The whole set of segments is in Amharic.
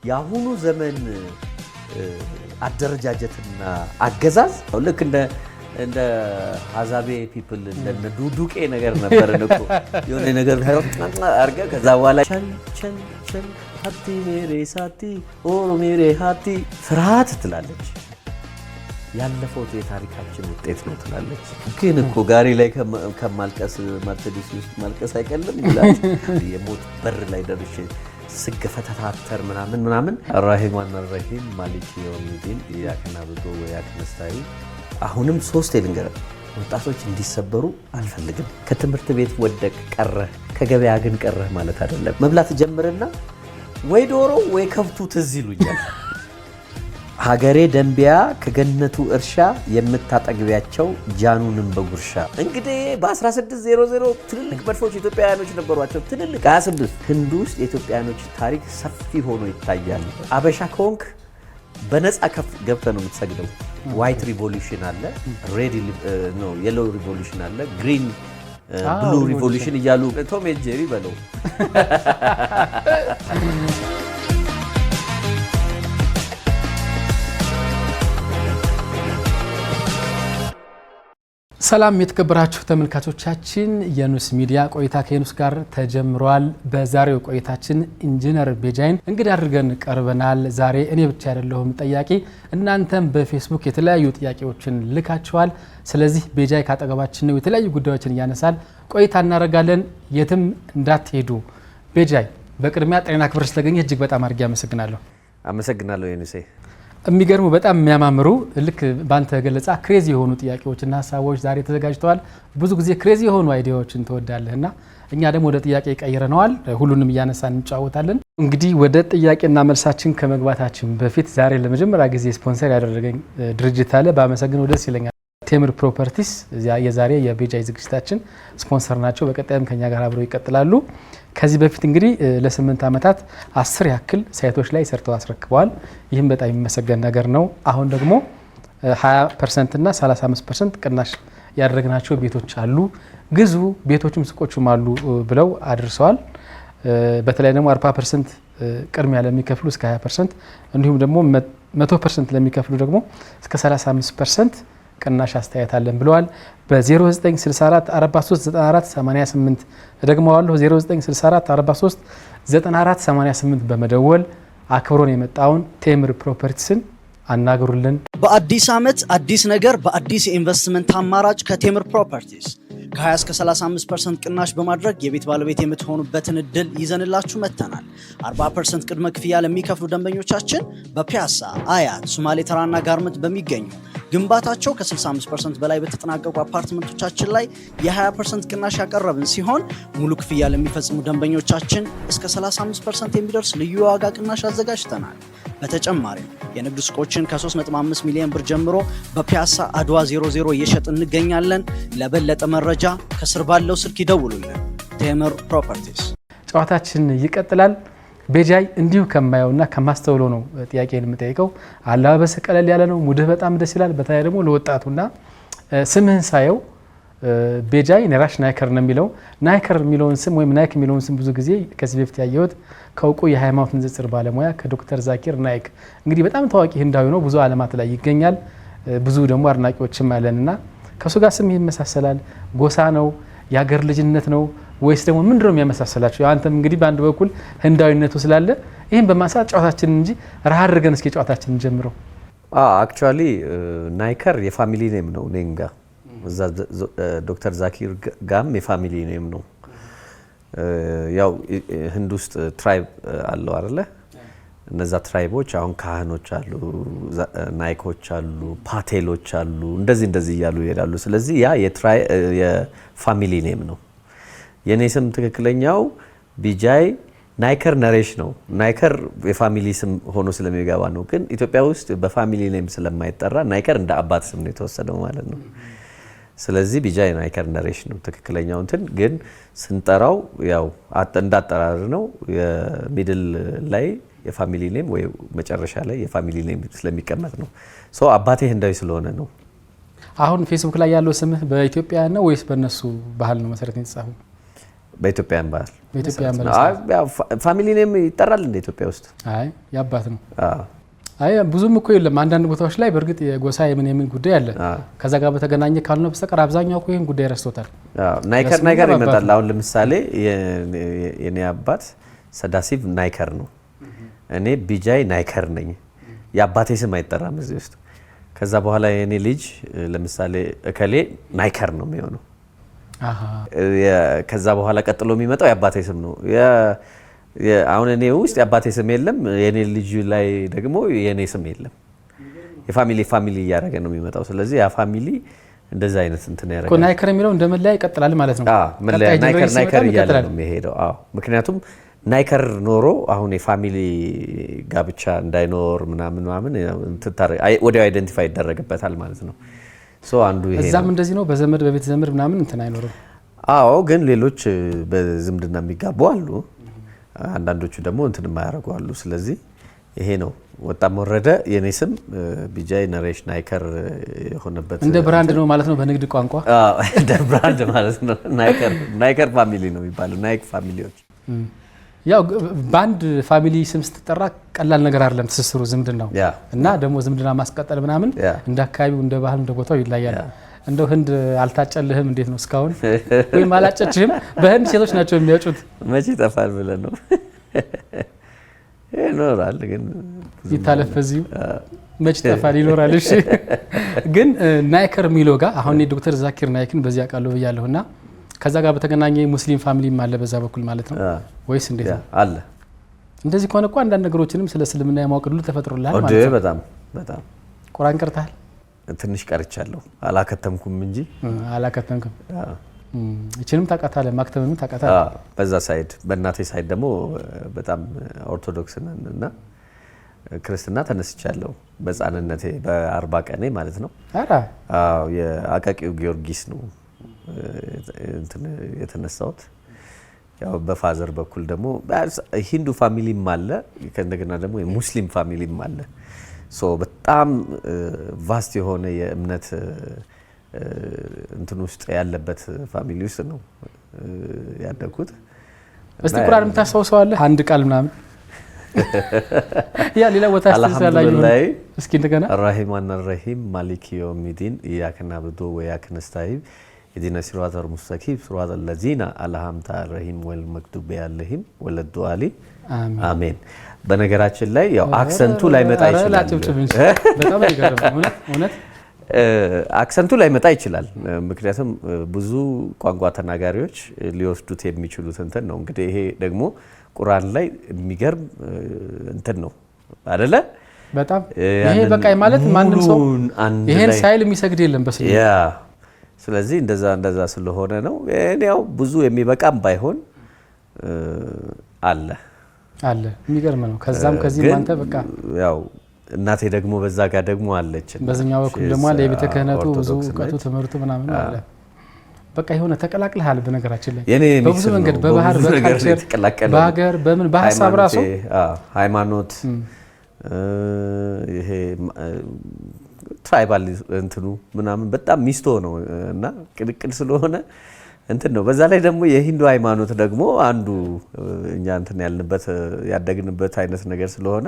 የአሁኑ ዘመን አደረጃጀትና አገዛዝ ልክ እንደ ሀዛቤ people እንደ ዱዱቄ ነገር ነበር እኮ። የሆነ ነገር አድርገህ ከዛ በኋላ चल चल चल हाथी मेरे साथी ओ मेरे हाथी ፍርሃት ትላለች። ያለፈው የታሪካችን ውጤት ነው ትላለች። ግን እኮ ጋሪ ላይ ከማልቀስ መርሴዲስ ውስጥ ማልቀስ አይቀልም ይላል። የሞት በር ላይ ደርሼ ስገፈተታተር ምናምን ምናምን الرحمن الرحيم مالك يوم الدين إياك نعبد وإياك نستعين። አሁንም ሶስት ልንገርህ፣ ወጣቶች እንዲሰበሩ አልፈልግም። ከትምህርት ቤት ወደቅ ቀረህ፣ ከገበያ ግን ቀረህ ማለት አይደለም። መብላት ጀምርና ወይ ዶሮ ወይ ከብቱ ትዝ ይሉኛል። ሀገሬ ደንቢያ ከገነቱ እርሻ የምታጠግቢያቸው ጃኑንም በጉርሻ። እንግዲህ በ1600 ትልልቅ መድፎች ኢትዮጵያውያኖች ነበሯቸው። ትልልቅ 26 ህንድ ውስጥ የኢትዮጵያውያኖች ታሪክ ሰፊ ሆኖ ይታያል። አበሻ ከሆንክ በነፃ ከፍ ገብተህ ነው የምትሰግደው። White revolution አለ፣ red yellow revolution አለ፣ green blue revolution እያሉ Tom and Jerry በለው። ሰላም የተከበራችሁ ተመልካቾቻችን፣ የኑስ ሚዲያ ቆይታ ከየኑስ ጋር ተጀምሯል። በዛሬው ቆይታችን ኢንጂነር ቤጃይን እንግዳ አድርገን ቀርበናል። ዛሬ እኔ ብቻ አይደለሁም ጠያቂ፣ እናንተም በፌስቡክ የተለያዩ ጥያቄዎችን ልካችኋል። ስለዚህ ቤጃይ ካጠገባችን ነው፣ የተለያዩ ጉዳዮችን እያነሳል ቆይታ እናደርጋለን። የትም እንዳትሄዱ። ቤጃይ፣ በቅድሚያ ጤና ክብር ስለተገኘ እጅግ በጣም አድርጌ አመሰግናለሁ። አመሰግናለሁ የኑሴ። የሚገርሙ በጣም የሚያማምሩ ልክ ባንተ ገለጻ crazy የሆኑ ጥያቄዎችና ሀሳቦች ዛሬ ተዘጋጅተዋል። ብዙ ጊዜ crazy የሆኑ idea ዎችን ትወዳለህ እና እኛ ደግሞ ወደ ጥያቄ ቀይረነዋል። ሁሉንም እያነሳን እንጫወታለን። እንግዲህ ወደ ጥያቄና መልሳችን ከመግባታችን በፊት ዛሬ ለመጀመሪያ ጊዜ ስፖንሰር ያደረገኝ ድርጅት አለ፣ ባመሰግነው ደስ ይለኛል። ቴምር ፕሮፐርቲስ የዛሬ የቤጃይ ዝግጅታችን ስፖንሰር ናቸው። በቀጣይም ከኛ ጋር አብረው ይቀጥላሉ። ከዚህ በፊት እንግዲህ ለ8 ዓመታት 10 ያክል site ኦች ላይ ሰርተው አስረክበዋል። ይህም በጣም የሚመሰገን ነገር ነው። አሁን ደግሞ 20% እና 35% ቅናሽ ያደረግናቸው ቤቶች አሉ፣ ግዙ፣ ቤቶችም ሱቆችም አሉ ብለው አድርሰዋል። በተለይ ደግሞ 40% ቅድሚያ ለሚከፍሉ እስከ 20%፣ እንዲሁም ደግሞ 100% ለሚከፍሉ ደግሞ እስከ 35% ቅናሽ አስተያየት አለን ብለዋል። በ0964 43 94 88 ደግመዋለሁ፣ 0964 43 94 88 በመደወል አክብሮን የመጣውን ቴምር ፕሮፐርቲስን አናግሩልን። በአዲስ ዓመት አዲስ ነገር በአዲስ የኢንቨስትመንት አማራጭ ከቴምር ፕሮፐርቲስ ከ20 እስከ 35% ቅናሽ በማድረግ የቤት ባለቤት የምትሆኑበትን እድል ይዘንላችሁ መጥተናል። 40% ቅድመ ክፍያ ለሚከፍሉ ደንበኞቻችን በፒያሳ፣ አያት፣ ሱማሌ ተራና ጋርመንት በሚገኙ ግንባታቸው ከ65% በላይ በተጠናቀቁ አፓርትመንቶቻችን ላይ የ20% ቅናሽ ያቀረብን ሲሆን ሙሉ ክፍያ ለሚፈጽሙ ደንበኞቻችን እስከ 35% የሚደርስ ልዩ የዋጋ ቅናሽ አዘጋጅተናል። በተጨማሪም የንግድ ሱቆችን ከ3.5 ሚሊዮን ብር ጀምሮ በፒያሳ አድዋ 00 እየሸጥን እንገኛለን። ለበለጠ መረጃ ከስር ባለው ስልክ ይደውሉልን። ቴምር ፕሮፐርቲስ። ጨዋታችን ይቀጥላል። ቤጃይ፣ እንዲሁ ከማየውና ከማስተውለው ነው ጥያቄን የምጠይቀው። አለባበስህ ቀለል ያለ ነው፣ mood ህ በጣም ደስ ይላል። በተለይ ደግሞ ለወጣቱና ስምህን ሳየው ቤጃይ ነራሽ ናይከር ነው የሚለው። ናይከር የሚለውን ስም ወይም ናይክ የሚለውን ስም ብዙ ጊዜ ከዚህ በፊት ያየሁት ከእውቁ የሃይማኖት ንጽጽር ባለሙያ ከዶክተር ዛኪር ናይክ፣ እንግዲህ በጣም ታዋቂ ህንዳዊ ነው፣ ብዙ ዓለማት ላይ ይገኛል። ብዙ ደግሞ አድናቂዎችም አለንና ከእሱ ጋር ስም ይመሳሰላል። ጎሳ ነው፣ የሀገር ልጅነት ነው ወይስ ደግሞ ምንድን ነው የሚያመሳሰላቸው? አንተም እንግዲህ በአንድ በኩል ህንዳዊነቱ ስላለ ይህን በማንሳት ጨዋታችንን እንጂ ረሃ አድርገን እስኪ ጨዋታችንን ጀምረው። Actually ናይከር የ family name ነው እኔም ጋ፣ እዛ ዶክተር ዛኪር ጋም የ family name ነው። ያው ህንድ ውስጥ tribe አለው አይደለ? እነዛ tribe ኦች አሁን ካህኖች አሉ፣ ናይኮች አሉ፣ ፓቴሎች አሉ፣ እንደዚህ እንደዚህ እያሉ ይሄዳሉ። ስለዚህ ያ የ family name ነው። የኔ ስም ትክክለኛው ቢጃይ ናይከር ነሬሽ ነው። ናይከር የ family ስም ሆኖ ስለሚገባ ነው። ግን ኢትዮጵያ ውስጥ በ family name ስለማይጠራ ናይከር እንደ አባት ስም ነው የተወሰደው ማለት ነው። ስለዚህ ቢጃይ ናይከር ነሬሽ ነው ትክክለኛው እንትን። ግን ስንጠራው ያው እንዳጠራር ነው የ middle ላይ የ family name ወይ መጨረሻ ላይ የ family name ስለሚቀመጥ ነው። So አባቴ ህንዳዊ ስለሆነ ነው። አሁን ፌስቡክ ላይ ያለው ስምህ በኢትዮጵያ ነው ወይስ በእነሱ ባህል ነው መሰረት የተጻፈው? በኢትዮጵያን ባህል በኢትዮጵያ መሰረት family name ይጠራል እንደ ኢትዮጵያ ውስጥ? አይ፣ ያባት ነው። አይ፣ ብዙም እኮ የለም። አንዳንድ ቦታዎች ላይ በእርግጥ የጎሳ የምን የምን ጉዳይ አለ። ከዛ ጋር በተገናኘ ካልሆነ በስተቀር አብዛኛው እኮ ይህን ጉዳይ ረስቶታል። ናይከር ናይከር ይመጣል። አሁን ለምሳሌ የኔ አባት ሰዳሲቭ ናይከር ነው። እኔ ቢጃይ ናይከር ነኝ። የአባቴ ስም አይጠራም እዚህ ውስጥ። ከዛ በኋላ የኔ ልጅ ለምሳሌ እከሌ ናይከር ነው የሚሆነው። ከዛ በኋላ ቀጥሎ የሚመጣው የአባቴ ስም ነው። አሁን እኔ ውስጥ የአባቴ ስም የለም። የኔ ልጅ ላይ ደግሞ የኔ ስም የለም። የ family family እያደረገ ነው የሚመጣው። ስለዚህ ያ family እንደዚህ አይነት እንትን ያደርጋል። ናይከር የሚለው እንደ መለያ ይቀጥላል ማለት ነው። መለያ ናይከር ናይከር እያለ ነው የሚሄደው። አዎ፣ ምክንያቱም ናይከር ኖሮ አሁን የ family ጋብቻ እንዳይኖር ምናምን ምናምን ወዲያው identify ይደረግበታል ማለት ነው። So አንዱ ይሄ እዛም እንደዚህ ነው። በዘመድ በቤት ዘመድ ምናምን እንትን አይኖርም። አዎ፣ ግን ሌሎች በዝምድና የሚጋቡ አሉ። አንዳንዶቹ ደግሞ እንትን የማያደርጉ አሉ። ስለዚህ ይሄ ነው ወጣም ወረደ የኔ ስም ቢጃይ ነሬሽ ናይከር የሆነበት። እንደ brand ነው ማለት ነው በንግድ ቋንቋ። እንደ brand ማለት ነው። ናይከር family ነው የሚባለው። ናይክ family ዎች። ያው በአንድ family ስም ስትጠራ ቀላል ነገር አይደለም ትስስሩ፣ ዝምድናው እና ደግሞ ዝምድና ማስቀጠል ምናምን እንደ አካባቢው፣ እንደ ባህል፣ እንደ ቦታው ይለያል። እንደው ህንድ አልታጨልህም? እንዴት ነው እስካሁን? ወይም አላጨችህም? በህንድ ሴቶች ናቸው የሚያጩት። መቼ ይጠፋል ብለህ ነው? ይኖራል ግን። ይታለፍ በዚሁ። መች ይጠፋል፣ ይኖራል። እሺ፣ ግን ናይከር የሚለው ጋር አሁን ዶክተር ዛኪር ናይክን በዚህ አውቃለሁ ብያለሁ እና ከዛ ጋር በተገናኘ ሙስሊም family ም አለ በዛ በኩል ማለት ነው ወይስ እንዴት ነው? አለ። እንደዚህ ከሆነ እኮ አንዳንድ ነገሮችንም ስለ እስልምና የማወቅ ዕድሉ ተፈጥሮልሃል ማለት ነው። በጣም በጣም። ቁርአን ቀርተሃል? ትንሽ ቀርቻለሁ፣ አላከተምኩም እንጂ። አላከተምክም። ይችንም ታውቃታለህ፣ ማክተምንም ታውቃታለህ። በዛ side በእናቴ side ደግሞ በጣም ኦርቶዶክስ ነን እና ክርስትና ተነስቻለሁ በህፃንነቴ፣ በ40 ቀኔ ማለት ነው። አዎ፣ የአቃቂው ጊዮርጊስ ነው እንትን የተነሳሁት። ያው በ father በኩል ደግሞ ሂንዱ family ም አለ፣ ከእንደገና ደግሞ የሙስሊም family ም አለ። So በጣም vast የሆነ የእምነት እንትን ውስጥ ያለበት family ውስጥ ነው ያደግኩት። እስቲ ቁርአን የምታስታውሰው አለ? አንድ ቃል ምናምን ያ ሌላ ቦታ الحمد لله። እስኪ እንደገና። الرحمن الرحيم مالك يوم الدين إياك نعبد وإياك نستعين اهدنا الصراط المستقيم صراط الذين أنعمت عليهم غير المغضوب عليهم ولا الضالين አሜን። በነገራችን ላይ ያው accent ኡ ላይመጣ ይችላል። በጣም እውነት። Accent ኡ ላይመጣ ይችላል። ምክንያቱም ብዙ ቋንቋ ተናጋሪዎች ሊወስዱት የሚችሉት እንትን ነው። እንግዲህ ይሄ ደግሞ ቁርአን ላይ የሚገርም እንትን ነው አይደለ? በጣም። ይሄ በቃ ማለት ማንም ሰው ይሄን ሳይል የሚሰግድ የለም በስልክ። Yeah፣ ስለዚህ እንደዛ እንደዛ ስለሆነ ነው። እኔ ያው ብዙ የሚበቃም ባይሆን አለ። አለ። የሚገርም ነው። ከዛም ከዚህም አንተ በቃ ያው እናቴ ደግሞ በዛ ጋር ደግሞ አለች። በዚህኛው በኩል ደግሞ አለ የቤተ ክህነቱ ብዙ እውቀቱ ትምህርቱ ምናምን አለ። በቃ የሆነ ተቀላቅለሃል። በነገራችን ላይ በብዙ መንገድ በባህር፣ በ culture፣ በሀገር፣ በምን በሀሳብ ራሱ። ሃይማኖት፣ ይሄ tribal እንትኑ ምናምን በጣም ሚስቶ ነው እና ቅልቅል ስለሆነ እንትን ነው። በዛ ላይ ደግሞ የሂንዱ ሃይማኖት ደግሞ አንዱ እኛ እንትን ያልንበት ያደግንበት አይነት ነገር ስለሆነ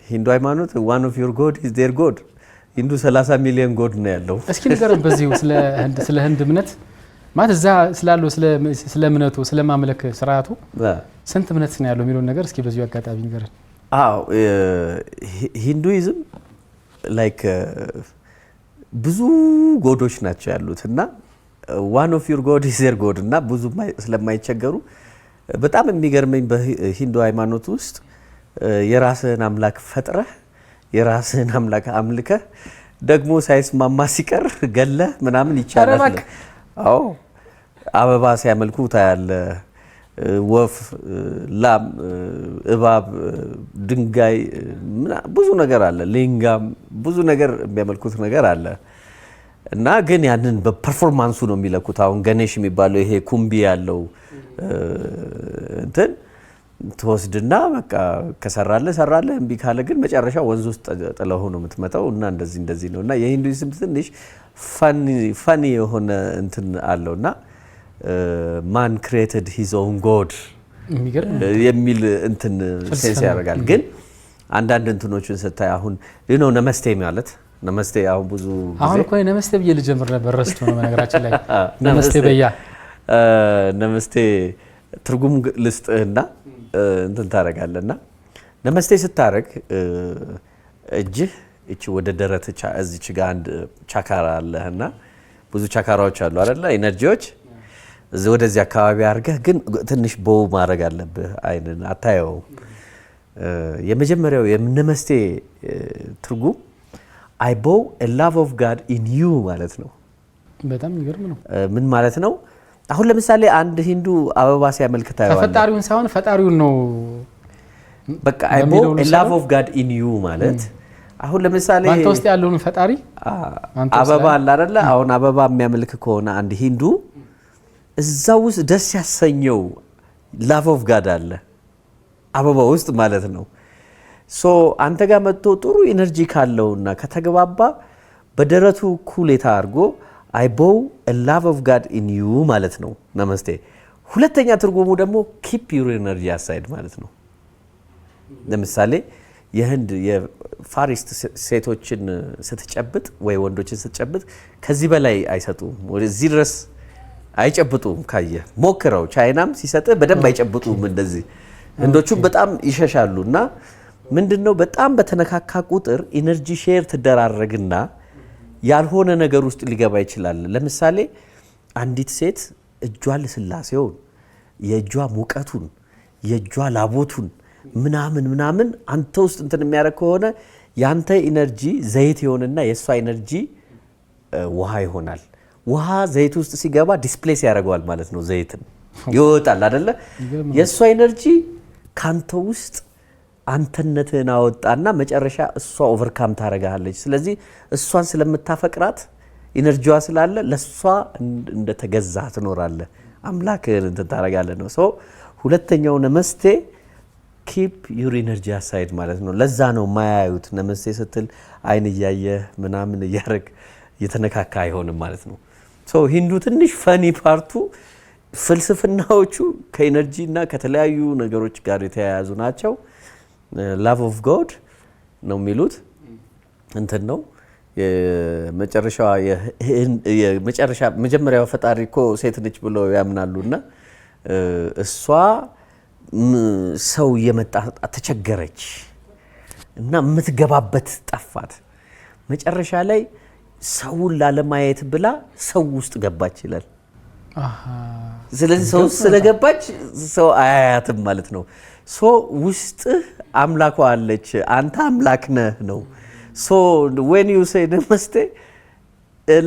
ሂንዱ ሃይማኖት one of your god is their god። ሂንዱ 30 ሚሊዮን god ነው ያለው። እስኪ ንገረን በዚሁ ስለ ህንድ እምነት፣ ማለት እዛ ስላለው ስለ እምነቱ፣ ስለ ማምለክ ስርዓቱ፣ ስንት እምነት ነው ያለው የሚለውን ነገር እስኪ በዚሁ አጋጣሚ ንገረን። አዎ፣ Hinduism like ብዙ god ኦች ናቸው ያሉት እና one of your god is their god እና ብዙ ስለማይቸገሩ በጣም የሚገርመኝ በሂንዱ ሃይማኖት ውስጥ የራስህን አምላክ ፈጥረህ፣ የራስህን አምላክ አምልከህ፣ ደግሞ ሳይስማማ ሲቀር ገለህ ምናምን ይቻላል። አዎ፣ አበባ ሲያመልኩ ታያለህ። ወፍ፣ ላም፣ እባብ፣ ድንጋይ፣ ብዙ ነገር አለ። ሊንጋም ብዙ ነገር የሚያመልኩት ነገር አለ እና ግን ያንን በ performance ኡ ነው የሚለኩት። አሁን ገኔሽ የሚባለው ይሄ ኩምቢ ያለው እንትን ትወስድና በቃ ከሰራልህ ሰራልህ፣ እምቢ ካለ ግን መጨረሻ ወንዝ ውስጥ ጥለሁ ነው የምትመጣው። እና እንደዚህ እንደዚህ ነው እና የሂንዱይዝም ትንሽ funny የሆነ እንትን አለው እና Man created his own God የሚል እንትን sense ያደርጋል። ግን አንዳንድ እንትኖችን ስታይ አሁን ነው ነመስቴ ማለት፣ ነመስቴ አሁን ብዙ አሁን እኮ ነመስቴ ብዬ ልጀምር ነበር፣ ረስቶ ነው። በነገራችን ላይ ነመስቴ በያ። ነመስቴ ትርጉም ልስጥህና እንትን ታደርጋለህና፣ ነመስቴ ስታደርግ እጅህ እቺ ወደ ደረት እዚች ጋር አንድ ቻካራ አለህና፣ ብዙ ቻካራዎች አሉ አይደለ? Energy ዎች እዚህ ወደዚህ አካባቢ አድርገህ ግን ትንሽ bow ማድረግ አለብህ። አይንን አታየውም። የመጀመሪያው የነመስቴ ትርጉም "I bow love of God in you" ማለት ነው። በጣም የሚገርም ነው። ምን ማለት ነው? አሁን ለምሳሌ አንድ ሂንዱ አበባ ሲያመልክ ታየዋለህ። ተፈጣሪውን ሳይሆን ፈጣሪውን ነው። በቃ "I bow love of God in you" ማለት አሁን ለምሳሌ በአንተ ውስጥ ያለውን ፈጣሪ። አበባ አለ አይደለ? አሁን አበባ የሚያመልክ ከሆነ አንድ ሂንዱ እዛ ውስጥ ደስ ያሰኘው love of God አለ አበባ ውስጥ ማለት ነው። So አንተ ጋር መጥቶ ጥሩ energy ካለውና ከተግባባ በደረቱ ኩሌታ አድርጎ "I bow love of God in you" ማለት ነው ነመስቴ። ሁለተኛ ትርጉሙ ደግሞ "keep your energy aside" ማለት ነው። ለምሳሌ የህንድ የ Far East ሴቶችን ስትጨብጥ ወይ ወንዶችን ስትጨብጥ ከዚህ በላይ አይሰጡም፣ ወደዚህ ድረስ አይጨብጡም። ካየህ ሞክረው። ቻይናም ሲሰጥህ በደንብ አይጨብጡም። እንደዚህ ህንዶቹም በጣም ይሸሻሉ። እና ምንድን ነው፣ በጣም በተነካካ ቁጥር energy share ትደራረግና ያልሆነ ነገር ውስጥ ሊገባ ይችላል። ለምሳሌ አንዲት ሴት እጇ ልስላሴውን፣ የእጇ ሙቀቱን፣ የእጇ ላቦቱን ምናምን ምናምን አንተ ውስጥ እንትን የሚያደርግ ከሆነ ያንተ energy ዘይት ይሆንና የእሷ energy ውሃ ይሆናል። ውሃ ዘይት ውስጥ ሲገባ displace ያደርገዋል ማለት ነው። ዘይትን ይወጣል አደለ? የእሷ energy ካንተ ውስጥ አንተነትህን አወጣና መጨረሻ እሷ overcome ታደርግሃለች። ስለዚህ እሷን ስለምታፈቅራት energy ዋ ስላለ ለእሷ እንደተገዛ ትኖራለህ። አምላክህን እንትን ታደርጋለህ ነው። So ሁለተኛው ነመስቴ "keep your energy aside" ማለት ነው። ለዛ ነው ማያዩት። ነመስቴ ስትል አይን እያየህ ምናምን እያደረግ እየተነካካ አይሆንም ማለት ነው። So ሂንዱ ትንሽ funny part ኡ ፍልስፍናዎቹ ከ energy እና ከተለያዩ ነገሮች ጋር የተያያዙ ናቸው። Love of God ነው የሚሉት፣ እንትን ነው የመጨረሻ መጀመሪያው ፈጣሪ እኮ ሴት ነች ብለው ያምናሉ። እና እሷ ሰው እየመጣ ተቸገረች እና የምትገባበት ጠፋት። መጨረሻ ላይ ሰውን ላለማየት ብላ ሰው ውስጥ ገባች ይላል። ስለዚህ ሰው ውስጥ ስለገባች ሰው አያያትም ማለት ነው። So ውስጥህ አምላኳ አለች፣ አንተ አምላክ ነህ ነው። So when you say ነመስቴ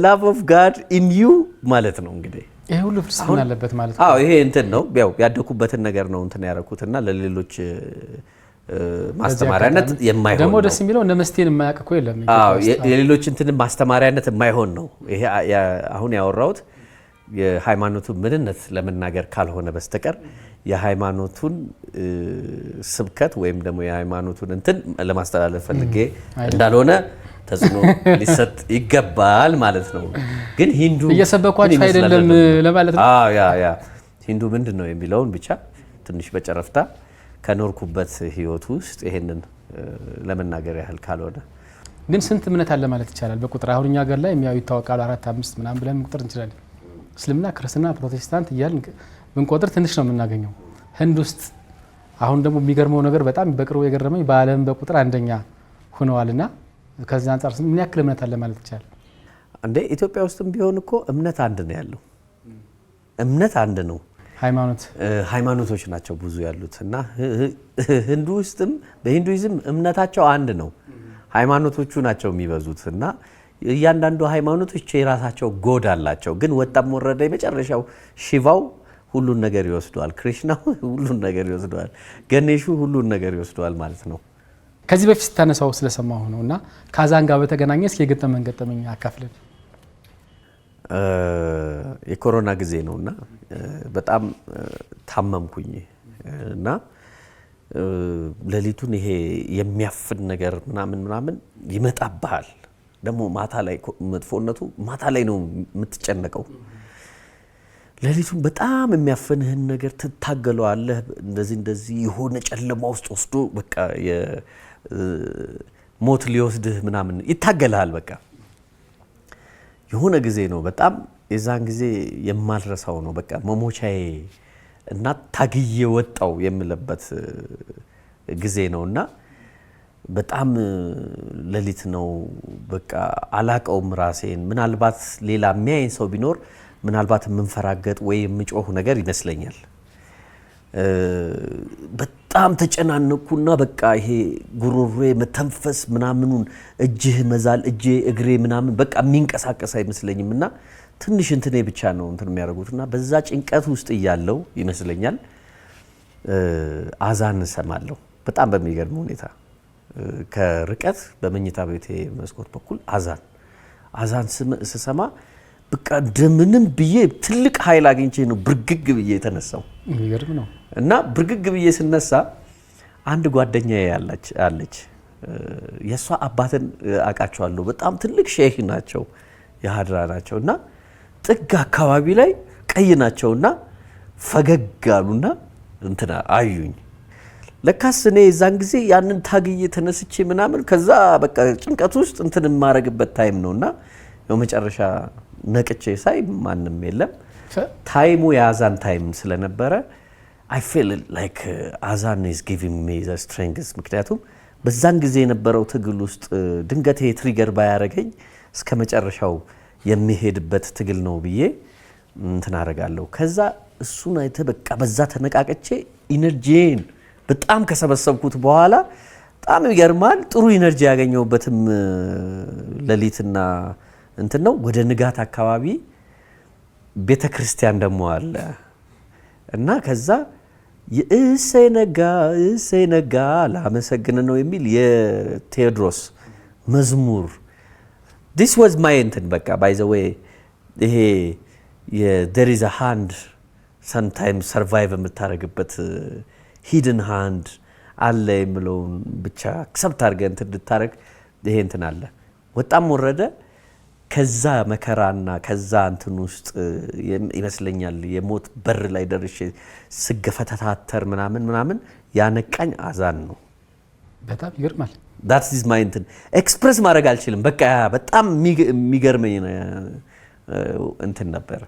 "love of God in you" ማለት ነው እንግዲህ። ይሄ ሁሉ ፍልስፍና አለበት ማለት ነው። አዎ፣ ይሄ እንትን ነው፣ ያው ያደኩበትን ነገር ነው እንትን ያደረኩትና ለሌሎች ማስተማሪያነት የማይሆን ደግሞ ነው። ደስ የሚለው ነመስቴን የማያውቅ እኮ የለም። አዎ፣ የሌሎች እንትን ማስተማሪያነት የማይሆን ነው። ይሄ አሁን ያወራሁት የሃይማኖቱን ምንነት ለመናገር ካልሆነ በስተቀር የሃይማኖቱን ስብከት ወይም ደግሞ የሃይማኖቱን እንትን ለማስተላለፍ ፈልጌ እንዳልሆነ ተጽዕኖ ሊሰጥ ይገባል ማለት ነው። ግን ሂንዱ እየሰበኳችሁ ምን ይመስላል አይደለም ለማለት ነው። አዎ፣ yeah፣ ሂንዱ ምንድን ነው የሚለውን ብቻ ትንሽ በጨረፍታ ከኖርኩበት ህይወት ውስጥ ይሄንን ለመናገር ያህል ካልሆነ። ግን ስንት እምነት አለ ማለት ይቻላል በቁጥር? አሁን እኛ ሀገር ላይ የሚያው ይታወቃሉ፣ አራት አምስት ምናምን ብለን መቁጠር እንችላለን። እስልምና፣ ክርስትና፣ ፕሮቴስታንት እያልን ብንቆጥር ትንሽ ነው የምናገኘው። ህንድ ውስጥ አሁን ደግሞ የሚገርመው ነገር፣ በጣም በቅርቡ የገረመኝ፣ በዓለም በቁጥር አንደኛ ሆነዋልና ከዚህ አንጻር ምን ያክል እምነት አለ ማለት ይቻላል? እንደ ኢትዮጵያ ውስጥም ቢሆን እኮ እምነት አንድ ነው ያለው። እምነት አንድ ነው። ሃይማኖት። ሃይማኖቶች ናቸው ብዙ ያሉት። እና ህንዱ ውስጥም በሂንዱይዝም እምነታቸው አንድ ነው። ሃይማኖቶቹ ናቸው የሚበዙት እና እያንዳንዱ ሃይማኖቶች የራሳቸው god አላቸው። ግን ወጣም ወረደ የመጨረሻው ሺቫው ሁሉን ነገር ይወስደዋል። ክሪሽናው ሁሉን ነገር ይወስደዋል። ገኔሹ ሁሉን ነገር ይወስደዋል ማለት ነው። ከዚህ በፊት ስታነሳው ስለሰማሁ ነው እና ከአዛን ጋር በተገናኘ እስኪ የገጠመን ገጠመኝ አካፍልን። የኮሮና ጊዜ ነው እና በጣም ታመምኩኝ እና ሌሊቱን ይሄ የሚያፍን ነገር ምናምን ምናምን ይመጣብሃል። ደግሞ ማታ ላይ መጥፎነቱ ማታ ላይ ነው የምትጨነቀው። ሌሊቱን በጣም የሚያፍንህን ነገር ትታገለዋለህ። እንደዚህ እንደዚህ የሆነ ጨለማ ውስጥ ወስዶ በቃ ሞት ሊወስድህ ምናምን ይታገልሃል። በቃ የሆነ ጊዜ ነው፣ በጣም የዛን ጊዜ የማልረሳው ነው። በቃ መሞቻዬ እና ታግዬ ወጣው የምልበት ጊዜ ነው እና በጣም ሌሊት ነው። በቃ አላቀውም ራሴን። ምናልባት ሌላ የሚያየኝ ሰው ቢኖር ምናልባት የምንፈራገጥ ወይ የምጮህ ነገር ይመስለኛል። በጣም ተጨናነኩና በቃ ይሄ ጉሮሮዬ መተንፈስ ምናምኑን፣ እጅህ መዛል፣ እጄ እግሬ ምናምን በቃ የሚንቀሳቀስ አይመስለኝም እና ትንሽ እንትኔ ብቻ ነው እንትን የሚያደርጉት እና በዛ ጭንቀት ውስጥ እያለው ይመስለኛል አዛን እሰማለሁ። በጣም በሚገርም ሁኔታ ከርቀት በመኝታ ቤቴ መስኮት በኩል አዛን ስሰማ በቃ እንደምንም ብዬ ትልቅ ኃይል አግኝቼ ነው ብርግግ ብዬ የተነሳው። የሚገርም ነው። እና ብርግግ ብዬ ስነሳ አንድ ጓደኛዬ አለች። የእሷ አባትን አውቃቸዋለሁ። በጣም ትልቅ ሼህ ናቸው፣ የሀድራ ናቸው እና ጥግ አካባቢ ላይ ቀይ ናቸውና ፈገግ አሉና እንትና አዩኝ። ለካስ እኔ የዛን ጊዜ ያንን ታግዬ ተነስቼ ምናምን ከዛ በቃ ጭንቀት ውስጥ እንትን የማረግበት time ነው እና የመጨረሻ ነቅቼ ሳይ ማንም የለም። Time ኡ የአዛን time ስለነበረ I feel like አዛን is giving me the strength። ምክንያቱም በዛን ጊዜ የነበረው ትግል ውስጥ ድንገት trigger ባያረገኝ እስከ መጨረሻው የሚሄድበት ትግል ነው ብዬ እንትን አደርጋለሁ። ከዛ እሱን አይተህ በቃ በዛ ተነቃቅቼ energy ን በጣም ከሰበሰብኩት በኋላ በጣም ይገርማል። ጥሩ energy ያገኘሁበትም ሌሊትና እንትን ነው። ወደ ንጋት አካባቢ ቤተ ክርስቲያን ደግሞ አለ እና ከዛ የእሰይ ነጋ እሰይ ነጋ ላመሰግን ነው የሚል የቴዎድሮስ መዝሙር፣ this was my እንትን። በቃ by the way ይሄ there is a hand sometimes survive የምታደርግበት hidden hand አለ የምለውን ብቻ accept አድርገህ እንትን እንድታደርግ ይሄ እንትን አለ። ወጣም ወረደ ከዛ መከራና ከዛ እንትን ውስጥ ይመስለኛል የሞት በር ላይ ደርሼ ስገፈተታተር ምናምን ምናምን ያነቃኝ አዛን ነው። በጣም ይገርማል። That is my እንትን፣ express ማድረግ አልችልም። በቃ በጣም የሚገርመኝ እንትን ነበር።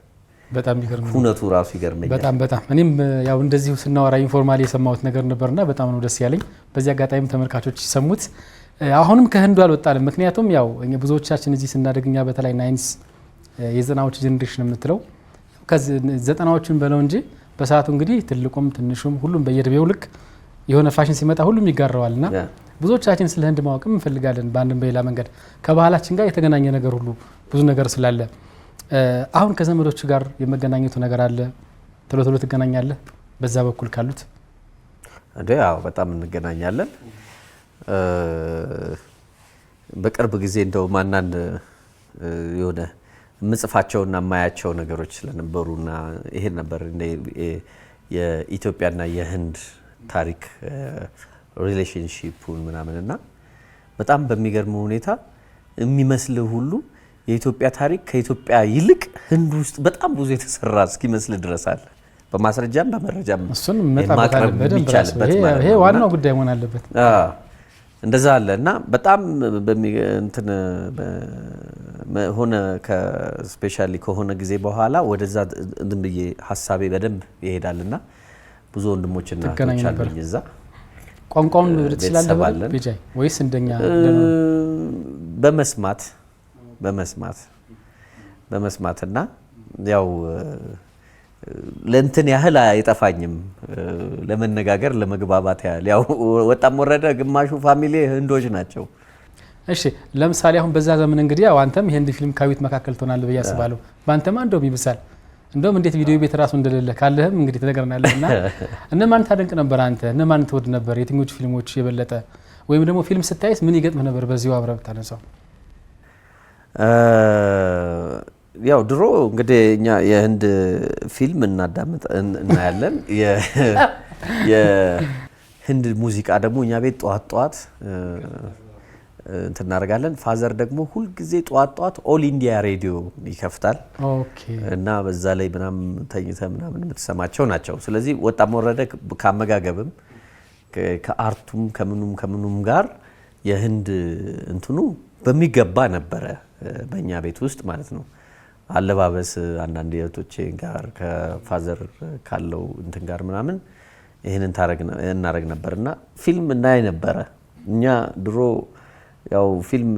በጣም ይገርም ነው። ሁነቱ ራሱ ይገርመኛል። በጣም በጣም። እኔም ያው እንደዚሁ ስናወራ informally የሰማሁት ነገር ነበርና በጣም ነው ደስ ያለኝ። በዚህ አጋጣሚም ተመልካቾች ሲሰሙት አሁንም ከህንዱ አልወጣንም። ምክንያቱም ያው እኛ ብዙዎቻችን እዚህ ስናደግ፣ እኛ በተለይ 90s የዘጠናዎቹ generation የምትለው ከዚህ ዘጠናዎቹን በለው እንጂ በሰዓቱ እንግዲህ ትልቁም ትንሹም ሁሉም በየእድሜው ልክ የሆነ ፋሽን ሲመጣ ሁሉም ይጋራዋል እና ብዙዎቻችን ስለ ህንድ ማወቅም እንፈልጋለን። በአንድም በሌላ መንገድ ከባህላችን ጋር የተገናኘ ነገር ሁሉ ብዙ ነገር ስላለ አሁን ከዘመዶች ጋር የመገናኘቱ ነገር አለ። ቶሎ ቶሎ ትገናኛለህ? በዛ በኩል ካሉት? እንዴ ያው በጣም እንገናኛለን። በቅርብ ጊዜ እንደውም አንዳንድ የሆነ የምጽፋቸውና የማያቸው ነገሮች ስለነበሩና ይሄድ ነበር የኢትዮጵያና የህንድ ታሪክ relationship ኡን ምናምን እና በጣም በሚገርም ሁኔታ የሚመስልህ ሁሉ የኢትዮጵያ ታሪክ ከኢትዮጵያ ይልቅ ህንድ ውስጥ በጣም ብዙ የተሰራ እስኪመስል ድረስ አለ። በማስረጃም በመረጃም እሱን እንመጣበታለን ማቅረብ በደንብ ራሱ። የሚቻልበት ይሄ ማለት ይሄ ነው። እና ዋናው ጉዳይ መሆን አለበት። አዎ፣ እንደዛ አለ እና በጣም እንትን ሆነ especially ከሆነ ጊዜ በኋላ ወደዛ እንትን ብዬ ሀሳቤ በደንብ ይሄዳልና ብዙ ወንድሞችና ትገናኝ እህቶች ነበር። አሉኝ እዛ። ቋንቋውን ትችላለህ ቤተሰብ በደንብ አለን። ቢጃይ ወይስ እንደኛ? በመስማትና ያው ለእንትን ያህል አይጠፋኝም፣ ለመነጋገር ለመግባባት ያህል። ያው ወጣም ወረደ ግማሹ family ህንዶች ናቸው። እሺ፣ ለምሳሌ አሁን በዛ ዘመን እንግዲህ ያው አንተም የህንድ ፊልም ካዩት መካከል ትሆናለህ ብዬ አስባለሁ። በአንተማ እንደውም ይብሳል። እንደውም እንዴት ቪዲዮ ቤት ራሱ እንደሌለ ካለህም እንግዲህ ትነግረናለህ። እና እነማን ታደንቅ ነበር አንተ? እነማን ትወድ ነበር? የትኞቹ ፊልሞች የበለጠ ወይም ደግሞ ፊልም ስታይስ ምን ይገጥምህ ነበር? በዚሁ አብረህ ብታነሳው። ያው ድሮ እንግዲህ እኛ የህንድ ፊልም እናዳምጥ እናያለን። የህንድ ሙዚቃ ደግሞ እኛ ቤት ጠዋት ጠዋት እንትን እናደርጋለን። Father ደግሞ ሁልጊዜ ጠዋት ጠዋት All India Radio ይከፍታል እና በዛ ላይ ምናምን ተኝተህ ምናምን የምትሰማቸው ናቸው። ስለዚህ ወጣም ወረደ ከአመጋገብም ከ art ኡም ከምኑም ከምኑም ጋር የህንድ እንትኑ በሚገባ ነበረ በእኛ ቤት ውስጥ ማለት ነው። አለባበስ አንዳንድ የእህቶቼ ጋር ከ father ካለው እንትን ጋር ምናምን ይህንን እናደርግ ነበር እና ፊልም እናይ ነበረ። እኛ ድሮ ያው ፊልም፣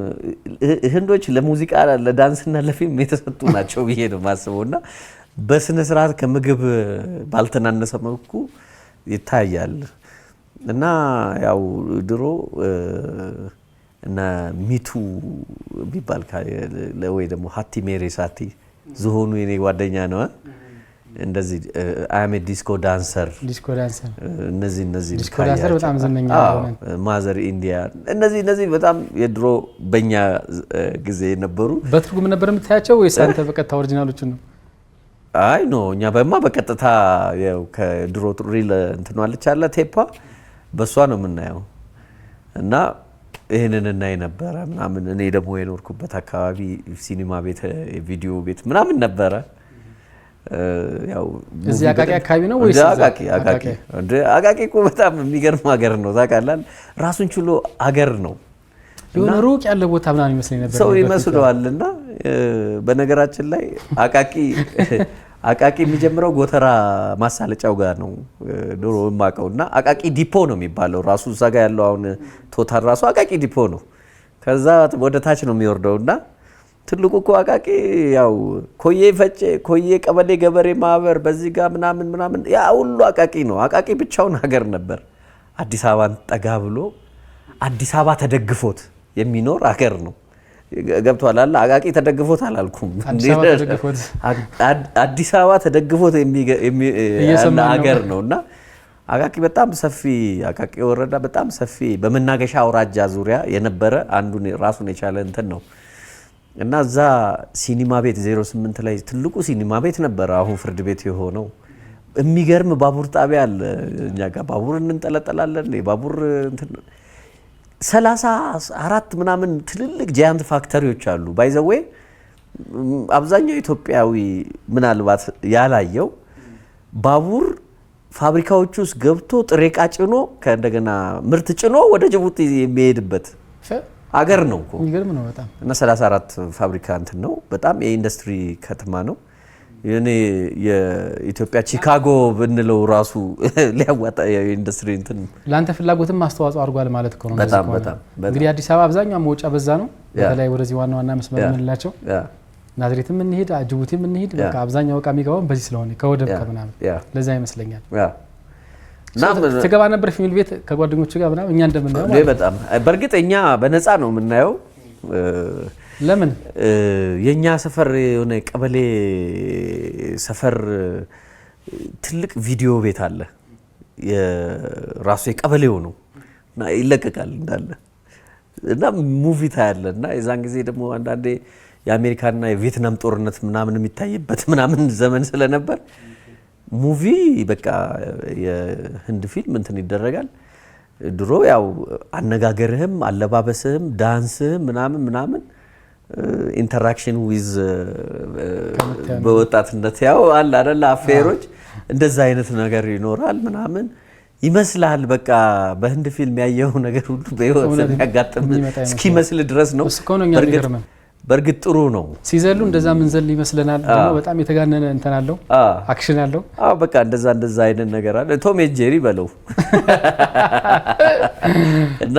ህንዶች ለሙዚቃ፣ ለዳንስና ለፊልም የተሰጡ ናቸው ብዬ ነው የማስበው እና በስነ ስርዓት ከምግብ ባልተናነሰ መልኩ ይታያል። እና ያው ድሮ እነ ሚቱ የሚባል ወይ ደግሞ ሀቲ ሜሬ ሳቲ፣ ዝሆኑ የኔ ጓደኛ ነው። እንደዚህ I'm a Disco Dancer። Disco Dancer። እነዚህ እነዚህ Disco Dancer በጣም ዝነኛ። Mother India፣ እነዚህ እነዚህ በጣም የድሮ በእኛ ጊዜ የነበሩ። በትርጉም ነበር የምታያቸው ወይስ አንተ በቀጥታ original ኦቹን ነው? አይ no፣ እኛ በማ በቀጥታ ከድሮ reel እንትኗ አለች አለ ቴፓ፣ በእሷ ነው የምናየው እና ይህንን እናይ ነበረ ምናምን። እኔ ደግሞ የኖርኩበት አካባቢ ሲኒማ ቤት፣ ቪዲዮ ቤት ምናምን ነበረ። ያው እዚህ አቃቂ አካባቢ ነው ወይስ? አቃቂ፣ አቃቂ። አቃቂ እኮ በጣም የሚገርም ሀገር ነው ታውቃለህ። ራሱን ችሎ ሀገር ነው። የሆነ ሩቅ ያለ ቦታ ምናምን ይመስለኝ ነበር። ሰው ይመስለዋል። እና በነገራችን ላይ አቃቂ የሚጀምረው ጎተራ ማሳለጫው ጋር ነው ድሮ የማውቀው። እና አቃቂ ዲፖ ነው የሚባለው ራሱ፣ እዛ ጋር ያለው አሁን ቶታል ራሱ አቃቂ ዲፖ ነው። ከዛ ወደ ታች ነው የሚወርደው እና ትልቁ እኮ አቃቂ ያው ኮዬ ፈጬ፣ ኮዬ ቀበሌ ገበሬ ማህበር በዚህ ጋር ምናምን ምናምን ያ ሁሉ አቃቂ ነው። አቃቂ ብቻውን ሀገር ነበር። አዲስ አበባን ጠጋ ብሎ አዲስ አበባ ተደግፎት የሚኖር ሀገር ነው። ገብቶሃል አለ፣ አቃቂ ተደግፎት አላልኩም። አዲስ አበባ ተደግፎት ያለ ሀገር ነው እና አቃቂ በጣም ሰፊ፣ አቃቂ ወረዳ በጣም ሰፊ በመናገሻ አውራጃ ዙሪያ የነበረ አንዱን ራሱን የቻለ እንትን ነው። እና እዛ ሲኒማ ቤት 08 ላይ ትልቁ ሲኒማ ቤት ነበረ፣ አሁን ፍርድ ቤት የሆነው። የሚገርም ባቡር ጣቢያ አለ። እኛ ጋር ባቡር እንንጠለጠላለን። የባቡር 34 ምናምን ትልልቅ giant factory ዎች አሉ። By the way አብዛኛው ኢትዮጵያዊ ምናልባት ያላየው ባቡር ፋብሪካዎች ውስጥ ገብቶ ጥሬ ዕቃ ጭኖ ከእንደገና ምርት ጭኖ ወደ ጅቡቲ የሚሄድበት አገር ነው እኮ። የሚገርም ነው በጣም። እና 34 ፋብሪካ እንትን ነው። በጣም የኢንዱስትሪ ከተማ ነው። እኔ የኢትዮጵያ ቺካጎ ብንለው ራሱ ሊያዋጣ የኢንዱስትሪ እንትን። ለአንተ ፍላጎትም አስተዋጽኦ አድርጓል ማለት እኮ ነው። በጣም በጣም። እንግዲህ አዲስ አበባ አብዛኛው መውጫ በዛ ነው። በተለይ ወደዚህ ዋና ዋና መስመር የምንላቸው ናዝሬትም እንሂድ፣ ጅቡቲም እንሂድ፣ በቃ አብዛኛው እቃ የሚገባው በዚህ ስለሆነ ከወደብ ከምናምን ለዛ ይመስለኛል። ትገባ ነበር ፊልም ቤት ከጓደኞች ጋር ምናምን እኛ እንደምናየው? በጣም፣ በእርግጥ እኛ በነፃ ነው የምናየው። ለምን? የእኛ ሰፈር የሆነ ቀበሌ ሰፈር ትልቅ ቪዲዮ ቤት አለ። የራሱ የቀበሌው ነው እና ይለቀቃል እንዳለ እና movie ታያለህ። እና የዛን ጊዜ ደግሞ አንዳንዴ የአሜሪካና የቪየትናም ጦርነት ምናምን የሚታይበት ምናምን ዘመን ስለነበር movie በቃ የህንድ ፊልም እንትን ይደረጋል። ድሮ ያው አነጋገርህም አለባበስህም ዳንስህም ምናምን ምናምን interaction with በወጣትነት ያው አለ አይደለ affair ኦች እንደዛ አይነት ነገር ይኖራል ምናምን ይመስላል። በቃ በህንድ ፊልም ያየው ነገር ሁሉ በህይወት የሚያጋጥም እስኪመስል ድረስ ነው። በእርግጥ ጥሩ ነው። ሲዘሉ እንደዛ ምንዘል ይመስለናል። ደግሞ በጣም የተጋነነ እንትን አለው፣ action አለው። አዎ፣ በቃ እንደዛ እንደዛ አይነት ነገር አለ። Tom and Jerry በለው እና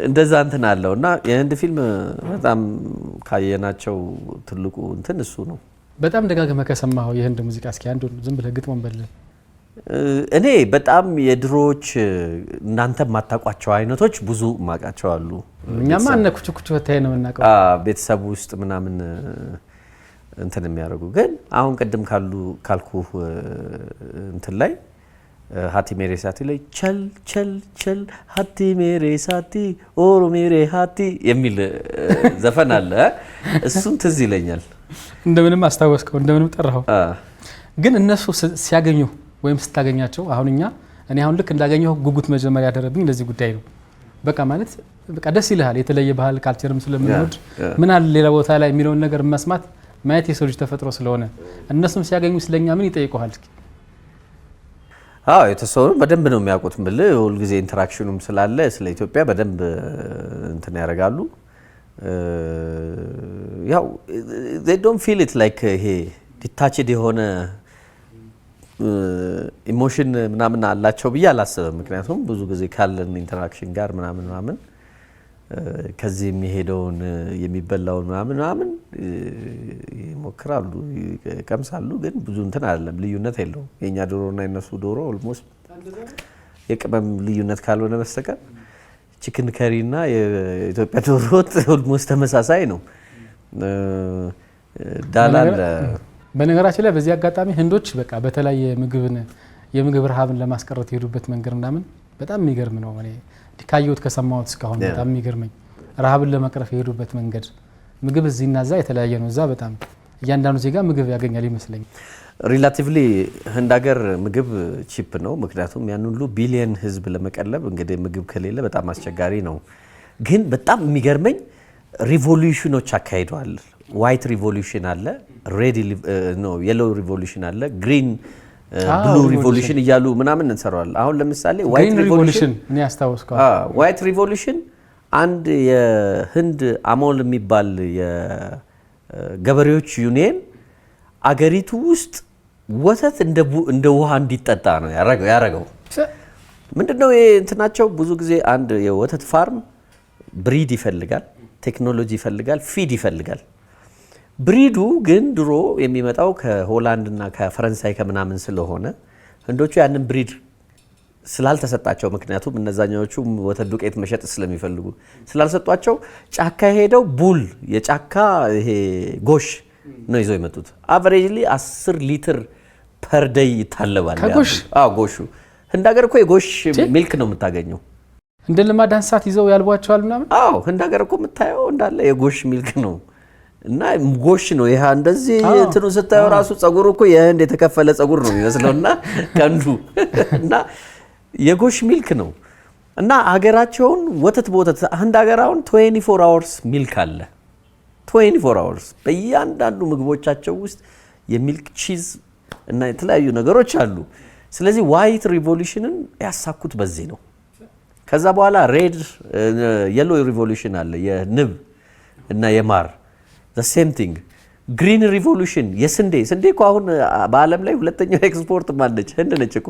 እንደዛ እንትን አለው እና የህንድ ፊልም በጣም ካየናቸው ትልቁ እንትን እሱ ነው። በጣም ደጋግመህ ከሰማኸው የህንድ ሙዚቃ እስኪ አንዱን ዝም ብለህ ግጥሙን በልልን። እኔ በጣም የድሮዎች እናንተ የማታውቋቸው አይነቶች ብዙ ማውቃቸው አሉ። እኛማ እነ ኩቹ ኩቹ ሆታ ነው የምናውቀው። ቤተሰብ ውስጥ ምናምን እንትን የሚያደርጉ፣ ግን አሁን ቅድም ካሉ ካልኩ እንትን ላይ हाथी मेरे साथी ላይ चल चल चल हाथी मेरे साथी और मेरे हाथी የሚል ዘፈን አለ። እሱም ትዝ ይለኛል። እንደምንም አስታወስከው፣ እንደምንም ጠራኸው። ግን እነሱ ሲያገኙ ወይም ስታገኛቸው አሁን እኛ እኔ አሁን ልክ እንዳገኘው ጉጉት መጀመሪያ ያደረብኝ ለዚህ ጉዳይ ነው። በቃ ማለት በቃ ደስ ይልሃል። የተለየ ባህል culture ም ስለምንወድ ምን አለ ሌላ ቦታ ላይ የሚለውን ነገር መስማት ማየት የሰው ልጅ ተፈጥሮ ስለሆነ እነሱም ሲያገኙ ስለኛ ምን ይጠይቁሃል? እስኪ። አዎ፣ የተወሰኑ በደንብ ነው የሚያውቁት። ምልህ ሁልጊዜ interaction ኑም ስላለ ስለ ኢትዮጵያ በደንብ እንትን ያደርጋሉ። ያው don't feel it like ይሄ detached የሆነ emotion ምናምን አላቸው ብዬ አላስብም። ምክንያቱም ብዙ ጊዜ ካለን interaction ጋር ምናምን ምናምን ከዚህ የሚሄደውን የሚበላውን ምናምን ምናምን ይሞክራሉ፣ ይቀምሳሉ። ግን ብዙ እንትን አይደለም፣ ልዩነት የለውም። የእኛ ዶሮ እና የነሱ ዶሮ almost የቅመም ልዩነት ካልሆነ በስተቀር chicken curry እና የኢትዮጵያ ዶሮ ወጥ almost ተመሳሳይ ነው። ዳል አለ። በነገራችን ላይ በዚህ አጋጣሚ ህንዶች በቃ በተለያየ ምግብን የምግብ ረሃብን ለማስቀረት የሄዱበት መንገድ ምናምን በጣም የሚገርም ነው። እኔ ካየሁት ከሰማሁት እስካሁን በጣም የሚገርመኝ ረሃብን ለመቅረፍ የሄዱበት መንገድ፣ ምግብ እዚህና እዛ የተለያየ ነው። እዛ በጣም እያንዳንዱ ዜጋ ምግብ ያገኛል ይመስለኛል። Relatively ህንድ ሀገር ምግብ cheap ነው። ምክንያቱም ያን ሁሉ ቢሊየን ህዝብ ለመቀለብ እንግዲህ ምግብ ከሌለ በጣም አስቸጋሪ ነው። ግን በጣም የሚገርመኝ revolution ኖች አካሂደዋል። White revolution አለ፣ red yellow revolution አለ፣ green blue revolution እያሉ ምናምን እንሰራዋል። አሁን ለምሳሌ white revolution እኔ ያስታውስከዋል። White revolution አንድ የህንድ አሞል የሚባል የገበሬዎች ዩኒየን አገሪቱ ውስጥ ወተት እንደ ውሃ እንዲጠጣ ነው ያረገው። ምንድነው ይሄ እንትናቸው? ብዙ ጊዜ አንድ የወተት farm breed ይፈልጋል፣ ቴክኖሎጂ ይፈልጋል፣ feed ይፈልጋል። Breed ኡ ግን ድሮ የሚመጣው ከሆላንድ እና ከፈረንሳይ ከምናምን ስለሆነ ህንዶቹ ያንን breed ስላልተሰጣቸው፣ ምክንያቱም እነዛኛዎቹ ወተት ዱቄት መሸጥ ስለሚፈልጉ ስላልሰጧቸው ጫካ ሄደው bull የጫካ ይሄ ጎሽ ነው ይዘው የመጡት። Averagely 10 ሊትር per day ይታለባል። ከጎሽ? አዎ፣ ጎሹ። ህንድ ሀገር እኮ የጎሽ milk ነው የምታገኘው። እንደ ልማድ እንስሳት ይዘው ያልቧቸዋል ምናምን። አዎ፣ ህንድ ሀገር እኮ የምታየው እንዳለ የጎሽ milk ነው እና ጎሽ ነው ይሄ እንደዚህ እንትኑ ስታየው ራሱ ጸጉሩ እኮ የህንድ የተከፈለ ጸጉር ነው የሚመስለው እና ቀንዱ እና የጎሽ milk ነው እና ሀገራቸውን ወተት በወተት። ህንድ ሀገር አሁን 24 hours milk አለ። 24 hours በእያንዳንዱ ምግቦቻቸው ውስጥ የ milk cheese እና የተለያዩ ነገሮች አሉ። ስለዚህ white revolution ን ያሳኩት በዚህ ነው። ከዛ በኋላ red yellow revolution አለ፣ የንብ እና የማር same thing። Green revolution የስንዴ። ስንዴ እኮ አሁን በዓለም ላይ ሁለተኛው ኤክስፖርት ማነች? ህንድ ነች እኮ።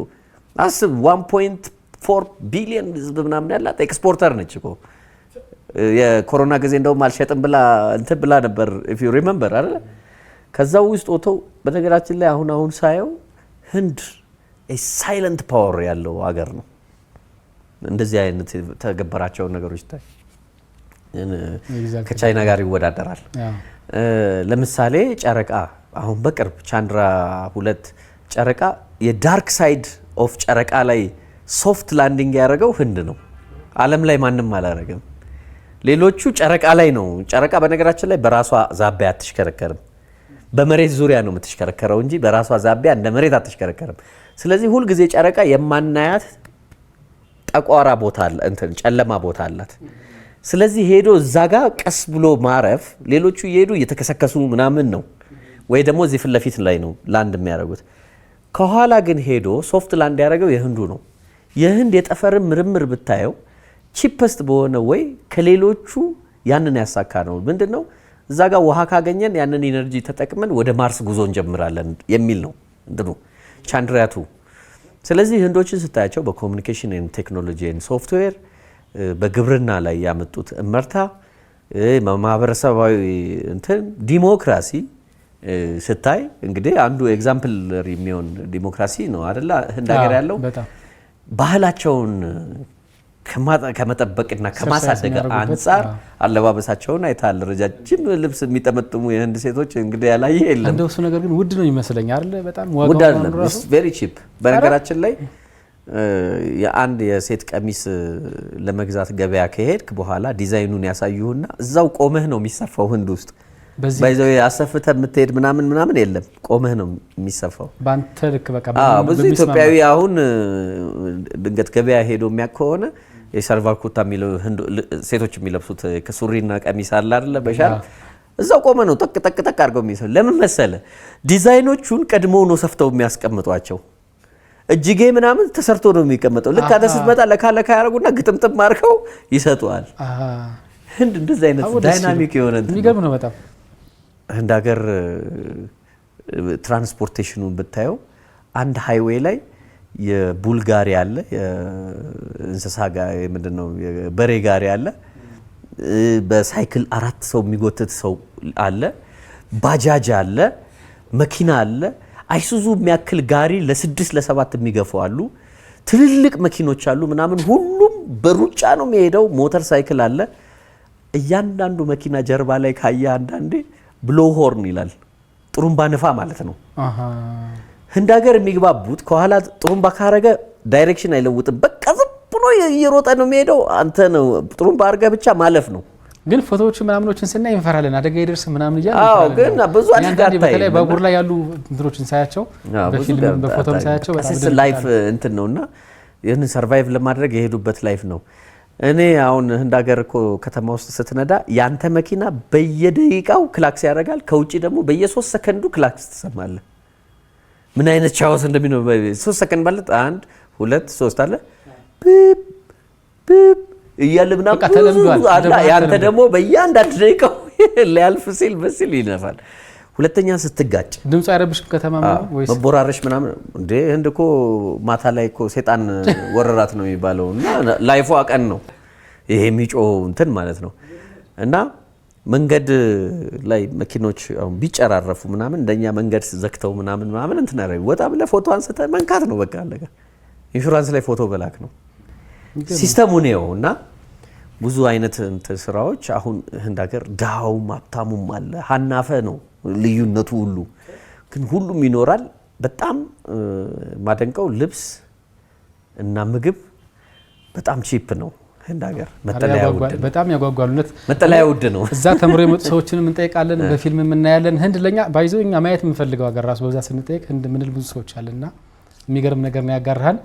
አስብ፣ 1.4 ቢሊዮን ህዝብ ምናምን ያላት exporter ነች እኮ። የኮሮና ጊዜ እንደውም አልሸጥም ብላ እንትን ብላ ነበር፣ if you remember አይደለ? ከዛው ውስጥ ወጥተው በነገራችን ላይ አሁን አሁን ሳየው ህንድ silent power ያለው ሀገር ነው። እንደዚህ አይነት የተገበራቸውን ነገሮች ታይ ከቻይና ጋር ይወዳደራል። ለምሳሌ ጨረቃ አሁን በቅርብ ቻንድራ 2 ጨረቃ የ dark side of ጨረቃ ላይ soft landing ያደረገው ህንድ ነው። ዓለም ላይ ማንም አላደረገም። ሌሎቹ ጨረቃ ላይ ነው። ጨረቃ በነገራችን ላይ በራሷ ዛቢያ አትሽከረከርም። በመሬት ዙሪያ ነው የምትሽከረከረው እንጂ በራሷ ዛቢያ እንደ መሬት አትሽከረከርም። ስለዚህ ሁልጊዜ ጨረቃ የማናያት ጠቋራ ቦታ አለ፣ እንትን ጨለማ ቦታ አላት። ስለዚህ ሄዶ እዛ ጋር ቀስ ብሎ ማረፍ፣ ሌሎቹ እየሄዱ እየተከሰከሱ ምናምን ነው ወይ ደግሞ እዚህ ፊት ለፊት ላይ ነው land የሚያደርጉት። ከኋላ ግን ሄዶ soft land ያደረገው የህንዱ ነው። የህንድ የጠፈርን ምርምር ብታየው cheapest በሆነ ወይ ከሌሎቹ ያንን ያሳካ ነው። ምንድን ነው፣ እዛ ጋር ውሃ ካገኘን ያንን energy ተጠቅመን ወደ ማርስ ጉዞ እንጀምራለን የሚል ነው እንትኑ ቻንድራያ 2። ስለዚህ ህንዶችን ስታያቸው በ communication technology፣ software፣ በግብርና ላይ ያመጡት እመርታ፣ ማህበረሰባዊ እንትን ዲሞክራሲ ስታይ እንግዲህ አንዱ example የሚሆን ዲሞክራሲ ነው አደለ ህንድ ሀገር ያለው። ባህላቸውን ከመጠበቅና ከማሳደግ አንጻር አለባበሳቸውን አይተሃል። ረጃጅም ልብስ የሚጠመጥሙ የህንድ ሴቶች እንግዲህ ያላየ የለም። እንደው እሱ ነገር ግን ውድ ነው ይመስለኛል አይደለ? በጣም ውድ አይደለም፣ very cheap። በነገራችን ላይ የአንድ የሴት ቀሚስ ለመግዛት ገበያ ከሄድክ በኋላ ዲዛይኑን ያሳዩህና እዛው ቆመህ ነው የሚሰፋው ህንድ ውስጥ። By the way አሰፍተህ የምትሄድ ምናምን ምናምን የለም፣ ቆመህ ነው የሚሰፋው። በአንተ ልክ በቃ። ብዙ ኢትዮጵያዊ አሁን ድንገት ገበያ ሄዶ የሚያውቅ ከሆነ የሰልቫር ኩርታ የሚለው ሴቶች የሚለብሱት ከሱሪና ቀሚስ አለ አይደለ? በሻርፕ እዛው ቆመ ነው ጠቅ ጠቅ ጠቅ አድርገው የሚሰሩ። ለምን መሰለ? ዲዛይኖቹን ቀድሞ ነው ሰፍተው የሚያስቀምጧቸው። እጅጌ ምናምን ተሰርቶ ነው የሚቀመጠው። ልክ አንተ ስትመጣ ለካ ለካ ያደርጉና ግጥምጥም አድርገው ይሰጡሃል። ህንድ እንደዚህ አይነት dynamic የሆነ እንትን ነው። የሚገርም ነው በጣም። ህንድ ሀገር transportation ኑን ብታየው አንድ highway ላይ የ bull ጋሪ አለ፣ የእንስሳ ምንድን ነው የበሬ ጋሪ አለ፣ በሳይክል አራት ሰው የሚጎትት ሰው አለ፣ ባጃጅ አለ፣ መኪና አለ፣ አይሱዙ የሚያክል ጋሪ ለስድስት ለሰባት የሚገፉ አሉ፣ ትልልቅ መኪኖች አሉ ምናምን፣ ሁሉም በሩጫ ነው የሚሄደው። ሞተር ሳይክል አለ። እያንዳንዱ መኪና ጀርባ ላይ ካየ አንዳንዴ blow horn ይላል፣ ጥሩምባ ንፋ ማለት ነው። ህንድ ሀገር የሚግባቡት ከኋላ ጥሩምባ ካረገ direction አይለውጥም። በቃ ዝም ብሎ እየሮጠ ነው የሚሄደው። አንተ ነው ጥሩምባ አድርገህ ብቻ ማለፍ ነው። ግን ፎቶዎች ምናምኖችን ስናይ እንፈራለን፣ አደጋ ይደርስ ምናምን እያልን አዎ፣ እንፈራለን። ግን ብዙ አደጋ አንዳንዴ በተለይ አታይም። ባቡር ላይ ያሉ እንትኖችን ሳያቸው በፊልምም በፎቶም ሳያቸው በጣም ቀስስ life እንትን ነው እና ይህንን survive ለማድረግ የሄዱበት life ነው። እኔ አሁን ህንድ ሀገር እኮ ከተማ ውስጥ ስትነዳ ያንተ መኪና በየደቂቃው ክላክስ ያደርጋል። ከውጭ ደግሞ በየ3 ሰከንዱ ክላክስ ትሰማለህ። ምን አይነት chaos እንደሚኖር፣ 3 ሰከንድ ማለት አንድ፣ ሁለት፣ ሶስት አለ ቢፕ ቢፕ እያለ ምናምን በቃ ተለምዷል። ብዙ አለ። እንደ ባህል ያንተ ተለምዷል። ደግሞ በእያንዳንድ ደቂቃው ሊያልፍ ሲል በሲል ይነፋል። ሁለተኛ ስትጋጭ ድምፁ አይረብሽም ከተማ ምናምን ወይስ? መቦራረሽ ምናምን እንዴ፣ ህንድ እኮ ማታ ላይ እኮ ሴጣን ወረራት ነው የሚባለው እና life ፏ ቀን ነው ይሄ የሚጮኸው እንትን ማለት ነው። እና መንገድ ላይ መኪኖች አሁን ቢጨራረፉ ምናምን እንደኛ መንገድ ዘግተው ምናምን ምናምን እንትን አደረጉ። ወጣ ብለህ ፎቶ አንስተህ መንካት ነው፣ በቃ አለቀ። ኢንሹራንስ ላይ ፎቶ በላክ ነው system ኡ ነው። እና ብዙ አይነት እንትን ስራዎች አሁን ህንድ ሀገር ድሃውም ሀብታሙም አለ። ሀናፈ ነው ልዩነቱ ሁሉ፣ ግን ሁሉም ይኖራል። በጣም ማደንቀው ልብስ እና ምግብ በጣም cheap ነው ህንድ ሀገር። መጠለያ ውድ ነው። በጣም ያጓጓል እውነት። መጠለያ ውድ ነው። እዛ ተምሮ የመጡ ሰዎችንም እንጠይቃለን፣ በፊልም እናያለን። ህንድ ለኛ ባይዞ እኛ ማየት የምንፈልገው ሀገር ራሱ በብዛት ስንጠይቅ ህንድ ምንል ብዙ ሰዎች አለና የሚገርም ነገር ነው ያጋርሃል።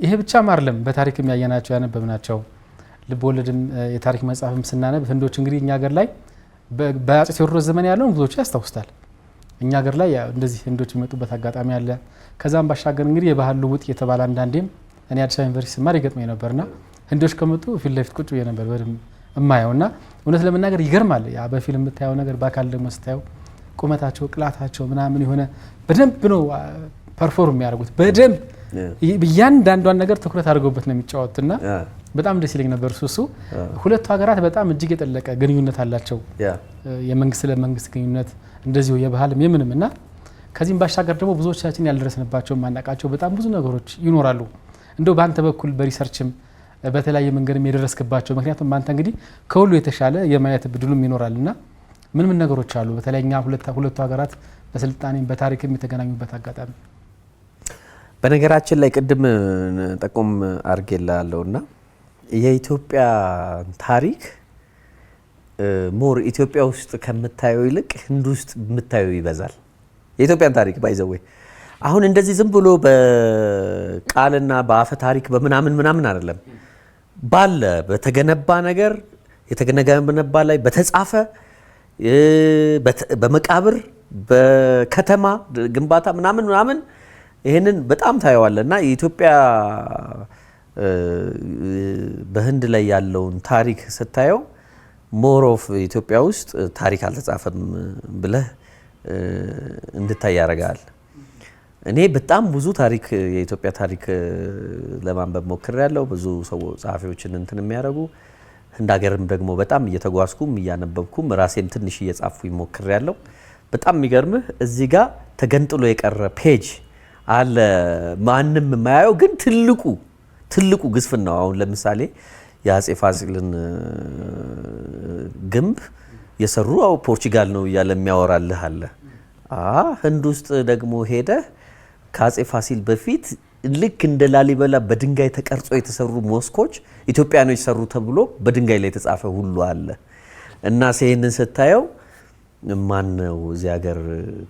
ይሄ ብቻም አይደለም፣ በታሪክም ያየናቸው ያነበብናቸው ልብ ወለድም የታሪክ መጽሐፍም ስናነብ ህንዶች እንግዲህ እኛ ሀገር ላይ በአፄ ቴዎድሮስ ዘመን ያለውን ብዙዎቹ ያስታውሱታል። እኛ ሀገር ላይ ያው እንደዚህ ህንዶች የሚመጡበት አጋጣሚ አለ። ከዛም ባሻገር እንግዲህ የባህል ልውውጥ የተባለ አንዳንዴም እኔ አዲስ አበባ ዩኒቨርሲቲ ስማር ይገጥመኝ ነበርና ህንዶች ከመጡ ፊት ለፊት ቁጭ ብዬ ነበር በደንብ እማየው እና እውነት ለመናገር ይገርማል። ያ በፊልም የምታየው ነገር በአካል ደግሞ ስታየው ቁመታቸው፣ ቅላታቸው ምናምን የሆነ በደንብ ነው perform የሚያደርጉት፣ በደንብ እያንዳንዷን ነገር ትኩረት አድርገውበት ነው የሚጫወቱት እና በጣም ደስ ይለኝ ነበር እሱ። ሁለቱ ሀገራት በጣም እጅግ የጠለቀ ግንኙነት አላቸው። የመንግስት ለመንግስት ግንኙነት እንደዚሁ የባህልም የምንም እና ከዚህም ባሻገር ደግሞ ብዙዎቻችን ያልደረስንባቸው የማናውቃቸው በጣም ብዙ ነገሮች ይኖራሉ። እንደው በአንተ በኩል በ research ም በተለያየ መንገድም የደረስክባቸው፣ ምክንያቱም አንተ እንግዲህ ከሁሉ የተሻለ የማየት እድሉም ይኖራል እና ምን ምን ነገሮች አሉ? በተለይ እኛ ሁለቱ ሀገራት በስልጣኔም በታሪክም የተገናኙበት አጋጣሚ? በነገራችን ላይ ቅድም ጠቆም አድርጌልሃለሁ እና የኢትዮጵያ ታሪክ more ኢትዮጵያ ውስጥ ከምታየው ይልቅ ህንድ ውስጥ የምታየው ይበዛል። የኢትዮጵያን ታሪክ by the way አሁን እንደዚህ ዝም ብሎ በቃልና በአፈ ታሪክ በምናምን ምናምን አይደለም፣ ባለ በተገነባ ነገር፣ የተገነባ ላይ በተጻፈ፣ በመቃብር፣ በከተማ ግንባታ ምናምን ምናምን ይህንን በጣም ታየዋለህ እና የኢትዮጵያ በህንድ ላይ ያለውን ታሪክ ስታየው more of ኢትዮጵያ ውስጥ ታሪክ አልተጻፈም ብለህ እንድታይ ያደርጋል። እኔ በጣም ብዙ ታሪክ የኢትዮጵያ ታሪክ ለማንበብ ሞክሬያለሁ። ብዙ ሰው ጸሐፊዎችን እንትን የሚያደርጉ ህንድ ሀገርም ደግሞ በጣም እየተጓዝኩም እያነበብኩም ራሴም ትንሽ እየጻፍኩኝ ሞክሬያለሁ። በጣም የሚገርምህ እዚህ ጋር ተገንጥሎ የቀረ page አለ ማንም የማያየው፣ ግን ትልቁ ትልቁ ግዝፍናው አሁን ለምሳሌ የአጼ ፋሲልን ግንብ የሰሩ አው ፖርቹጋል ነው እያለ የሚያወራልህ አለ። ህንድ ውስጥ ደግሞ ሄደህ ከአጼ ፋሲል በፊት ልክ እንደ ላሊበላ በድንጋይ ተቀርጾ የተሰሩ mosque ኦች ኢትዮጵያኖች ሰሩ ተብሎ በድንጋይ ላይ የተጻፈ ሁሉ አለ እና ይህንን ስታየው ማን ነው እዚህ ሀገር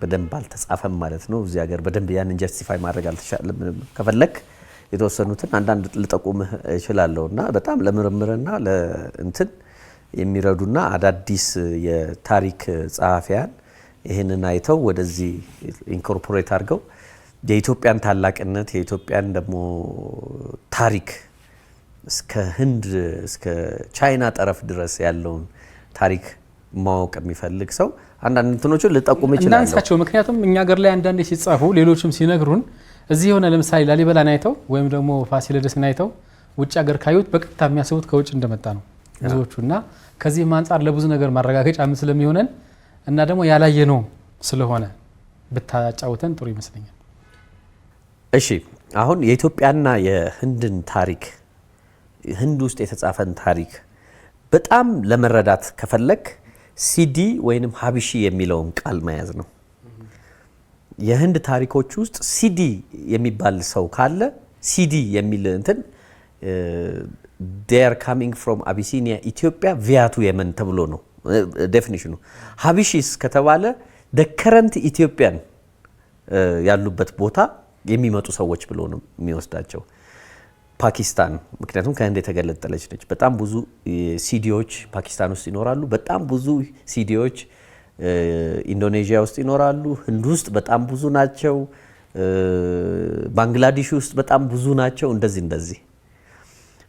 በደንብ አልተጻፈም ማለት ነው። እዚህ ሀገር በደንብ ያንን justify ማድረግ አልተቻለም። ከፈለክ የተወሰኑትን አንዳንድ ልጠቁምህ እችላለሁ። እና በጣም ለምርምርና ለእንትን የሚረዱና አዳዲስ የታሪክ ጸሐፊያን ይህንን አይተው ወደዚህ incorporate አድርገው የኢትዮጵያን ታላቅነት፣ የኢትዮጵያን ደግሞ ታሪክ እስከ ህንድ፣ እስከ ቻይና ጠረፍ ድረስ ያለውን ታሪክ ማወቅ የሚፈልግ ሰው አንዳንድ እንትኖችን ልጠቁም እችላለሁ። እናንሳቸው። ምክንያቱም እኛ ሀገር ላይ አንዳንዴ ሲጻፉ ሌሎችም ሲነግሩን እዚህ የሆነ ለምሳሌ ላሊበላን አይተው ወይም ደግሞ ፋሲለደስን አይተው ውጭ ሀገር ካዩት በቀጥታ የሚያስቡት ከውጭ እንደመጣ ነው ብዙዎቹ። እና ከዚህም አንጻር ለብዙ ነገር ማረጋገጫ ስለሚሆነን እና ደግሞ ያላየነው ስለሆነ ብታጫውተን ጥሩ ይመስለኛል። እሺ፣ አሁን የኢትዮጵያና የህንድን ታሪክ፣ ህንድ ውስጥ የተጻፈን ታሪክ በጣም ለመረዳት ከፈለክ ሲዲ ወይንም ሀቢሺ የሚለውን ቃል መያዝ ነው። የህንድ ታሪኮች ውስጥ ሲዲ የሚባል ሰው ካለ፣ ሲዲ የሚል እንትን "They're coming from Abyssinia, Ethiopia via to Yemen" ተብሎ ነው definition ኑ። Habeshis ከተባለ the current Ethiopian ያሉበት ቦታ የሚመጡ ሰዎች ብሎ ነው የሚወስዳቸው። ፓኪስታን ምክንያቱም ከህንድ የተገነጠለች ነች። በጣም ብዙ ሲዲዎች ፓኪስታን ውስጥ ይኖራሉ። በጣም ብዙ ሲዲዎች ኢንዶኔዥያ ውስጥ ይኖራሉ። ህንድ ውስጥ በጣም ብዙ ናቸው። ባንግላዴሽ ውስጥ በጣም ብዙ ናቸው። እንደዚህ እንደዚህ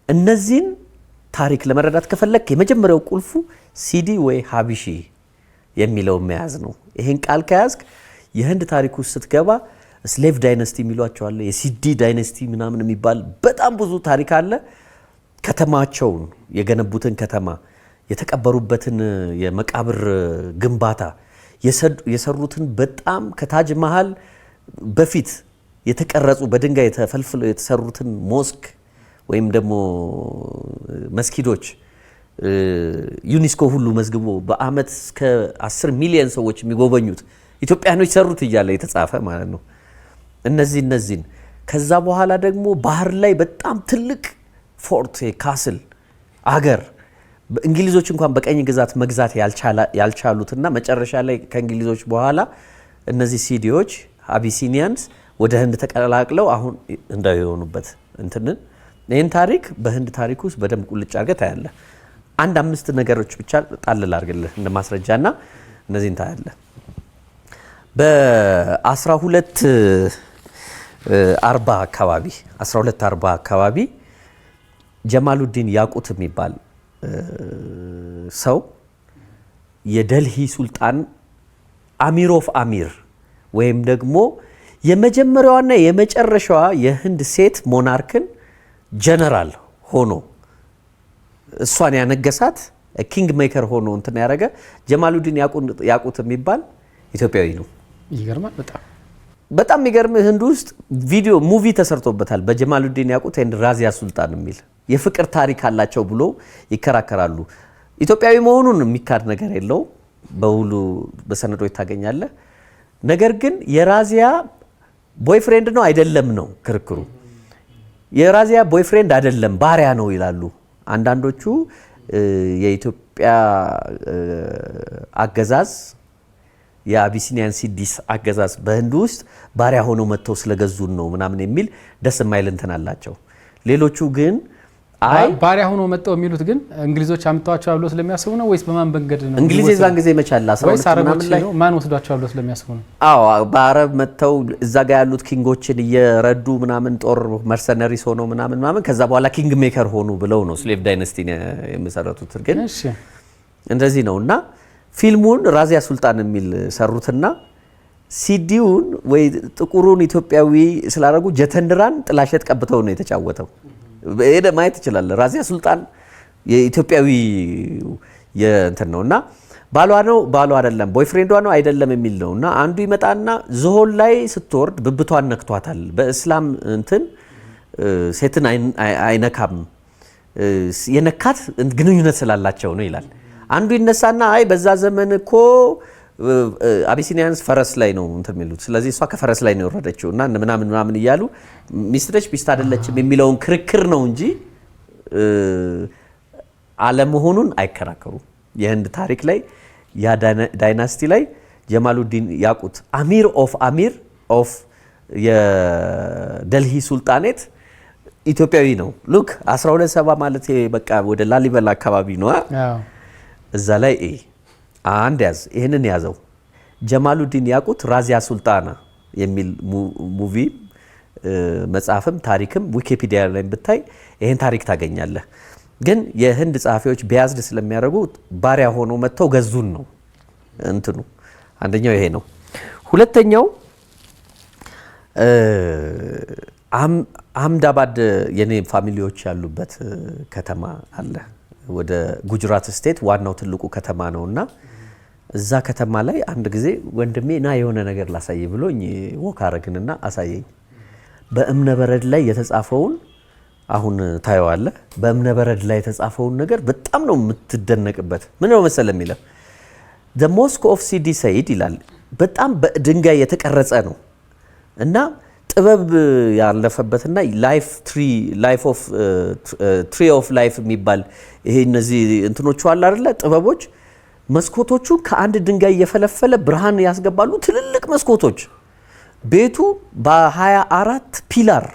እነዚህን ታሪክ ለመረዳት ከፈለክ የመጀመሪያው ቁልፉ ሲዲ ወይ ሀቢሺ የሚለውን መያዝ ነው። ይሄን ቃል ከያዝክ የህንድ ታሪክ ውስጥ ስትገባ slave dynasty የሚሏቸው አለ፣ የሲዲ dynasty ምናምን የሚባል በጣም ብዙ ታሪክ አለ። ከተማቸውን፣ የገነቡትን ከተማ፣ የተቀበሩበትን የመቃብር ግንባታ፣ የሰሩትን በጣም ከታጅ መሃል በፊት የተቀረጹ፣ በድንጋይ ተፈልፍለው የተሰሩትን mosque ወይም ደግሞ መስጊዶች ዩኒስኮ ሁሉ መዝግቦ በአመት እስከ 10 ሚሊዮን ሰዎች የሚጎበኙት ኢትዮጵያኖች ሰሩት እያለ የተጻፈ ማለት ነው። እነዚህን ከዛ በኋላ ደግሞ ባህር ላይ በጣም ትልቅ fort፣ castle አገር እንግሊዞች እንኳን በቅኝ ግዛት መግዛት ያልቻሉትና መጨረሻ ላይ ከእንግሊዞች በኋላ እነዚህ ሲዲዎች Abyssinians ወደ ህንድ ተቀላቅለው አሁን ህንዳዊ የሆኑበት እንትንን ይህን ታሪክ በህንድ ታሪክ ውስጥ በደንብ ቁልጭ አድርገህ ታያለህ። አንድ አምስት ነገሮች ብቻ ጣል ላድርግልህ እንደ ማስረጃና እነዚህን ታያለህ። በ1240 አካባቢ፣ 1240 አካባቢ ጀማሉዲን ያቁት የሚባል ሰው የደልሂ ሱልጣን አሚር of አሚር ወይም ደግሞ የመጀመሪያዋና የመጨረሻዋ የህንድ ሴት monarch ን ጀነራል ሆኖ እሷን ያነገሳት፣ king maker ሆኖ እንትን ያደረገ ጀማሉዲን ያቁት የሚባል ኢትዮጵያዊ ነው። ይገርማል በጣም። በጣም የሚገርም ህንድ ውስጥ ቪዲዮ movie ተሰርቶበታል። በጀማሉዲን ያቁት and ራዚያ ሱልጣን የሚል የፍቅር ታሪክ አላቸው ብሎ ይከራከራሉ። ኢትዮጵያዊ መሆኑን የሚካድ ነገር የለውም። በውሉ በሰነዶች ታገኛለህ። ነገር ግን የራዚያ boyfriend ነው አይደለም ነው ክርክሩ። የራዚያ boyfriend አይደለም፣ ባሪያ ነው ይላሉ አንዳንዶቹ። የኢትዮጵያ አገዛዝ፣ የ Abyssinian Siddis አገዛዝ በህንድ ውስጥ ባሪያ ሆነው መጥተው ስለገዙን ነው ምናምን የሚል ደስ የማይል እንትን አላቸው። ሌሎቹ ግን አይ ባሪያ ሆኖ መጣው የሚሉት ግን እንግሊዞች አምጥተዋቸዋል ብሎ ስለሚያስቡ ነው ወይስ በማን መንገድ ነው? እንግሊዝ የዛን ጊዜ መቻል ወይስ 12 አረቦች ምናምን ላይ ነው? ማን ወስዷቸዋል ብሎ ስለሚያስቡ ነው? አዎ፣ በአረብ መጥተው እዛ ጋ ያሉት king ኦችን እየረዱ ምናምን፣ ጦር mercenaries ሆነው ምናምን ምናምን ከዛ በኋላ king maker ሆኑ ብለው ነው slave dynasty የመሰረቱት። ግን እንደዚህ ነው። እና ፊልሙን ራዚያ ሱልጣን የሚል ሰሩትና ሲዲውን ወይ ጥቁሩን ኢትዮጵያዊ ስላደረጉ ጀተንድራን ጥላሸት ቀብተው ነው የተጫወተው። ሄደህ ማየት ትችላለህ። ራዚያ ሱልጣን የኢትዮጵያዊ የእንትን ነው እና ባሏ ነው፣ ባሏ አይደለም፣ boyfriend ዷ ነው አይደለም የሚል ነው። እና አንዱ ይመጣና ዝሆን ላይ ስትወርድ ብብቷን ነክቷታል። በእስላም እንትን ሴትን አይነካም፣ የነካት ግንኙነት ስላላቸው ነው ይላል። አንዱ ይነሳና አይ በዛ ዘመን እኮ Abyssinians ፈረስ ላይ ነው እንትን የሚሉት፣ ስለዚህ እሷ ከፈረስ ላይ ነው የወረደችው እና ምናምን ምናምን እያሉ ሚስት ነች ሚስት አይደለችም የሚለውን ክርክር ነው እንጂ አለመሆኑን አይከራከሩም። የህንድ ታሪክ ላይ ያ dynasty ላይ ጀማሉዲን ያቁት አሚር of አሚር of የደልሂ ሱልጣኔት ኢትዮጵያዊ ነው። Look፣ 1270 ማለት ይሄ በቃ ወደ ላሊበላ አካባቢ ነው። እዛ ላይ አንድ ያዝ፣ ይህንን ያዘው። ጀማሉዲን ያቁት ራዚያ ሱልጣና የሚል movie፣ መጽሐፍም ታሪክም ዊኪፒዲያ ላይ ብታይ ይህን ታሪክ ታገኛለህ። ግን የህንድ ጸሐፊዎች biased ስለሚያደርጉ ባሪያ ሆኖ መጥተው ገዙን ነው እንትኑ። አንደኛው ይሄ ነው። ሁለተኛው አህምዳባድ የኔ family ዎች ያሉበት ከተማ አለ። ወደ ጉጅራት state ዋናው ትልቁ ከተማ ነው እና እዛ ከተማ ላይ አንድ ጊዜ ወንድሜ ና የሆነ ነገር ላሳይ ብሎኝ walk አረግንና አሳየኝ። በእብነ በረድ ላይ የተጻፈውን አሁን ታየዋለህ። በእብነ በረድ ላይ የተጻፈውን ነገር በጣም ነው የምትደነቅበት። ምን ነው መሰለህ የሚለው? "The Mosque of ሲዲ ሰይድ" ይላል። በጣም በድንጋይ የተቀረጸ ነው እና ጥበብ ያለፈበትና life tree life of tree of life የሚባል ይሄ እነዚህ እንትኖቹ አለ አይደለ ጥበቦች፣ መስኮቶቹ ከአንድ ድንጋይ እየፈለፈለ ብርሃን ያስገባሉ። ትልልቅ መስኮቶች፣ ቤቱ በ24 pillar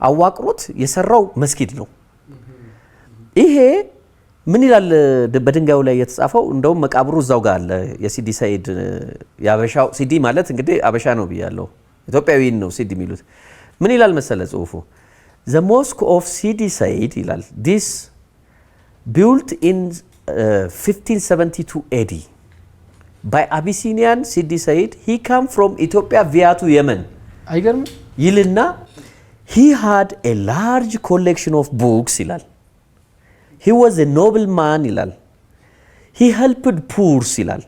አዋቅሮት የሰራው መስጊድ ነው። ይሄ ምን ይላል በድንጋዩ ላይ የተጻፈው? እንደውም መቃብሩ እዛው ጋር አለ። የሲዲ ሰይድ፣ የአበሻው ሲዲ ማለት እንግዲህ አበሻ ነው ብያለሁ። ኢትዮጵያዊን ነው ሲዲ የሚሉት። ምን ይላል መሰለ ጽሁፉ? "The Mosque of ሲዲ ሰይድ" ይላል፣ "this built in 1572 AD by Abyssinian ሲዲ ሰይድ. He came from Ethiopia via to Yemen" አይገርምም? ይልና "he had a large collection of books" ይላል። "He was a noble man" ይላል። "He helped poors" ይላል።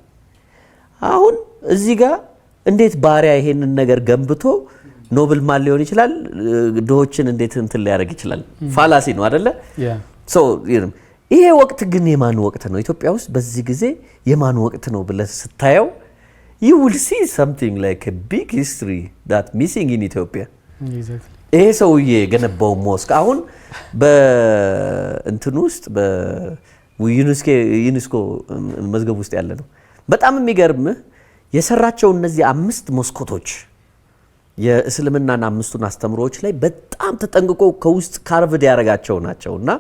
አሁን እዚህ ጋር እንዴት ባሪያ ይሄንን ነገር ገንብቶ noble man ሊሆን ይችላል? ድሆችን እንዴት እንትን ሊያደርግ ይችላል? Fallacy ነው አደለ? ይሄ ወቅት ግን የማን ወቅት ነው? ኢትዮጵያ ውስጥ በዚህ ጊዜ የማን ወቅት ነው ብለህ ስታየው you will see something like a big history that missing in Ethiopia። ይሄ ሰውዬ የገነባው mosque አሁን በእንትን ውስጥ በዩኔስኮ መዝገብ ውስጥ ያለ ነው። በጣም የሚገርምህ የሰራቸው እነዚህ አምስት መስኮቶች የእስልምናን አምስቱን አስተምሮዎች ላይ በጣም ተጠንቅቆ ከውስጥ carved ያደረጋቸው ናቸው እና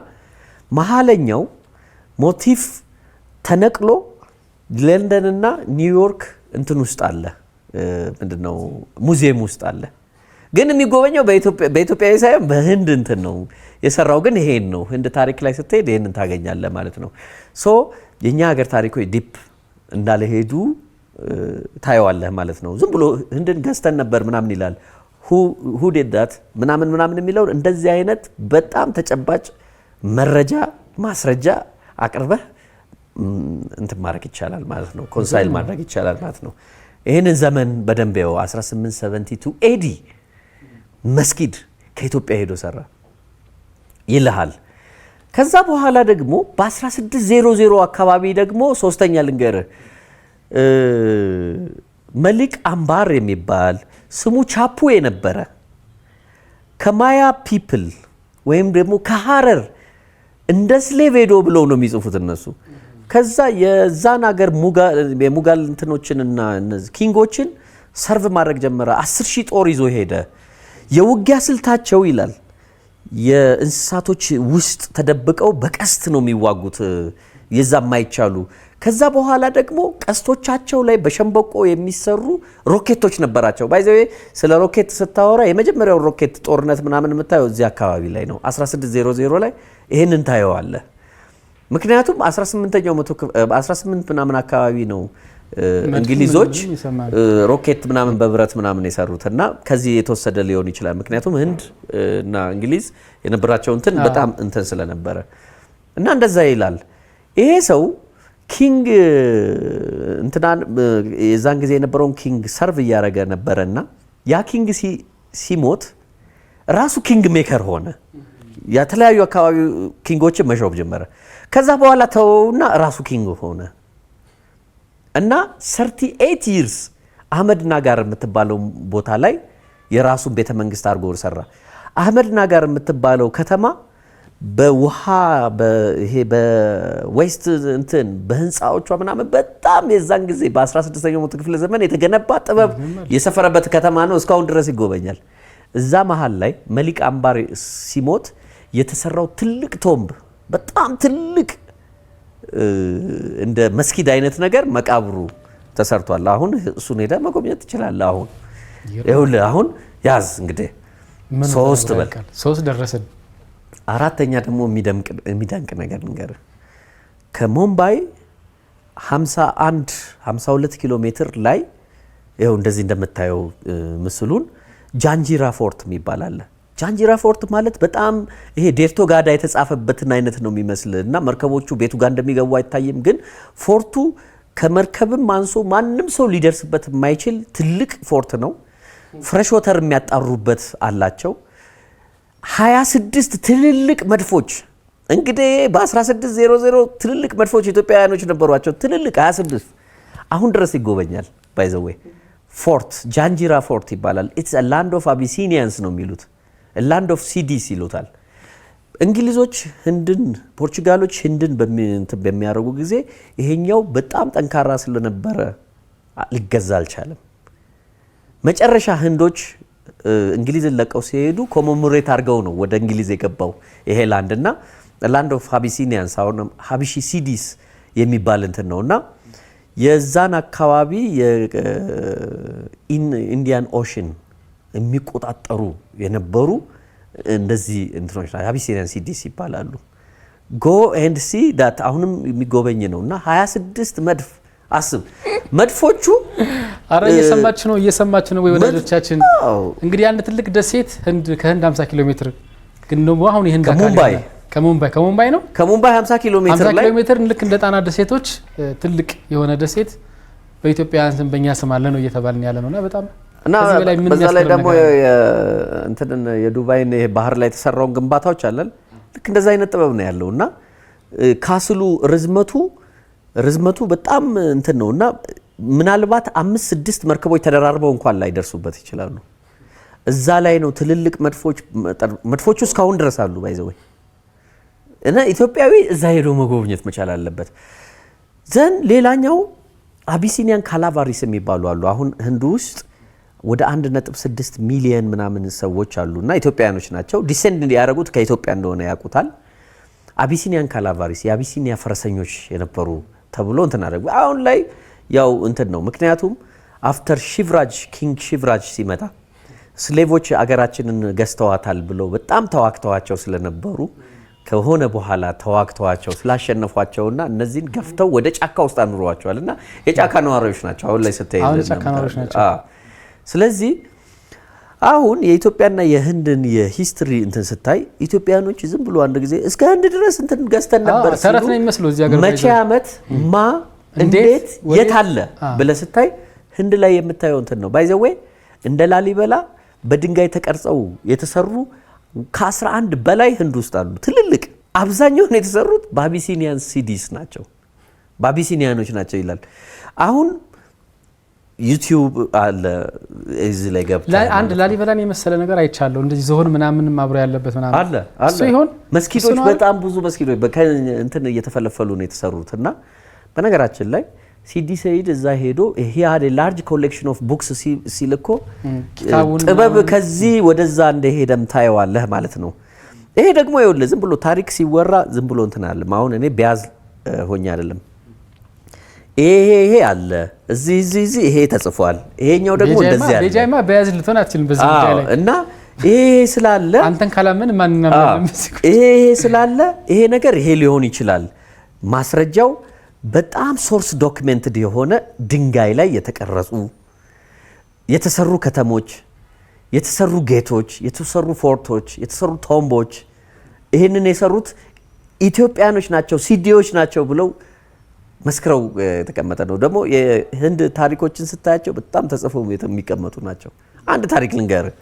መሀለኛው motif ተነቅሎ ለንደንና ኒውዮርክ እንትን ውስጥ አለ፣ ምንድነው፣ ሙዚየም ውስጥ አለ። ግን የሚጎበኘው በኢትዮጵያዊ ሳይሆን በህንድ እንትን ነው የሰራው። ግን ይሄን ነው፣ ህንድ ታሪክ ላይ ስትሄድ ይሄንን ታገኛለህ ማለት ነው። So የእኛ ሀገር ታሪኮች deep እንዳልሄዱ ታየዋለህ ማለት ነው። ዝም ብሎ ህንድን ገዝተን ነበር ምናምን ይላል። Who did that ምናምን ምናምን የሚለውን እንደዚህ አይነት በጣም ተጨባጭ መረጃ ማስረጃ አቅርበህ እንትን ማድረግ ይቻላል ማለት ነው። Reconcile ማድረግ ይቻላል ማለት ነው። ይህንን ዘመን በደንብ ያው 1872 AD መስጊድ ከኢትዮጵያ ሄዶ ሰራ ይልሃል። ከዛ በኋላ ደግሞ በ1600 አካባቢ ደግሞ ሶስተኛ ልንገርህ፣ መሊክ አምባር የሚባል ስሙ ቻፑ የነበረ ከማያ people ወይም ደግሞ ከሐረር እንደ slave ሄዶ ብለው ነው የሚጽፉት እነሱ። ከዛ የዛን ሀገር የሙጋል እንትኖችንና እነዚህ king ኦችን serve ማድረግ ጀመረ። 10,000 ጦር ይዞ ሄደ። የውጊያ ስልታቸው ይላል የእንስሳቶች ውስጥ ተደብቀው በቀስት ነው የሚዋጉት፣ የዛ የማይቻሉ። ከዛ በኋላ ደግሞ ቀስቶቻቸው ላይ በሸንበቆ የሚሰሩ ሮኬቶች ነበራቸው። By the way፣ ስለ ሮኬት ስታወራ የመጀመሪያው ሮኬት ጦርነት ምናምን የምታየው እዚህ አካባቢ ላይ ነው። 1600 ላይ ይህንን ታየዋለህ። ምክንያቱም 18ኛው መቶ 18 ምናምን አካባቢ ነው እንግሊዞች ሮኬት ምናምን በብረት ምናምን የሰሩት እና ከዚህ የተወሰደ ሊሆን ይችላል። ምክንያቱም ህንድ እና እንግሊዝ የነበራቸው እንትን በጣም እንትን ስለነበረ እና እንደዛ ይላል። ይሄ ሰው king እንትናን የዛን ጊዜ የነበረውን king serve እያደረገ ነበረና ያ king ሲሞት ራሱ king maker ሆነ። የተለያዩ አካባቢ king ኦችን መሾም ጀመረ። ከዛ በኋላ ተወውና ራሱ king ሆነ እና 38 years አህመድ ናጋር የምትባለው ቦታ ላይ የራሱን ቤተ መንግስት አድርጎ ሰራ። አህመድ ናጋር የምትባለው ከተማ በውሃ ይሄ በ waste እንትን በህንፃዎቿ ምናምን በጣም የዛን ጊዜ በ16ኛው መቶ ክፍለ ዘመን የተገነባ ጥበብ የሰፈረበት ከተማ ነው። እስካሁን ድረስ ይጎበኛል። እዛ መሀል ላይ መሊክ አምባር ሲሞት የተሰራው ትልቅ tomb፣ በጣም ትልቅ እንደ መስጊድ አይነት ነገር መቃብሩ ተሰርቷል። አሁን እሱን ሄደህ መጎብኘት ትችላለህ። አሁን ይኸውልህ አሁን ያዝ እንግዲህ ምን ሶስት ተነግሮ በል። ያልቃል? ሶስት ደረስን። አራተኛ ደግሞ የሚደንቅ ነገር ንገርህ። ከሙምባይ 51 52 ኪሎ ሜትር ላይ ይኸው እንደዚህ እንደምታየው ምስሉን ጃንጂራ Fort የሚባል አለ። ጃንጂራ Fort ማለት በጣም ይሄ ዴርቶ ጋዳ የተጻፈበትን አይነት ነው የሚመስል እና መርከቦቹ ቤቱ ጋር እንደሚገቡ አይታይም፣ ግን fort ኡ ከመርከብም አንሶ ማንም ሰው ሊደርስበት የማይችል ትልቅ fort ነው። Fresh water የሚያጣሩበት አላቸው። 26 ትልልቅ መድፎች፣ እንግዲህ በ1600 ትልልቅ መድፎች ኢትዮጵያውያኖች ነበሯቸው። ትልልቅ 26 አሁን ድረስ ይጎበኛል። By the way fort ጃንጂራ Fort ይባላል። It's land of Abyssinians ነው የሚሉት፣ land of Siddis ይሉታል። እንግሊዞች ህንድን፣ ፖርቹጋሎች ህንድን እንትን በሚያደርጉ ጊዜ ይሄኛው በጣም ጠንካራ ስለነበረ ሊገዛ አልቻለም። መጨረሻ ህንዶች እንግሊዝን ለቀው ሲሄዱ commemorate አድርገው ነው ወደ እንግሊዝ የገባው ይሄ land እና land of Abyssinians አሁን ሀቢሺ ሲዲስ የሚባል እንትን ነው እና የዛን አካባቢ የ Indian Ocean የሚቆጣጠሩ የነበሩ እንደዚህ እንትኖች ናቸው። Abyssinian Siddis ይባላሉ። Go and see that። አሁንም የሚጎበኝ ነው እና 26 መድፍ አስብ መድፎቹ። አረ እየሰማች ነው፣ እየሰማች ነው ወይ ወዳጆቻችን? አዎ። እንግዲህ አንድ ትልቅ ደሴት ህንድ ከህንድ 50 ኪሎ ሜትር ግን ደግሞ አሁን የህንድ አካል ከሙምባይ። የሆነ ከሙምባይ ነው። ከሙምባይ 50 ኪሎ ሜትር 50 ላይ። ኪሎ ሜትር ልክ እንደ ጣና ደሴቶች ትልቅ የሆነ ደሴት በኢትዮጵያውያን ስም በእኛ ስም አለ ነው እየተባልን ያለ ነውና በጣም እና ከዚህ በላይ ምን በዛ ላይ የሚያስገርም ደግሞ ነገር አለ? እንትንን የዱባይን ይሄ ባህር ላይ የተሰራውን ግንባታዎች አለን፣ ልክ እንደዛ አይነት ጥበብ ነው ያለው እና castle ኡ ርዝመቱ በጣም እንትን ነው እና ምናልባት አምስት ስድስት መርከቦች ተደራርበው እንኳን ላይደርሱበት ይችላሉ። እዛ ላይ ነው ትልልቅ መድፎች፣ መድፎቹ እስካሁን ድረስ አሉ by the way እና ኢትዮጵያዊ እዛ ሄዶ መጎብኘት መቻል አለበት። Then ሌላኛው Abyssinian cavalries የሚባሉ አሉ። አሁን ህንዱ ውስጥ ወደ 1.6 ሚሊየን ምናምን ሰዎች አሉ እና ኢትዮጵያውያኖች ናቸው። Descend ያደረጉት ከኢትዮጵያ እንደሆነ ያውቁታል። Abyssinian cavalries የአቢሲኒያ ፈረሰኞች የነበሩ ተብሎ እንትን አደረጉ። አሁን ላይ ያው እንትን ነው። ምክንያቱም after ሺቭራጅ፣ King ሺቭራጅ ሲመጣ slave ኦች አገራችንን ገዝተዋታል ብለው በጣም ተዋግተዋቸው ስለነበሩ ከሆነ በኋላ ተዋግተዋቸው ስላሸነፏቸውና እነዚህን ገፍተው ወደ ጫካ ውስጥ አኑረዋቸዋል እና የጫካ ነዋሪዎች ናቸው አሁን ላይ ስታይ። አሁን የጫካ ነዋሪዎች ናቸው። አዎ። ስለዚህ አሁን የኢትዮጵያና የህንድን የ history እንትን ስታይ ኢትዮጵያኖች ዝም ብሎ አንድ ጊዜ እስከ ህንድ ድረስ እንትን ገዝተን ነበር አዎ፣ ተረት ሲሉ ነው የሚመስለው እዚህ ሀገር መቼ ባይዘው። ዓመት ማ እንዴት፣ እንዴት ወዴት? የት አለ ብለህ ስታይ ህንድ ላይ የምታየው እንትን ነው። By the way እንደ ላሊበላ በድንጋይ ተቀርጸው የተሰሩ ከ11 በላይ ህንድ ውስጥ አሉ። ትልልቅ አብዛኛውን የተሰሩት በ Abyssinian Siddis ናቸው፣ በአቢሲኒያኖች ናቸው ይላል። አሁን YouTube አለ እዚህ ላይ ገብተህ አንድ ላሊበላን የመሰለ ነገር አይቻለሁ። እንደዚህ ዝሆን ምናምንም አብሮ ያለበት ምናምን አለ አለ። እሱ ይሆን? መስጊዶች እሱ ነው አይደል? በጣም ብዙ መስጊዶች እንትን እየተፈለፈሉ ነው የተሰሩት እና በነገራችን ላይ ሲዲ ሰይድ እዛ ሄዶ he had large collection of books ሲል እኮ ኪታቡን ጥበብ ምናምን ከዚህ ወደዛ እንደሄደም ታየዋለህ ማለት ነው። ይሄ ደግሞ ይኸውልህ ዝም ብሎ ታሪክ ሲወራ ዝም ብሎ እንትን አለ። አሁን እኔ bias ሆኜ አይደለም፣ ይሄ ይሄ አለ፣ እዚህ እዚህ እዚህ ይሄ ተጽፏል፣ ይሄኛው ደግሞ እንደዚህ አለ። ቤጃይማ bias ልትሆን አትችልም በዚህ ጉዳይ አዎ፣ ላይ። እና ይሄ ስላለ አንተን ካላመን ማን እናምናለን? በዚህ ጉዳይ? ይሄ ይሄ ስላለ ይሄ ነገር ይሄ ሊሆን ይችላል። ማስረጃው በጣም source documented የሆነ ድንጋይ ላይ የተቀረጹ የተሰሩ ከተሞች፣ የተሰሩ gate ኦች፣ የተሰሩ fort ኦች፣ የተሰሩ tomb ኦች ይህንን የሰሩት ኢትዮጵያኖች ናቸው፣ ሲዲዎች ናቸው ብለው መስክረው የተቀመጠ ነው። ደግሞ የህንድ ታሪኮችን ስታያቸው በጣም ተጽፈው የሚቀመጡ ናቸው። አንድ ታሪክ ልንገርህ።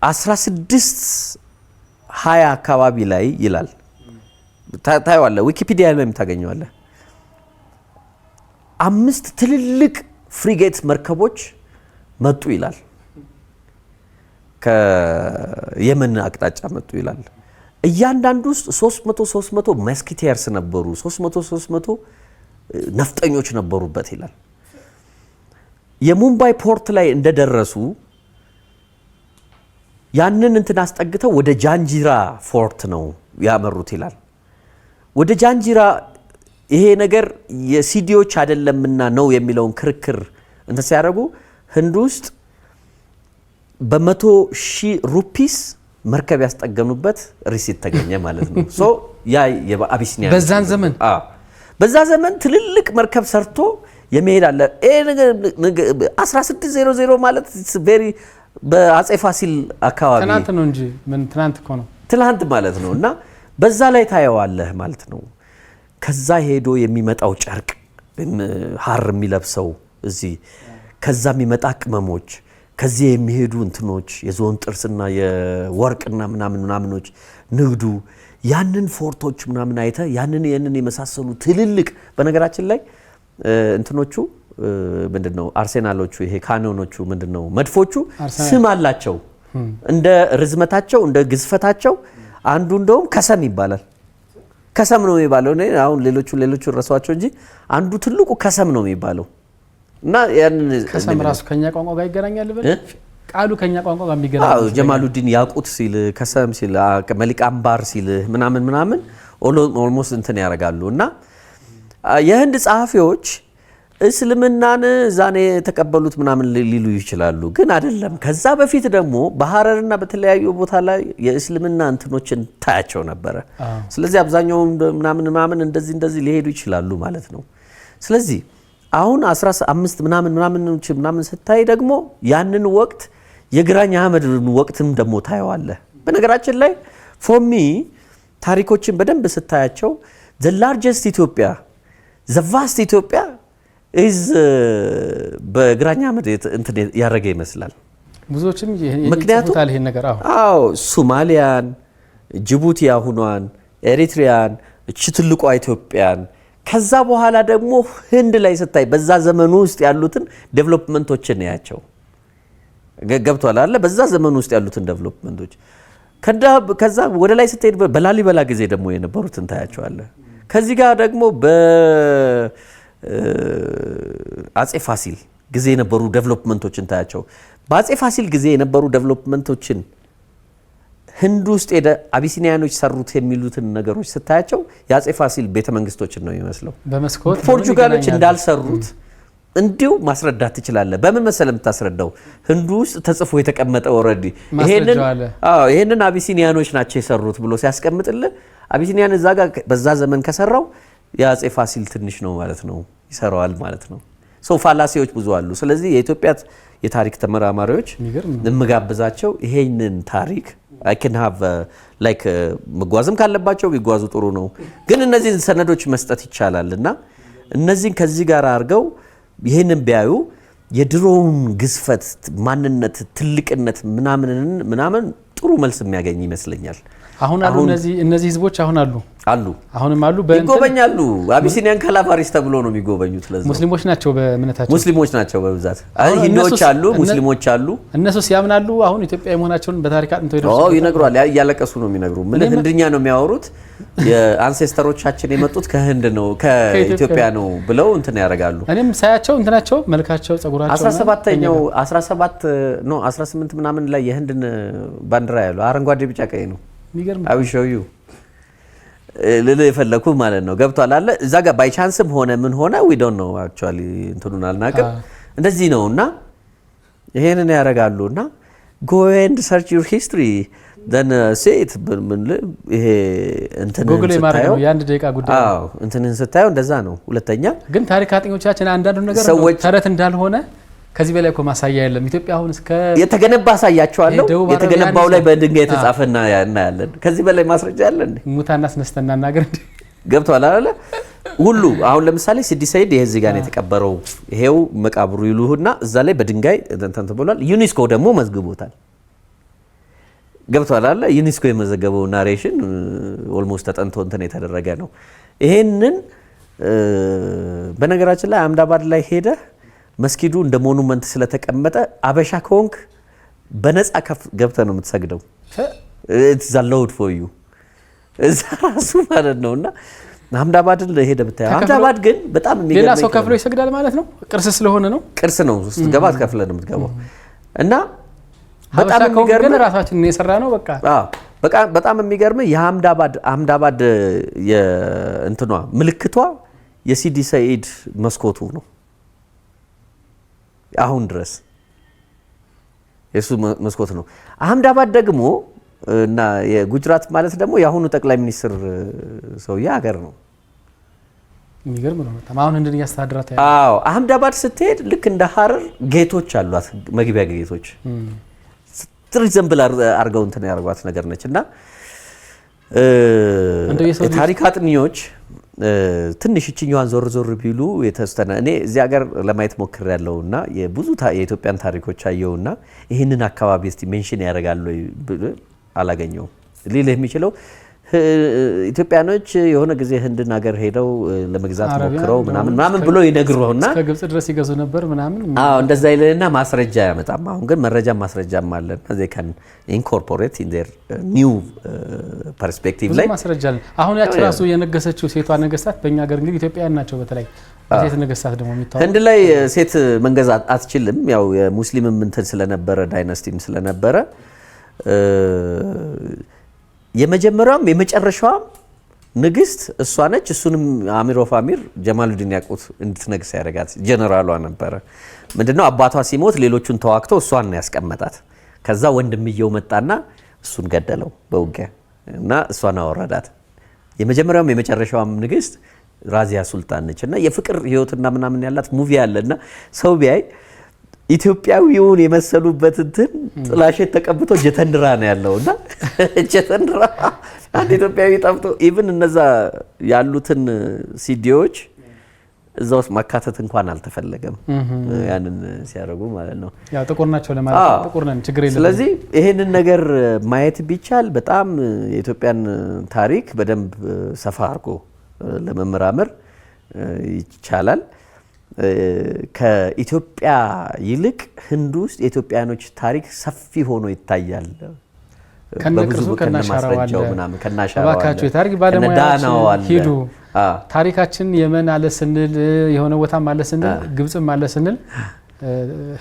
1620 አካባቢ ላይ ይላል፣ ታየዋለህ፣ ዊኪፒዲያ ላይም ታገኘዋለህ። አምስት ትልልቅ frigate መርከቦች መጡ ይላል። ከየመን አቅጣጫ መጡ ይላል። እያንዳንዱ ውስጥ 300 300 musketeers ነበሩ፣ 300 300 ነፍጠኞች ነበሩበት ይላል። የሙምባይ port ላይ እንደደረሱ ያንን እንትን አስጠግተው ወደ ጃንጂራ fort ነው ያመሩት ይላል። ወደ ጃንጂራ ይሄ ነገር የሲዲዎች አይደለምና ነው የሚለውን ክርክር እንትን ሲያደርጉ ህንድ ውስጥ በ100,000 rupees መርከብ ያስጠገኑበት receipt ተገኘ ማለት ነው። So ያ የአቢሲኒያ በዛን ዘመን? አዎ፣ በዛ ዘመን ትልልቅ መርከብ ሰርቶ የመሄድ አለ። ይሄ ነገር 1600 ማለት very በአጼ ፋሲል አካባቢ። ትናንት ነው እንጂ፣ ምን ትናንት እኮ ነው። ትላንት ማለት ነው። እና በዛ ላይ ታየዋለህ ማለት ነው። ከዛ ሄዶ የሚመጣው ጨርቅ፣ ሀር የሚለብሰው እዚህ፣ ከዛ የሚመጣ ቅመሞች፣ ከዚህ የሚሄዱ እንትኖች፣ የዝሆን ጥርስና የወርቅና ምናምን ምናምኖች፣ ንግዱ፣ ያንን fort ኦች ምናምን አይተ ያንን የመሳሰሉ ትልልቅ፣ በነገራችን ላይ እንትኖቹ ምንድን ነው፣ አርሴናሎቹ፣ ይሄ cannon ኦቹ ምንድን ነው፣ መድፎቹ አርሰናል። ስም አላቸው እንደ ርዝመታቸው፣ እንደ ግዝፈታቸው። አንዱ እንደውም ከሰም ይባላል። ከሰም ነው የሚባለው። እኔ አሁን ሌሎቹ ረሷቸው እንጂ አንዱ ትልቁ ከሰም ነው የሚባለው እና ያንን ከሰም ራሱ ከኛ ቋንቋ ጋር ይገናኛል በል። እ? ቃሉ ከኛ ቋንቋ ጋር የሚገናኝ አዎ፣ ጀማሉዲን ያቁት ሲል፣ ከሰም ሲል፣ መሊክ አምባር ሲል ምናምን ምናምን almost እንትን ያደርጋሉ። እና የህንድ ጸሐፊዎች እስልምናን እዛኔ የተቀበሉት ምናምን ሊሉ ይችላሉ፣ ግን አይደለም። ከዛ በፊት ደግሞ በሀረርና በተለያዩ ቦታ ላይ የእስልምና እንትኖችን ታያቸው ነበረ። ስለዚህ አብዛኛውን ምናምን ምናምን እንደዚህ እንደዚህ ሊሄዱ ይችላሉ ማለት ነው። ስለዚህ አሁን 15 ምናምን ምናምን ምናምን ስታይ ደግሞ ያንን ወቅት የግራኝ አህመድን ወቅትም ደግሞ ታየዋለህ። በነገራችን ላይ for me ታሪኮችን በደንብ ስታያቸው the largest ኢትዮጵያ፣ the vast ኢትዮጵያ is በግራኝ አህመድ እንትን ያደረገ ይመስላል። ብዙዎችም ምክንያቱም ይጽፉታል ይሄን ነገር። አዎ። አዎ፣ ሶማሊያን፣ ጅቡቲ አሁኗን፣ ኤሪትሪያን፣ እቺ ትልቋ ኢትዮጵያን፣ ከዛ በኋላ ደግሞ ህንድ ላይ ስታይ በዛ ዘመኑ ውስጥ ያሉትን development ኦችን ያቸው ገብቷል አለ፣ በዛ ዘመኑ ውስጥ ያሉትን development ኦች፣ ከዛ ወደ ላይ ስትሄድ በላሊበላ ጊዜ ደግሞ የነበሩትን ታያቸዋለህ። ከዚህ ጋር ደግሞ በአጼ ፋሲል ጊዜ የነበሩ development ኦችን ታያቸው። በአጼ ፋሲል ጊዜ የነበሩ development ኦችን ህንድ ውስጥ ሄደ አቢሲኒያኖች ሰሩት የሚሉትን ነገሮች ስታያቸው የአጼ ፋሲል ቤተ መንግስቶችን ነው የሚመስለው። በመስኮት ፖርቹጋሎች ይገናኛሉ። እንዳልሰሩት እንዲሁ ማስረዳት ትችላለህ። በምን መሰለህ የምታስረዳው? ህንዱ ውስጥ ተጽፎ የተቀመጠ already ማስረጃው አለ። አዎ፣ ይሄንን አቢሲኒያኖች ናቸው የሰሩት ብሎ ሲያስቀምጥልህ አቢሲኒያን እዛ ጋር በዛ ዘመን ከሰራው የአጼ ፋሲል ትንሽ ነው ማለት ነው፣ ይሰራዋል ማለት ነው። So fallacy ዎች ብዙ አሉ። ስለዚህ የኢትዮጵያ የታሪክ ተመራማሪዎች የሚገርም ነው። የምጋብዛቸው ይሄንን ታሪክ I can have like መጓዝም ካለባቸው ቢጓዙ ጥሩ ነው፣ ግን እነዚህን ሰነዶች መስጠት ይቻላል እና እነዚህን ከዚህ ጋር አድርገው ይህንን ቢያዩ የድሮውን ግዝፈት፣ ማንነት፣ ትልቅነት ምናምንን ምናምን ጥሩ መልስ የሚያገኝ ይመስለኛል። አሁን አሉ፣ እነዚህ ህዝቦች አሁን አሉ። አሉ። አሁንም አሉ። በእንትን ይጎበኛሉ። Abyssinian Kalavaris ተብሎ ነው የሚጎበኙት። ለዛ ሙስሊሞች ናቸው በእምነታቸው። ሙስሊሞች ናቸው በብዛት። አሁን ሂንዶች አሉ፣ ሙስሊሞች አሉ። እነሱስ ያምናሉ አሁን ኢትዮጵያዊ መሆናቸውን በታሪክ አጥንተው ይደርሱ? ይነግሯል። እያለቀሱ ነው የሚነግሩ። ምን ህንድኛ ነው የሚያወሩት። የ ancestor ኦቻችን የመጡት ከህንድ ነው፣ ከኢትዮጵያ ነው ብለው እንትን ያደርጋሉ። እኔም ሳያቸው እንትናቸው፣ መልካቸው፣ ጸጉራቸው 17ኛው 17 no 18 ምናምን ላይ የህንድን ባንዲራ ያሉ አረንጓዴ፣ ቢጫ፣ ቀይ ነው። የሚገርም። I will show you ልልህ የፈለኩ ማለት ነው። ገብቷል አለ፣ እዛ ጋር by chance ም ሆነ ምን ሆነ we don't know actually፣ እንትኑን አልናቅም። እንደዚህ ነው እና ይሄንን ያደርጋሉ እና go and search your history then ሴት ምን ይሄ እንትንህን ጉግል የማድረግ ነው፣ ስታየው የአንድ ደቂቃ ጉዳይ ነው። አዎ፣ እንትንህን ስታየው እንደዛ ነው። ሁለተኛ ግን ታሪክ አጥኚዎቻችን አንዳንዱ ነገር ተረት እንዳልሆነ ከዚህ በላይ እኮ ማሳያ የለም። ኢትዮጵያ አሁን እስከ የተገነባ አሳያቸዋለሁ። ደቡብ የተገነባው ላይ አረቢያን በድንጋይ የተጻፈ እናያለን። ከዚህ በላይ ማስረጃ አለ እንዴ? ሙታን አስነስተን እናናገር እንዴ? ገብቷል አይደለ? ሁሉ አሁን ለምሳሌ ሲዲ ሰይድ ይሄ እዚህ ጋር ነው የተቀበረው፣ ይሄው መቃብሩ ይሉህና እዛ ላይ በድንጋይ እንትን ተብሏል። ዩኔስኮ ደግሞ መዝግቦታል። ገብቷል አይደለ? ዩኔስኮ የመዘገበው narration almost ተጠንቶ እንትን የተደረገ ነው። ይሄንን በነገራችን ላይ አህመዳባድ ላይ ሄደህ መስጊዱ እንደ monument ስለተቀመጠ አበሻ ከሆንክ በነፃ ከፍ ገብተህ ነው የምትሰግደው። It's allowed for you እዛ ራሱ ማለት ነው። እና አህምዳባድን ሄደህ ብታየው፣ አህምዳባድ ግን በጣም ሌላ የሚገርመኝ ሰው ከፍሎ ይሰግዳል ማለት ነው። ቅርስ ስለሆነ ነው። ቅርስ ነው። ስትገባ ከፍለህ ነው የምትገባው። እና በጣም ሀበሻ ከሆንክ ግን የሚገርምህ ራሳችንን የሰራ ነው በቃ። አዎ፣ በጣም የሚገርምህ የአህምዳባድ አህምዳባድ የእንትኗ ምልክቷ የሲዲ ሰኢድ መስኮቱ ነው። አሁን ድረስ የሱ መስኮት ነው። አህምዳባድ ደግሞ እና የጉጅራት ማለት ደግሞ የአሁኑ ጠቅላይ ሚኒስትር ሰውዬ ሀገር ነው። የሚገርም ነው በጣም። አሁን ህንድን እያስተዳደራት ያለ አዎ፣ አህምዳባድ ስትሄድ ልክ እንደ ሀረር gate ኦች አሏት፣ መግቢያ gate ኦች resemble አርገው እንትን ያደርጓት ነገር ነች። እና እንደው የሰው ልጅ ታሪክ አጥኚዎች ትንሽ እችኛዋን ዞር ዞር ቢሉ የተወሰነ፣ እኔ እዚህ ሀገር ለማየት ሞክሬያለሁና የብዙ የኢትዮጵያን ታሪኮች አየሁና ይህንን አካባቢ እስቲ mention ያደርጋሉ ወይ ብሎ አላገኘውም። ሊልህ የሚችለው ኢትዮጵያኖች የሆነ ጊዜ ህንድን ሀገር ሄደው ለመግዛት አረቢያ ሞክረው ምናምን ምናምን ብሎ ይነግሩህና እስከ ግብጽ ድረስ ይገዙ ነበር ምናምን። አዎ፣ እንደዛ ይልህና ማስረጃ አያመጣም። አሁን ግን መረጃ ማስረጃም አለና they can incorporate in their new perspective ብዙ ላይ። ማስረጃ አለ። አሁን ያቺ ራሱ የነገሰችው ሴቷ ነገስታት በእኛ ሀገር እንግዲህ ኢትዮጵያውያን ናቸው። በተለይ በሴት ነገስታት ደግሞ የሚታወቁ። ህንድ ላይ ሴት መንገዝ አትችልም። ያው የሙስሊምም እንትን ስለነበረ፣ dynasty ም ስለነበረ፣ የመጀመሪያዋም የመጨረሻዋም ንግስት እሷ ነች። እሱንም አሚር of አሚር ጀማሉዲን ያቁት እንድትነግስ ያደረጋት ጀነራሏ ነበረ። ምንድነው፣ አባቷ ሲሞት ሌሎቹን ተዋግቶ እሷን ነው ያስቀመጣት። ከዛ ወንድምየው መጣና እሱን ገደለው በውጊያ እና እሷን አወረዳት። የመጀመሪያውም የመጨረሻዋም ንግስት ራዚያ ሱልጣን ነች። እና የፍቅር ህይወትና ምናምን ያላት movie አለ። እና ሰው ቢያይ ኢትዮጵያዊውን የመሰሉበት እንትን ጥላሸት ተቀብቶ ጀተንድራ ነው ያለው። እና ጀተንድራ አንድ ኢትዮጵያዊ ጠፍቶ even እነዛ ያሉትን ሲዲዎች እዛ ውስጥ ማካተት እንኳን አልተፈለገም፣ ያንን ሲያደርጉ ማለት ነው። ያው ጥቁር ናቸው ለማለት ነው። ጥቁር ነን፣ ችግር የለም። ስለዚህ ይሄንን ነገር ማየት ቢቻል በጣም የኢትዮጵያን ታሪክ በደንብ ሰፋ አድርጎ ለመመራመር ይቻላል። ከኢትዮጵያ ይልቅ ህንድ ውስጥ የኢትዮጵያኖች ታሪክ ሰፊ ሆኖ ይታያል። ከነ በብዙ ቅርሱ ከነ ከነ አሻራው አለ። ማስረጃው ምናምን ከነ አሻራው አለ። እባካችሁ የታሪክ ከነ ባለሙያዎች ዳናው አለ። ሂዱ። ታሪካችን የመን አለ ስንል፣ የሆነ ቦታም አለ ስንል፣ ግብፅም አለ ስንል፣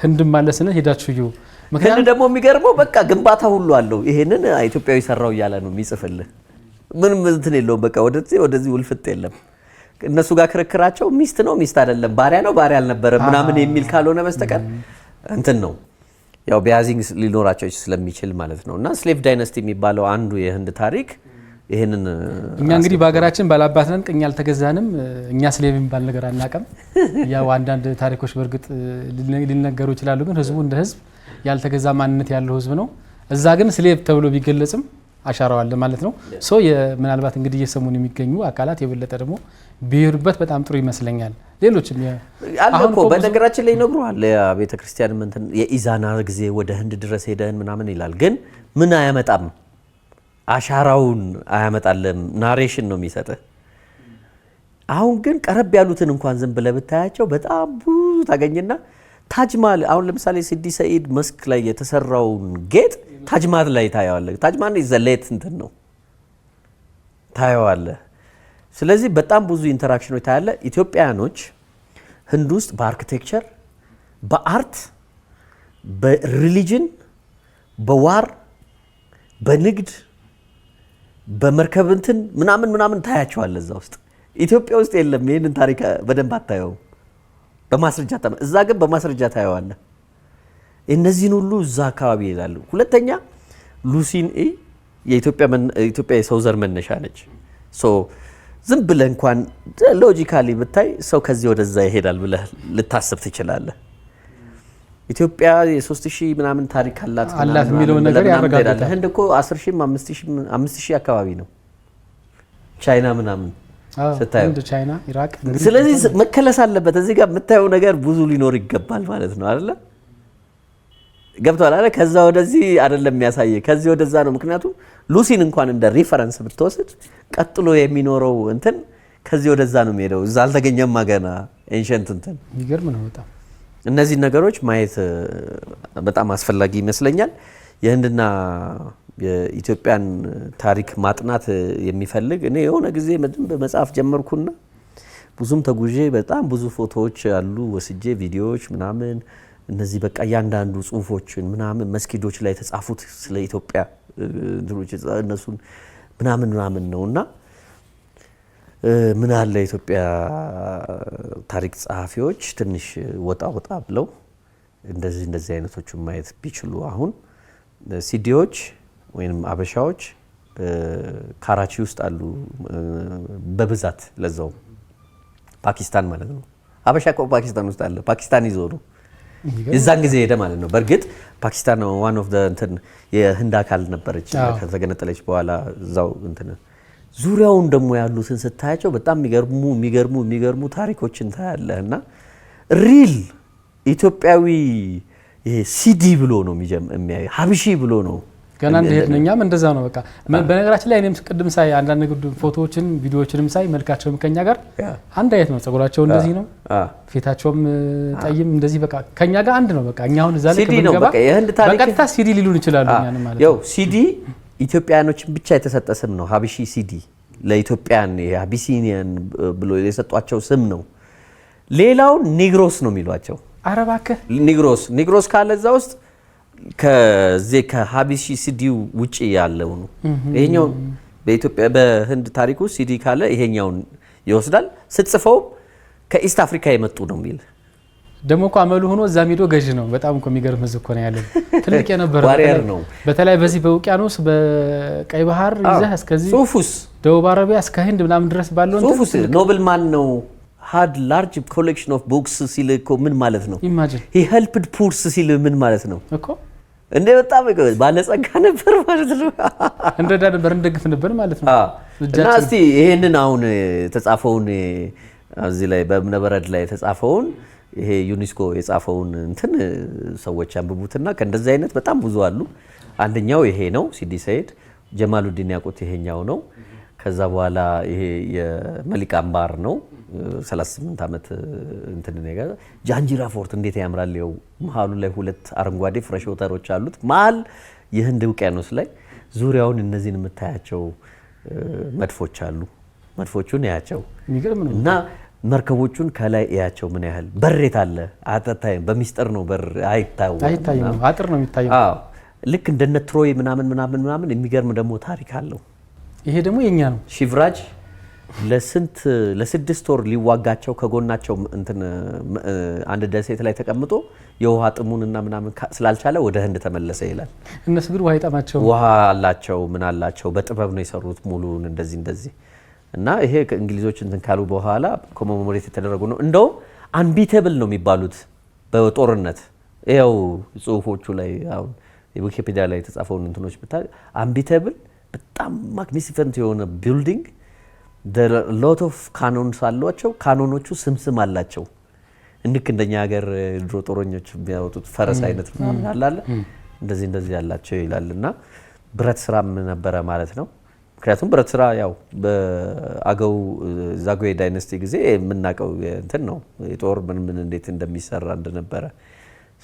ህንድም አለ ስንል ሄዳችሁ እዩ። ህንድ ምክንያቱም ደግሞ የሚገርመው በቃ ግንባታ ሁሉ አለው። ይሄንን ኢትዮጵያዊ ሰራው እያለ ነው የሚጽፍልህ። ምንም እንትን የለውም። በቃ ወደዚህ ወደዚህ ውልፍጥ የለም። እነሱ ጋር ክርክራቸው ሚስት ነው ሚስት አይደለም፣ ባሪያ ነው ባሪያ አልነበረም ምናምን የሚል ካልሆነ በስተቀር እንትን ነው፣ ያው biasing ሊኖራቸው ስለሚችል ማለት ነው። እና slave dynasty የሚባለው አንዱ የህንድ ታሪክ ይህንን እኛ እንግዲህ በሀገራችን ባላባት ነን፣ ቅኝ አልተገዛንም። እኛ slave የሚባል ነገር አናውቅም። ያው አንዳንድ ታሪኮች በእርግጥ ሊነገሩ ይችላሉ፣ ግን ህዝቡ እንደ ህዝብ ያልተገዛ ማንነት ያለው ህዝብ ነው። እዛ ግን slave ተብሎ ቢገለጽም አሻራው አለ ማለት ነው። So ምናልባት እንግዲህ እየሰሙን የሚገኙ አካላት የበለጠ ደግሞ ቢሄዱበት በጣም ጥሩ ይመስለኛል። ሌሎችም አለ አሁን እኮ። እኮ ብዙ በነገራችን ላይ ይነግሩሃል። ቤተ ክርስቲያን እንትን የኢዛና ጊዜ ወደ ህንድ ድረስ ሄደህን ምናምን ይላል። ግን ምን አያመጣም፣ አሻራውን አያመጣልም። Narration ነው የሚሰጥህ። አሁን ግን ቀረብ ያሉትን እንኳን ዝም ብለህ ብታያቸው በጣም ብዙ ታገኝና ታጅማል አሁን ለምሳሌ ሲዲ ሰኢድ mosque ላይ የተሰራውን ጌጥ ታጅማል ላይ ታየዋለህ። ታጅማል the late እንትን ነው፣ ታየዋለህ። ስለዚህ በጣም ብዙ interaction ኖች ታያለህ። ኢትዮጵያኖች ህንድ ውስጥ በ architecture፣ በ art፣ በ religion፣ በ war፣ በንግድ፣ በመርከብ እንትን ምናምን ምናምን ታያቸዋለህ እዛ ውስጥ። ኢትዮጵያ ውስጥ የለም። ይህንን ታሪክ በደንብ አታየውም። በማስረጃ እዛ ግን በማስረጃ ታየዋለህ። እነዚህን ሁሉ እዛ አካባቢ ይላሉ። ሁለተኛ ሉሲን እይ፣ የኢትዮጵያ የሰው ዘር መነሻ ነች። So ዝም ብለህ እንኳን logically ብታይ ሰው ከዚህ ወደዛ ይሄዳል ብለህ ልታስብ ትችላለህ። ኢትዮጵያ የ3000 ምናምን ታሪክ አላት አላት ምናምን የሚለውን ምናምን ነገር ብለህ ምናምን ያረጋግጣል። ትሄዳለህ። ህንድ እኮ 10 ሺህም 5000 አካባቢ ነው። ቻይና ምናምን ስታየው ህንድ፣ ቻይና፣ ኢራቅ እንግዲህ ስለዚህ መከለስ አለበት። እዚህ ጋር የምታየው ነገር ብዙ ሊኖር ይገባል ማለት ነው አይደለ? ገብቷል አይደለ? ከዛ ወደዚህ አይደለም የሚያሳየ፣ ከዚህ ወደዛ ነው። ምክንያቱም ሉሲን እንኳን እንደ reference ብትወስድ ቀጥሎ የሚኖረው እንትን ከዚህ ወደዛ ነው የሚሄደው። እዛ አልተገኘማ ገና ancient እንትን። የሚገርም ነው በጣም። እነዚህ ነገሮች ማየት በጣም አስፈላጊ ይመስለኛል። የህንድና የኢትዮጵያን ታሪክ ማጥናት የሚፈልግ፣ እኔ የሆነ ጊዜ በመጽሐፍ ጀመርኩና ብዙም ተጉዤ በጣም ብዙ ፎቶዎች አሉ ወስጄ፣ ቪዲዮዎች ምናምን፣ እነዚህ በቃ እያንዳንዱ ጽሁፎችን ምናምን፣ መስጊዶች ላይ የተጻፉት ስለ ኢትዮጵያ እንትኖች እነሱን ምናምን ምናምን ነው። እና ምን አለ የኢትዮጵያ ታሪክ ጸሐፊዎች ትንሽ ወጣ ወጣ ብለው እንደዚህ እንደዚህ አይነቶቹን ማየት ቢችሉ። አሁን ሲዲዎች ወይም አበሻዎች ካራቺ ውስጥ አሉ በብዛት፣ ለዛውም ፓኪስታን ማለት ነው። አበሻ እኮ ፓኪስታን ውስጥ አለ። ፓኪስታን ይዞ ነው የዛን ጊዜ ሄደ ማለት ነው። በእርግጥ ፓኪስታን one of እንትን የህንድ አካል ነበረች ከተገነጠለች በኋላ። እዛው እንትን ዙሪያውን ደግሞ ያሉትን ስታያቸው በጣም የሚገርሙ የሚገርሙ የሚገርሙ ታሪኮችን ታያለህ። እና real ኢትዮጵያዊ ይሄ ሲዲ ብሎ ነው የሚያዩ፣ ሀብሺ ብሎ ነው። ገና እንደሄድን እኛም እንደዛ ነው። በቃ በነገራችን ላይ እኔም ቅድም ሳይ አንዳንድ ፎቶዎችን ቪዲዮዎችንም ሳይ መልካቸውም ከኛ ጋር አንድ አይነት ነው። ጸጉራቸው እንደዚህ ነው፣ ፊታቸውም ጠይም እንደዚህ፣ በቃ ከኛ ጋር አንድ ነው። በቃ እኛ አሁን እዛ ልክ ሲዲ ነው። ብንገባ በቃ የህንድ ታሪክ በቀጥታ ሲዲ ሊሉን ይችላሉ እኛንም ማለት ነው። ያው ሲዲ ኢትዮጵያኖችን ብቻ የተሰጠ ስም ነው። ሀቢሺ ሲዲ ለኢትዮጵያን አቢሲኒያን ብሎ የሰጧቸው ስም ነው። ሌላውን Negroes ነው የሚሏቸው። ኧረ እባክህ! Negroes፣ Negroes ካለ እዛ ውስጥ ከዚህ ከሀቢሺ ሲዲው ውጪ ያለው ነው። ይሄኛው በኢትዮጵያ በህንድ ታሪክ ውስጥ ሲዲ ካለ ይሄኛውን ይወስዳል። ስትጽፈውም ከ East Africa የመጡ ነው የሚል። ደግሞ እኮ አመሉ ሆኖ እዛም ሄዶ ገዥ ነው። በጣም እኮ የሚገርም ህዝብ እኮ ነው ያለን። ትልቅ የነበረ warrior ነው። በተለይ በዚህ በውቅያኖስ በቀይ ባህር ይዘህ እስከዚህ ጽሁፉስ ደቡብ አረቢያ እስከ ህንድ ምናምን ድረስ ባለው እንትን ጽሁፉስ noble man ነው፣ had large collection of books ሲል እኮ ምን ማለት ነው? Imagine. He helped poors ሲል ምን ማለት ነው? እኮ። እንደ በጣም ባለጸጋ ነበር ማለት ነው። እንረዳ ነበር፣ እንደግፍ ነበር ማለት ነው። እና እጃችን እስቲ ይሄንን አሁን የተጻፈውን፣ እዚህ ላይ በእብነበረድ ላይ የተጻፈውን፣ ይሄ ዩኔስኮ የጻፈውን እንትን ሰዎች ያንብቡትና ከእንደዚህ አይነት በጣም ብዙ አሉ። አንደኛው ይሄ ነው፣ ሲዲ ሰይድ ጀማሉዲን ያቁት ይሄኛው ነው። ከዛ በኋላ ይሄ የመሊክ አምባር ነው። 38 ዓመት እንትን ነገር። ጃንጂራ Fort እንዴት ያምራል! ይኸው መሀሉ ላይ ሁለት አረንጓዴ fresh water ኦች አሉት። መሀል የህንድ ውቅያኖስ ላይ ዙሪያውን እነዚህን የምታያቸው መድፎች አሉ። መድፎቹን ያቸው የሚገርም ነው። እና መርከቦቹን ከላይ እያቸው፣ ምን ያህል በሬት አለ አታታይም። በሚስጥር ነው፣ በር አይታወቅም። አይታይም፣ አጥር ነው የሚታየው። አዎ፣ ልክ እንደነ ትሮይ ምናምን ምናምን ምናምን። የሚገርም ደግሞ ታሪክ አለው። ይሄ ደግሞ የኛ ነው። ሺቭራጅ ለስንት ለ6 ወር ሊዋጋቸው ከጎናቸው እንትን አንድ ደሴት ላይ ተቀምጦ የውሃ ጥሙንና ምናምን ስላልቻለ ወደ ህንድ ተመለሰ ይላል። እነሱ ግን ውሃ ይጠማቸው። ውሃ አላቸው፣ ምን አላቸው፣ በጥበብ ነው የሰሩት ሙሉን እንደዚህ እንደዚህ። እና ይሄ ከእንግሊዞች እንትን ካሉ በኋላ commemorate የተደረጉ ነው። እንደውም unbeatable ነው የሚባሉት በጦርነት። ይኸው ጽሁፎቹ ላይ፣ አሁን ዊኪፒዲያ ላይ የተጻፈውን እንትኖች ብታይ unbeatable፣ በጣም magnificent የሆነ building፣ lot of cannons አሏቸው። Cannon ኦቹ ስም ስም አላቸው። ልክ እንደኛ ሀገር ድሮ ጦረኞች የሚያወጡት ፈረስ አይነት ምናምን አለ አለ እንደዚህ እንደዚህ ያላቸው ይላል። እና ብረት ስራም ነበረ ማለት ነው። ምክንያቱም ብረት ስራ ያው በአገው ዛጉዌ dynasty ጊዜ የምናውቀው እንትን ነው፣ የጦር ምን ምን እንዴት እንደሚሰራ እንደነበረ።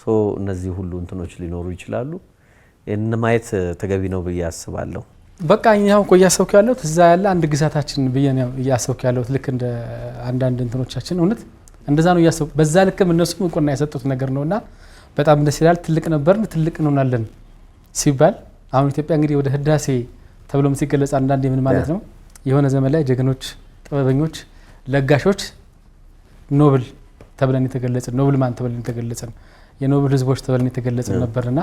So እነዚህ ሁሉ እንትኖች ሊኖሩ ይችላሉ። ይህን ማየት ተገቢ ነው ብዬ አስባለሁ። በቃ እኛ አሁን እኮ እያሰብኩ ያለሁት እዛ ያለ አንድ ግዛታችን ብዬ ነው እያሰብኩ ያለሁት። ልክ እንደ አንዳንድ እንትኖቻችን እውነት እንደዛ ነው እያሰብኩ። በዛ ልክም እነሱም እውቅና የሰጡት ነገር ነውና በጣም ደስ ይላል። ትልቅ ነበርን፣ ትልቅ እንሆናለን ሲባል አሁን ኢትዮጵያ እንግዲህ ወደ ህዳሴ ተብሎም ሲገለጽ አንዳንዴ ምን ማለት ነው? የሆነ ዘመን ላይ ጀግኖች፣ ጥበበኞች፣ ለጋሾች፣ noble ተብለን የተገለጽን፣ noble man ተብለን የተገለጽን፣ የ noble ህዝቦች ተብለን የተገለጽን ነበርና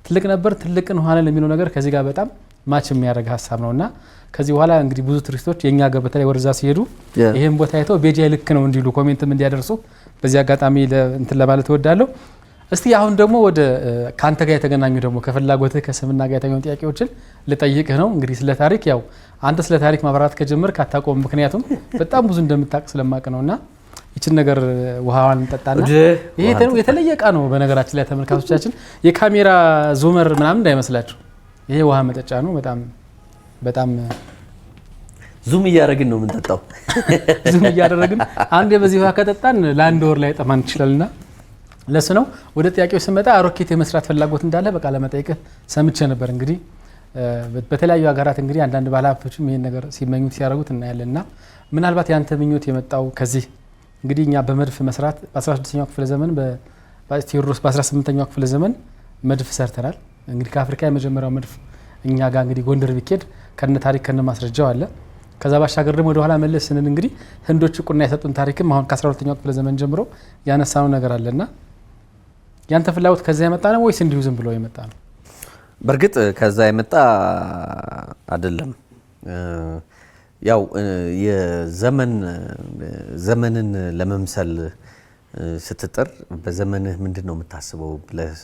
ትልቅ ነበር፣ ትልቅ እንሆናለን የሚለው ነገር ከዚህ ጋር በጣም match የሚያደርግ ሀሳብ ነው። እና ከዚህ በኋላ እንግዲህ ብዙ ቱሪስቶች የእኛ ሀገር በተለይ ወደዛ ሲሄዱ ይህን ቦታ አይተው ቤጃ ልክ ነው እንዲሉ comment ም እንዲያደርሱ በዚህ አጋጣሚ እንትን ለማለት እወዳለሁ። እስቲ አሁን ደግሞ ወደ ከአንተ ጋር የተገናኙ ደግሞ ከፍላጎትህ ከስምና ጋር የተገናኙ ጥያቄዎችን ልጠይቅህ ነው። እንግዲህ ስለ ታሪክ ያው አንተ ስለ ታሪክ ማብራራት ከጀመርክ አታቆምም። ምክንያቱም በጣም ብዙ እንደምታውቅ ስለማቅ ነው። እና ይችን ነገር ውሃዋን እንጠጣና ይሄ የተለየ እቃ ነው። በነገራችን ላይ ተመልካቾቻችን የካሜራ zoomer ምናምን እንዳይመስላችሁ፣ ይሄ ውሃ መጠጫ ነው። በጣም በጣም Zoom እያደረግን ነው የምንጠጣው። Zoom እያደረግን አንድ በዚህ ውሃ ከጠጣን ለአንድ ወር ላይ ጠማን ይችላልና ለሱ ነው። ወደ ጥያቄው ስመጣ ሮኬት የመስራት ፍላጎት እንዳለ በቃ ለመጠየቅህ ሰምቼ ነበር። እንግዲህ በተለያዩ ሀገራት እንግዲህ አንዳንድ ባለሀብቶችም ይሄን ነገር ሲመኙት ሲያደርጉት እናያለን። እና ምናልባት ያንተ ምኞት የመጣው ከዚህ፣ እንግዲህ እኛ በመድፍ መስራት በ16ኛው ክፍለ ዘመን፣ በአፄ ቴዎድሮስ በ18ኛው ክፍለ ዘመን መድፍ ሰርተናል። እንግዲህ ከአፍሪካ የመጀመሪያው መድፍ እኛ ጋር እንግዲህ ጎንደር ቢኬድ ከነ ታሪክ ከነ ማስረጃው አለ። ከዛ ባሻገር ደግሞ ወደ ኋላ መለስ ስንል እንግዲህ ህንዶች እውቅና የሰጡን ታሪክም አሁን ከ12ኛው ክፍለ ዘመን ጀምሮ ያነሳነው ነገር አለና ያንተ ፍላጎት ከዛ የመጣ ነው ወይስ እንዲሁ ዝም ብሎ የመጣ ነው? በእርግጥ ከዛ የመጣ አይደለም። ያው የዘመን ዘመንን ለመምሰል ስትጥር፣ በዘመንህ ምንድን ነው የምታስበው ብለህ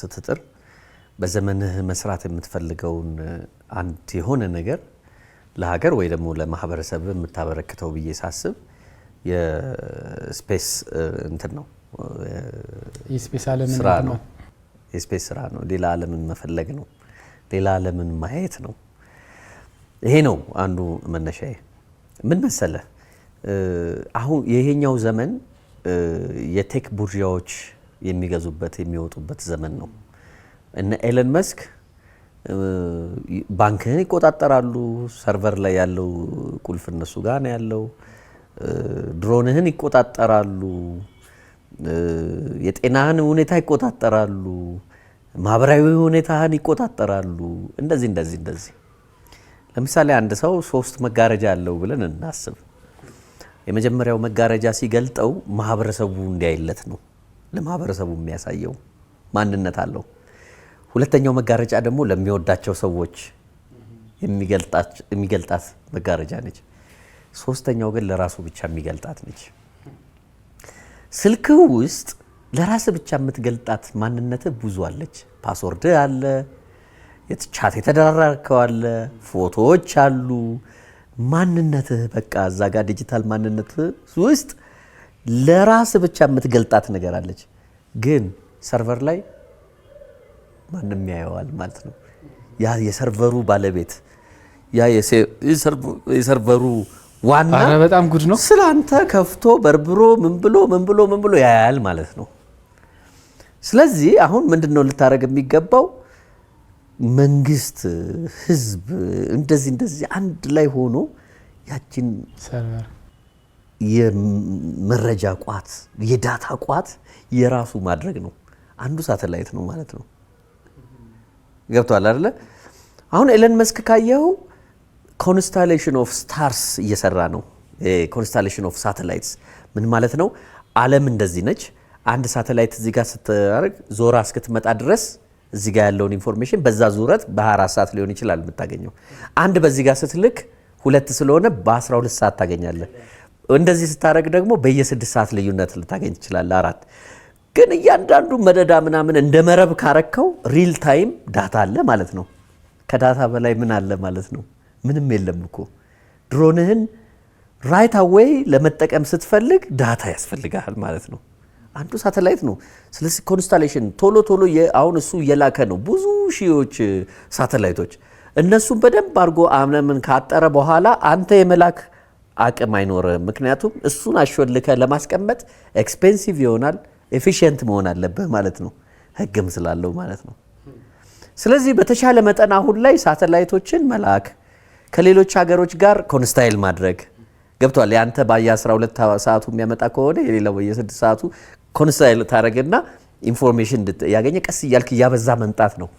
ስትጥር፣ በዘመንህ መስራት የምትፈልገውን አንድ የሆነ ነገር ለሀገር ወይ ደግሞ ለማህበረሰብ የምታበረክተው ብዬ ሳስብ የ space እንትን ነው። የ space ዓለምን ስራ ነው። የ space ስራ ነው። ሌላ ዓለምን መፈለግ ነው። ሌላ ዓለምን ማየት ነው። ይሄ ነው አንዱ መነሻዬ። ምን መሰለህ፣ አሁን ይሄኛው ዘመን የ tech ቡርዣዎች የሚገዙበት የሚወጡበት ዘመን ነው። እነ ኤለን መስክ ባንክህን ይቆጣጠራሉ። Server ላይ ያለው ቁልፍ እነሱ ጋር ነው ያለው። ድሮንህን ይቆጣጠራሉ። የጤናህን ሁኔታ ይቆጣጠራሉ። ማህበራዊ ሁኔታህን ይቆጣጠራሉ። እንደዚህ እንደዚህ እንደዚህ። ለምሳሌ አንድ ሰው ሶስት መጋረጃ አለው ብለን እናስብ። የመጀመሪያው መጋረጃ ሲገልጠው ማህበረሰቡ እንዲያይለት ነው። ለማህበረሰቡ የሚያሳየው ማንነት አለው። ሁለተኛው መጋረጃ ደግሞ ለሚወዳቸው ሰዎች የሚገልጣት መጋረጃ ነች። ሶስተኛው ግን ለራሱ ብቻ የሚገልጣት ነች። ስልክህ ውስጥ ለራስ ብቻ የምትገልጣት ማንነትህ ብዙ አለች። Password አለ፣ chat የተደራረከው አለ፣ ፎቶዎች አሉ። ማንነትህ በቃ እዛ ጋር ዲጂታል ማንነትህ ውስጥ ለራስ ብቻ የምትገልጣት ነገር አለች። ግን server ላይ ማንም ያየዋል ማለት ነው። ያ የ server ኡ ባለቤት፣ ያ የ server ኡ ዋና ኧረ በጣም ጉድ ነው። ስለ አንተ ከፍቶ በርብሮ ምን ብሎ ምን ብሎ ምን ብሎ ያያል ማለት ነው። ስለዚህ አሁን ምንድን ነው ልታደርግ የሚገባው? መንግስት፣ ህዝብ እንደዚህ እንደዚህ አንድ ላይ ሆኖ ያችን server የመረጃ ቋት፣ የ data ቋት የራሱ ማድረግ ነው። አንዱ ሳተላይት ነው ማለት ነው። ገብቶሃል አይደለ? አሁን ኤለን መስክ ካየኸው constellation of stars እየሰራ ነው። Constellation of satellites ምን ማለት ነው? ዓለም እንደዚህ ነች። አንድ ሳተላይት እዚህ ጋር ስታደርግ ዞራ እስክትመጣ ድረስ እዚህ ጋር ያለውን information በዛ ዙረት በ24 ሰዓት ሊሆን ይችላል የምታገኘው። አንድ በዚህ ጋር ስትልክ ሁለት ስለሆነ በ12 ሰዓት ታገኛለህ። እንደዚህ ስታደርግ ደግሞ በየስድስት ሰዓት ልዩነት ልታገኝ ትችላለህ። አራት ግን እያንዳንዱ መደዳ ምናምን እንደ መረብ ካረከው real time data አለ ማለት ነው። ከ data በላይ ምን አለ ማለት ነው? ምንም የለም እኮ። ድሮንህን right away ለመጠቀም ስትፈልግ data ያስፈልግሃል ማለት ነው። አንዱ ሳተላይት ነው። ስለዚህ constellation ቶሎ ቶሎ አሁን እሱ እየላከ ነው ብዙ ሺዎች ሳተላይቶች። እነሱን በደንብ አድርጎ ዓለምን ካጠረ በኋላ አንተ የመላክ አቅም አይኖርህም። ምክንያቱም እሱን አሾልከህ ለማስቀመጥ expensive ይሆናል። Efficient መሆን አለብህ ማለት ነው፣ ህግም ስላለው ማለት ነው። ስለዚህ በተቻለ መጠን አሁን ላይ ሳተላይቶችን መላክ፣ ከሌሎች ሀገሮች ጋር constellate ማድረግ፣ ገብቶሃል። የአንተ በየ 12 ሰዓቱ የሚያመጣ ከሆነ የሌላው በየ6 ሰዓቱ constellate ታደረግና information ያገኘ ቀስ እያልክ እያበዛ መምጣት ነው።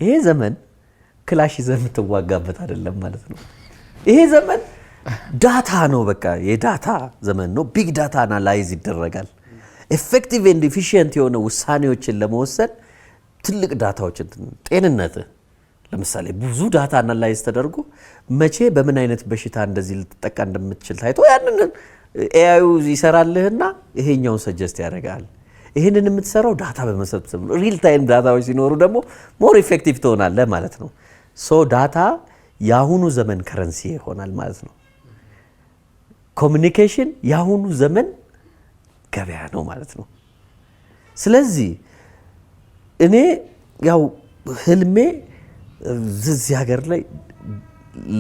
ይሄ ዘመን ክላሽ ይዘህ የምትዋጋበት አይደለም ማለት ነው። ይሄ ዘመን data ነው። በቃ የ data ዘመን ነው። Big data analyze ይደረጋል። Effective and efficient የሆነ ውሳኔዎችን ለመወሰን ትልቅ data ዎችን፣ ጤንነትህ ለምሳሌ ብዙ data analyze ተደርጎ መቼ በምን አይነት በሽታ እንደዚህ ልትጠቃ እንደምትችል ታይቶ ያንን AI ዩ ይሰራልህና ይሄኛውን suggest ያደርጋል። ይህንን የምትሰራው data በመሰብሰብ ነው። Real time data ዎች ሲኖሩ ደግሞ more effective ትሆናለህ ማለት ነው። So data የአሁኑ ዘመን currency ይሆናል ማለት ነው። Communication የአሁኑ ዘመን ገበያ ነው ማለት ነው። ስለዚህ እኔ ያው ህልሜ እዚህ ሀገር ላይ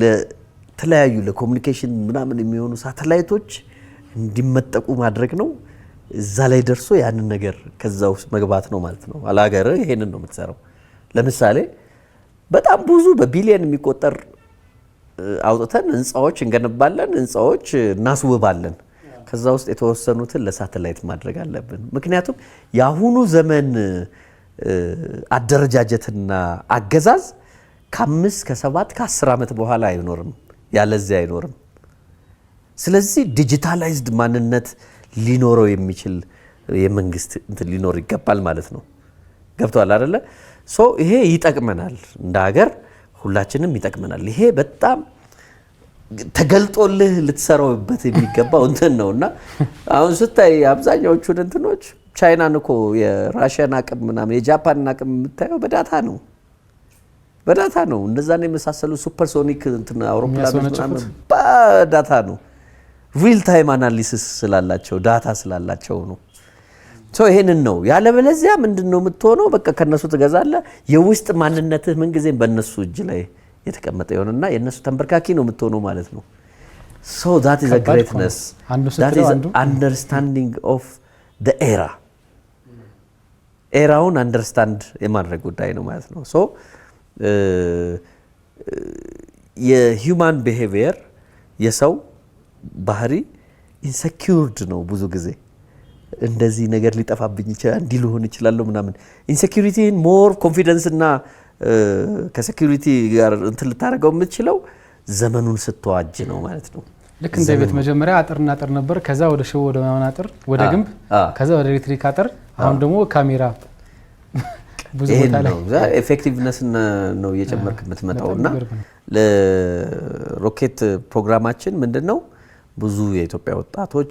ለተለያዩ ለ communication ምናምን የሚሆኑ ሳተላይቶች እንዲመጠቁ ማድረግ ነው። እዛ ላይ ደርሶ ያንን ነገር ከዛ ውስጥ መግባት ነው ማለት ነው። አለሀገር ይሄንን ነው የምትሰራው። ለምሳሌ በጣም ብዙ በቢሊየን የሚቆጠር አውጥተን ህንፃዎች እንገነባለን፣ ህንፃዎች እናስውባለን። ከዛ ውስጥ የተወሰኑትን ለሳተላይት ማድረግ አለብን። ምክንያቱም የአሁኑ ዘመን አደረጃጀትና አገዛዝ ከ5፣ ከ7፣ ከ10 ዓመት በኋላ አይኖርም፣ ያለዚያ አይኖርም። ስለዚህ digitalized ማንነት ሊኖረው የሚችል የመንግስት እንትን ሊኖር ይገባል ማለት ነው። ገብቶሃል አይደለ? So ይሄ ይጠቅመናል፣ እንደ ሀገር ሁላችንም ይጠቅመናል። ይሄ በጣም ተገልጦልህ ልትሰራውበት የሚገባው እንትን ነው። እና አሁን ስታይ አብዛኛዎቹን እንትኖች፣ ቻይናን እኮ፣ የራሽያን አቅም ምናምን፣ የጃፓንን አቅም የምታየው በ data ነው፣ በ data ነው። እነዛን የመሳሰሉ supersonic እንትን አውሮፕላኖች ምናምን በ data ነው። Real time analysis ስላላቸው፣ data ስላላቸው ነው። So ይሄንን ነው። ያለበለዚያ ምንድን ነው የምትሆነው? በቃ ከነሱ ትገዛለህ። የውስጥ ማንነትህ ምንጊዜም በእነሱ እጅ ላይ የተቀመጠ ይሆንና የእነሱ ተንበርካኪ ነው የምትሆነው ማለት ነው። So that is greatness, that is understanding of the era። Era ውን understand የማድረግ ጉዳይ ነው ማለት ነው። So የ human behavior፣ የሰው ባህሪ insecured ነው። ብዙ ጊዜ እንደዚህ ነገር ሊጠፋብኝ ይችላል፣ እንዲህ ልሆን ይችላለሁ ምናምን። Insecurity ን more confidence እና ከ security ጋር እንትን ልታደርገው የምትችለው ዘመኑን ስትዋጅ ነው ማለት ነው። ልክ እንደ ቤት መጀመሪያ አጥርና አጥር ነበር። ከዛ ወደ ሽቦ፣ ወደ ምናምን አጥር፣ ወደ ግንብ፣ ከዛ ወደ ኤሌክትሪክ አጥር፣ አሁን ደግሞ ካሜራ ብዙ ቦታ ላይ። Effectiveness ነው እየጨመርክ የምትመጣው። እና ለሮኬት ፕሮግራማችን ምንድን ነው፣ ብዙ የኢትዮጵያ ወጣቶች፣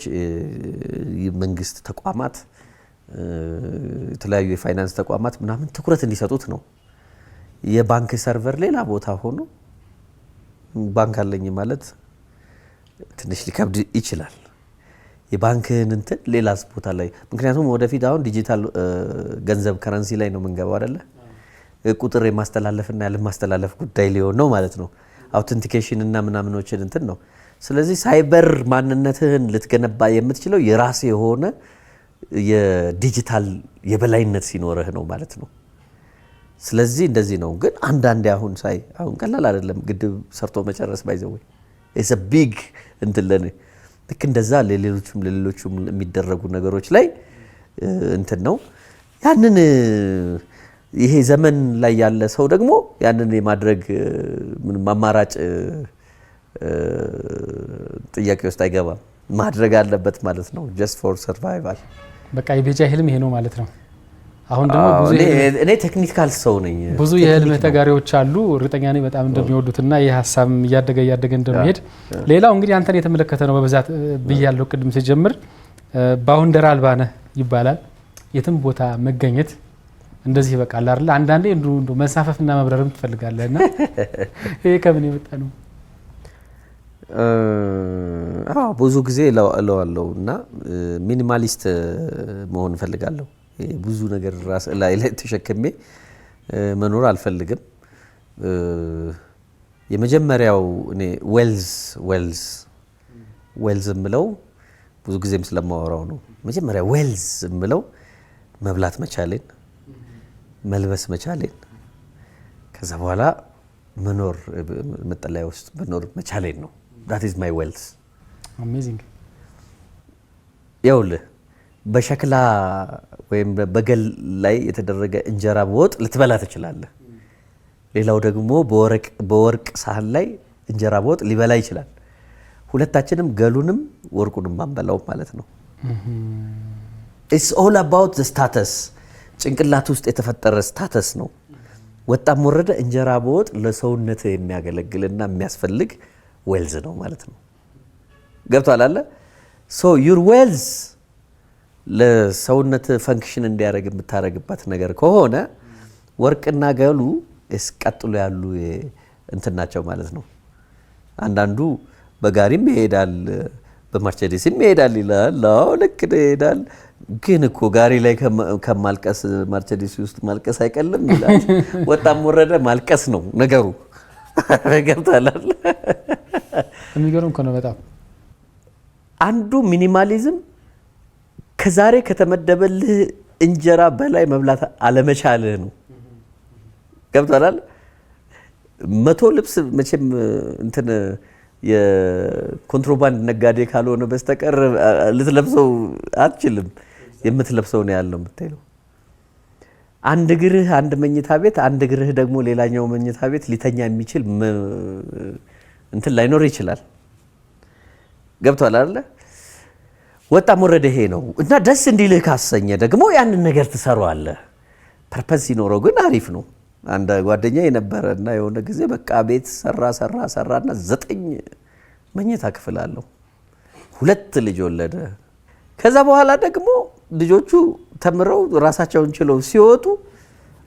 የመንግስት ተቋማት፣ የተለያዩ የፋይናንስ ተቋማት ምናምን ትኩረት እንዲሰጡት ነው። የባንክ server ሌላ ቦታ ሆኖ ባንክ አለኝ ማለት ትንሽ ሊከብድ ይችላል። የባንክህን እንትን ሌላ ቦታ ላይ፣ ምክንያቱም ወደፊት አሁን ዲጂታል ገንዘብ currency ላይ ነው የምንገባው አይደለ? ቁጥር የማስተላለፍና ያለማስተላለፍ ጉዳይ ሊሆን ነው ማለት ነው። Authentication እና ምናምኖችን እንትን ነው። ስለዚህ ሳይበር ማንነትህን ልትገነባ የምትችለው የራስ የሆነ የዲጂታል የበላይነት ሲኖርህ ነው ማለት ነው። ስለዚህ እንደዚህ ነው። ግን አንዳንዴ አሁን ሳይ፣ አሁን ቀላል አይደለም ግድብ ሰርቶ መጨረስ፣ by the way it's a big እንትን ለኔ። ልክ እንደዛ ለሌሎቹም የሚደረጉ ነገሮች ላይ እንትን ነው። ያንን ይሄ ዘመን ላይ ያለ ሰው ደግሞ ያንን የማድረግ ምንም አማራጭ ጥያቄ ውስጥ አይገባም። ማድረግ አለበት ማለት ነው፣ just for survival። በቃ የቤጃ ህልም ይሄ ነው ማለት ነው። አሁን ደግሞ ብዙ እኔ technical ሰው ነኝ። ብዙ የህልም ተጋሪዎች አሉ። እርግጠኛ ነኝ በጣም እንደሚወዱትና ይህ ሀሳብም እያደገ እያደገ እንደሚሄድ። ሌላው እንግዲህ አንተን የተመለከተ ነው በብዛት ብያለሁ ቅድም ሲጀምር፣ boundary አልባ ነህ ይባላል። የትም ቦታ መገኘት እንደዚህ በቃ አለ አይደለ? አንዳንዴ እንዲሁ መንሳፈፍና መብረርም ትፈልጋለህ፣ እና ይሄ ከምን የመጣ ነው? አዎ፣ ብዙ ጊዜ እለዋለሁ እና minimalist መሆን እፈልጋለሁ። ብዙ ነገር ራስ ላይ ላይ ተሸክሜ መኖር አልፈልግም። የመጀመሪያው እኔ wealth የምለው ብዙ ጊዜም ስለማወራው ነው። መጀመሪያ wealth የምለው መብላት መቻሌን፣ መልበስ መቻሌን፣ ከዛ በኋላ መኖር፣ መጠለያ ውስጥ መኖር መቻሌን ነው። That is my wealth። Amazing። ይኸውልህ፣ በሸክላ ወይም በገል ላይ የተደረገ እንጀራ በወጥ ልትበላ ትችላለህ። ሌላው ደግሞ በወርቅ ሳህን ላይ እንጀራ በወጥ ሊበላ ይችላል። ሁለታችንም ገሉንም ወርቁንም አንበላውም ማለት ነው። It's all about status። ጭንቅላት ውስጥ የተፈጠረ status ነው። ወጣም ወረደ እንጀራ በወጥ ለሰውነት የሚያገለግልና የሚያስፈልግ wealth ነው ማለት ነው። ገብቶሃል አለ? So your wealth ለሰውነት function እንዲያደርግ የምታደርግበት ነገር ከሆነ ወርቅና ገሉ ቀጥሎ ያሉ እንትን ናቸው ማለት ነው። አንዳንዱ በጋሪም ይሄዳል፣ በማርቸዲስም ይሄዳል ይላል። አዎ፣ ልክ ነው፣ ይሄዳል። ግን እኮ ጋሪ ላይ ከማልቀስ ማርቸዲስ ውስጥ ማልቀስ አይቀልም ይላል። ወጣም ወረደ ማልቀስ ነው ነገሩ። ገብቶሃል አይደል? የሚገርም እኮ ነው በጣም። አንዱ minimalism ከዛሬ ከተመደበልህ እንጀራ በላይ መብላት አለመቻልህ ነው። ገብቶሃል አይደል? 100 ልብስ መቼም እንትን የኮንትሮባንድ ነጋዴ ካልሆነ በስተቀር ልትለብሰው አትችልም። የምትለብሰው ነው ያለው የምትለው። አንድ እግርህ አንድ መኝታ ቤት፣ አንድ እግርህ ደግሞ ሌላኛው መኝታ ቤት ሊተኛ የሚችል እንትን ላይኖር ይችላል። ገብቶሃል አይደለ? ወጣም ወረደ ይሄ ነው እና ደስ እንዲልህ ካሰኘ ደግሞ ያንን ነገር ትሰራዋለህ። Purpose ሲኖረው ግን አሪፍ ነው። አንድ ጓደኛ የነበረ እና የሆነ ጊዜ በቃ ቤት ሰራ ሰራ ሰራ እና 9 መኝታ ክፍል አለው። 2 ልጅ ወለደ። ከዛ በኋላ ደግሞ ልጆቹ ተምረው ራሳቸውን ችለው ሲወጡ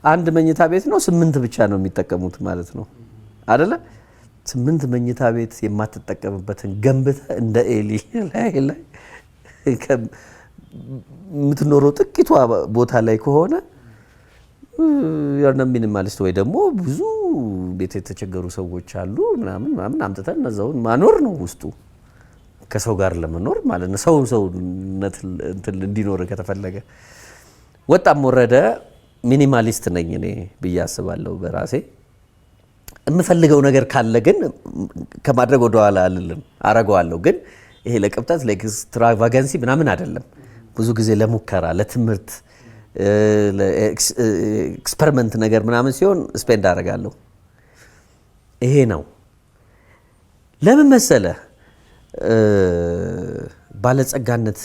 አንድ መኝታ ቤት ነው 8 ብቻ ነው የሚጠቀሙት ማለት ነው አይደለ? 8 መኝታ ቤት የማትጠቀምበትን ገንብተህ እንደ ኤሊ ላይ ላይ የምትኖረው ጥቂቷ ቦታ ላይ ከሆነ you're minimalist ወይ ደግሞ ብዙ ቤት የተቸገሩ ሰዎች አሉ ምናምን ምናምን አምጥተን እነዛውን ማኖር ነው ውስጡ ከሰው ጋር ለመኖር ማለት ነው። ሰው ሰውነት እንትን እንዲኖር ከተፈለገ ወጣም ወረደ minimalist ነኝ እኔ ብዬ አስባለሁ በራሴ። የምፈልገው ነገር ካለ ግን ከማድረግ ወደ ኋላ አልልም፣ አረገዋለሁ። ግን ይሄ ለቅብጠት ለ extravagancy ምናምን አይደለም። ብዙ ጊዜ ለሙከራ፣ ለትምህርት፣ ለ experiment ነገር ምናምን ሲሆን spend አደርጋለሁ። ይሄ ነው። ለምን መሰለህ? ባለጸጋነት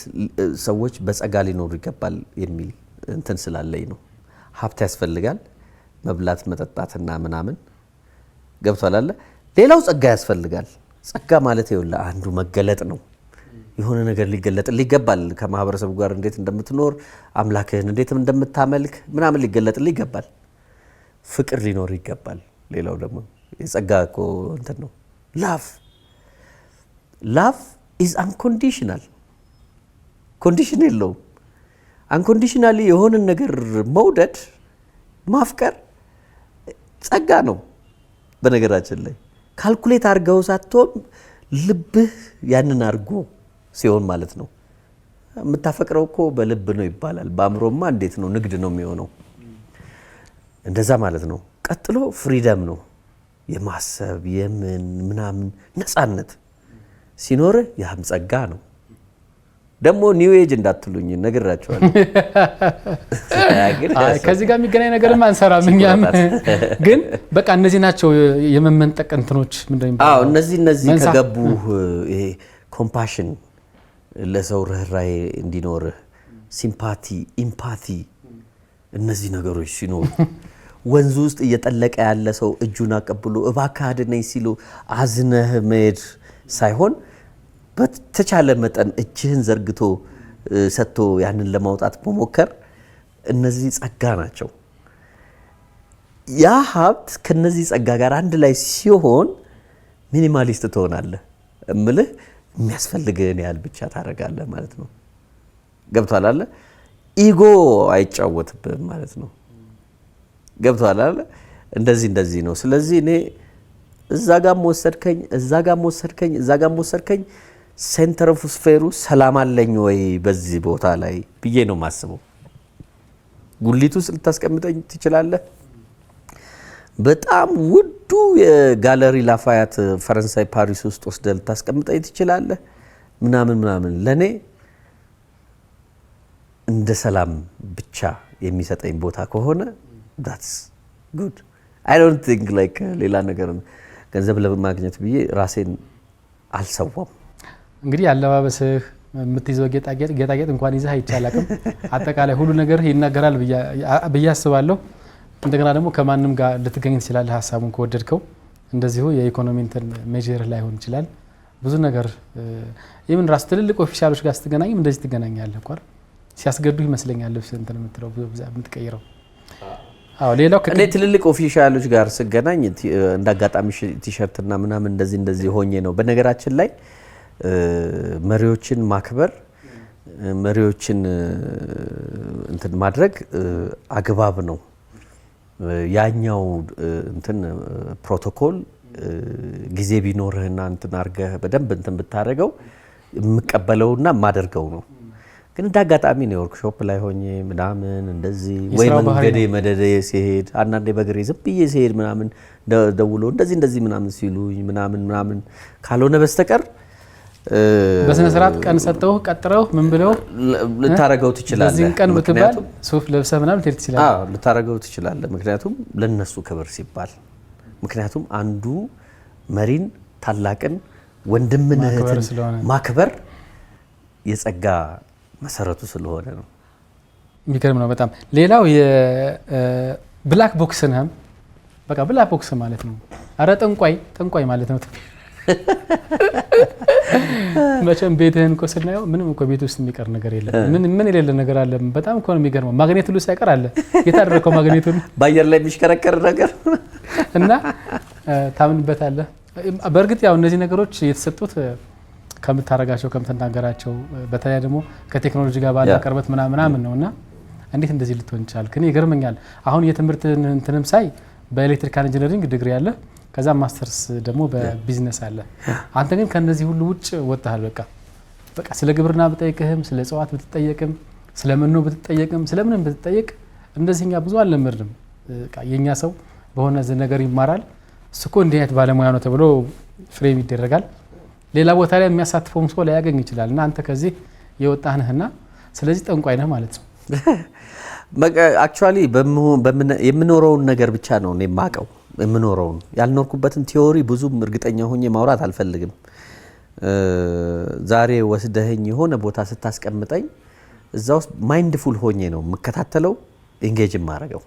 ሰዎች በጸጋ ሊኖሩ ይገባል የሚል እንትን ስላለኝ ነው። ሀብት ያስፈልጋል፣ መብላት መጠጣትና ምናምን ገብቷል አይደለ? ሌላው ጸጋ ያስፈልጋል። ጸጋ ማለት ይኸውልህ አንዱ መገለጥ ነው። የሆነ ነገር ሊገለጥልህ ይገባል። ከማህበረሰቡ ጋር እንዴት እንደምትኖር፣ አምላክህን እንዴት እንደምታመልክ ምናምን ሊገለጥልህ ይገባል። ፍቅር ሊኖር ይገባል። ሌላው ደግሞ የጸጋ እኮ እንትን ነው። Love is unconditional፣ condition የለውም። Unconditionally የሆነን ነገር መውደድ ማፍቀር ጸጋ ነው። በነገራችን ላይ calculate አድርገው ሳትሆን ልብህ ያንን አድርጎ ሲሆን ማለት ነው። የምታፈቅረው እኮ በልብ ነው ይባላል። በአእምሮማ እንዴት ነው? ንግድ ነው የሚሆነው። እንደዛ ማለት ነው። ቀጥሎ freedom ነው፣ የማሰብ የምን ምናምን ነፃነት ሲኖርህ ያም ጸጋ ነው። ደግሞ new age እንዳትሉኝ ነግራቸዋለሁ። ከዚህ ጋር የሚገናኝ ነገርም አንሰራም እኛም። ግን በቃ እነዚህ ናቸው የመመንጠቅ እንትኖች። ምንድን ነው የሚባለው? አዎ፣ እነዚህ ከገቡህ ይሄ compassion፣ ለሰው ርኅራሄ እንዲኖርህ፣ sympathy፣ empathy፣ እነዚህ ነገሮች ሲኖሩ ወንዙ ውስጥ እየጠለቀ ያለ ሰው እጁን አቀብሎ እባክህ አድነኝ ሲሉ አዝነህ መሄድ ሳይሆን በተቻለ መጠን እጅህን ዘርግቶ ሰጥቶ ያንን ለማውጣት መሞከር፣ እነዚህ ጸጋ ናቸው። ያ ሀብት ከነዚህ ጸጋ ጋር አንድ ላይ ሲሆን minimalist ትሆናለህ። እምልህ የሚያስፈልግህን ያህል ብቻ ታደርጋለህ ማለት ነው። ገብቶሃል አለ? Ego አይጫወትብህም ማለት ነው። ገብቶሃል አለ? እንደዚህ እንደዚህ ነው። ስለዚህ እኔ እዛ ጋም ወሰድከኝ፣ እዛ ጋም ወሰድከኝ፣ እዛ ጋም ወሰድከኝ፣ center of sphere ኡ ሰላም አለኝ ወይ በዚህ ቦታ ላይ ብዬ ነው የማስበው። ጉሊት ውስጥ ልታስቀምጠኝ ትችላለህ። በጣም ውዱ የጋለሪ ላፋያት ፈረንሳይ ፓሪስ ውስጥ ወስደህ ልታስቀምጠኝ ትችላለህ። ምናምን ምናምን ለእኔ እንደ ሰላም ብቻ የሚሰጠኝ ቦታ ከሆነ that's good። I don't think like ሌላ ነገር ገንዘብ ለማግኘት ብዬ ራሴን አልሰዋም። እንግዲህ አለባበስህ፣ የምትይዘው ጌጣጌጥ፣ ጌጣጌጥ እንኳን ይዘህ አይቻላቅም። አጠቃላይ ሁሉ ነገር ይናገራል ብዬ አስባለሁ። እንደገና ደግሞ ከማንም ጋር ልትገኝ ትችላለህ ሀሳቡን ከወደድከው። እንደዚሁ የኢኮኖሚ እንትን measure ላይሆን ይችላል። ብዙ ነገር ይህምን ራሱ ትልልቅ official ኦች ጋር ስትገናኝም እንደዚህ ትገናኛለህ እኮ አይደል? ሲያስገዱ ይመስለኛል ልብስ እንትን የምትለው የምትቀይረው። አዎ፣ ሌላው እኔ ትልልቅ official ኦች ጋር ስገናኝ እንደ አጋጣሚ ቲሸርትና ምናምን እንደዚህ እንደዚህ ሆኜ ነው። በነገራችን ላይ መሪዎችን ማክበር፣ መሪዎችን እንትን ማድረግ አግባብ ነው። ያኛው እንትን ፕሮቶኮል ጊዜ ቢኖርህና እንትን አድርገህ በደንብ እንትን ብታደርገው የምቀበለውና የማደርገው ነው። ግን እንደ አጋጣሚ ነው ወርክሾፕ ላይ ሆኜ ምናምን እንደዚህ ወይ የስራው ባህሪ መንገዴ መደዴ ሲሄድ፣ አንዳንዴ በእግሬ ዝም ብዬ ሲሄድ ምናምን ደውሎ እንደዚህ እንደዚህ ምናምን ሲሉኝ ምናምን ምናምን ካልሆነ በስተቀር በስነ ስርዓት ቀን ሰጥተው ቀጥረው ምን ብለው ልታረገው ትችላለህ። በዚህን ቀን ብትባል ሱፍ ለብሰህ ምናምን ልትሄድ ትችላለህ። አዎ፣ ልታረገው ትችላለህ። ምክንያቱም ለነሱ ክብር ሲባል፣ ምክንያቱም አንዱ መሪን፣ ታላቅን፣ ወንድምን፣ ማክበር እህትን ስለሆነ። ማክበር የጸጋ መሰረቱ ስለሆነ ነው። የሚገርም ነው በጣም። ሌላው የ black box ነህም፣ በቃ black box ማለት ነው። አረ ጠንቋይ ጠንቋይ ማለት ነው። መቼም ቤትህን እኮ ስናየው ምንም እኮ ቤት ውስጥ የሚቀር ነገር የለም። ምን ምን የሌለ ነገር አለ? በጣም እኮ ነው የሚገርመው። ማግኔት ሁሉ ሳይቀር አለ። የታደረከው ማግኔቱን? በአየር ላይ የሚሽከረከር ነገር። እና ታምንበታለህ። በእርግጥ ያው እነዚህ ነገሮች የተሰጡት ከምታረጋቸው፣ ከምትናገራቸው፣ በተለይ ደግሞ ከቴክኖሎጂ ጋር ባለ ቅርበት ምናምን ምናምን ነው። እና እንዴት እንደዚህ ልትሆን ቻልክ? እኔ ይገርመኛል። አሁን የትምህርት እንትንም ሳይ በ electrical engineering ዲግሪ አለ፣ ከዛ ማስተርስ ደግሞ በቢዝነስ አለ። አንተ ግን ከነዚህ ሁሉ ውጭ ወጥተሃል። በቃ በቃ ስለ ግብርና ብጠይቅህም፣ ስለ እጽዋት ብትጠየቅም፣ ስለ መኖ ብትጠየቅም፣ ስለምንም ብትጠየቅ እንደዚህ እኛ ብዙ አልለመድንም። በቃ የእኛ ሰው በሆነ ነገር ይማራል። እሱ እኮ እንዲህ አይነት ባለሙያ ነው ተብሎ frame ይደረጋል። ሌላ ቦታ ላይ የሚያሳትፈውም ሰው ላያገኝ ይችላል። እና አንተ ከዚህ የወጣህ ነህና ስለዚህ ጠንቋይ ነህ ማለት ነው። Actually የምኖረውን ነገር ብቻ ነው እኔ የማውቀው። የምኖረውን፣ ያልኖርኩበትን theory ብዙም እርግጠኛ ሆኜ ማውራት አልፈልግም። ዛሬ ወስደኸኝ የሆነ ቦታ ስታስቀምጠኝ እዛ ውስጥ mindful ሆኜ ነው የምከታተለው፣ engage የማደርገው።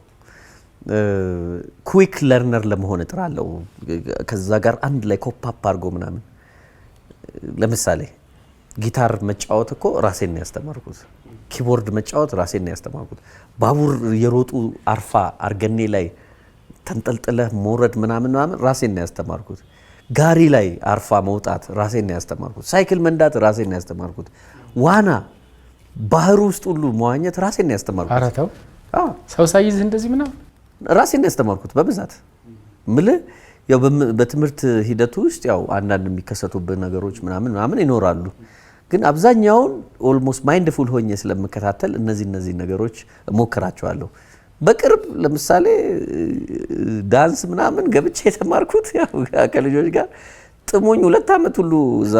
Quick learner ለመሆን እጥራለሁ። ከዛ ጋር አንድ ላይ cope up አድርጎ ምናምን። ለምሳሌ ጊታር መጫወት እኮ ራሴን ነው ያስተማርኩት። Keyboard መጫወት ራሴን ነው ያስተማርኩት። ባቡር የሮጡ አርፋ አርገኔ ላይ ተንጠልጥለህ መውረድ ምናምን ምናምን ራሴን ነው ያስተማርኩት። ጋሪ ላይ አርፋ መውጣት ራሴን ነው ያስተማርኩት። ሳይክል መንዳት ራሴን ነው ያስተማርኩት። ዋና፣ ባህር ውስጥ ሁሉ መዋኘት ራሴን ነው ያስተማርኩት። ኧረ ተው። አዎ። ሰው ሳይዝህ እንደዚህ ምናምን? ራሴን ነው ያስተማርኩት። በብዛት ምልህ ያው በትምህርት ሂደቱ ውስጥ ያው አንዳንድ የሚከሰቱብህ ነገሮች ምናምን ምናምን ይኖራሉ። ግን አብዛኛውን almost mindful ሆኜ ስለምከታተል እነዚህ ነገሮች እሞክራቸዋለሁ። በቅርብ ለምሳሌ ዳንስ ምናምን ገብቼ የተማርኩት ያው ከልጆች ጋር ጥሞኝ 2 ዓመት ሁሉ እዛ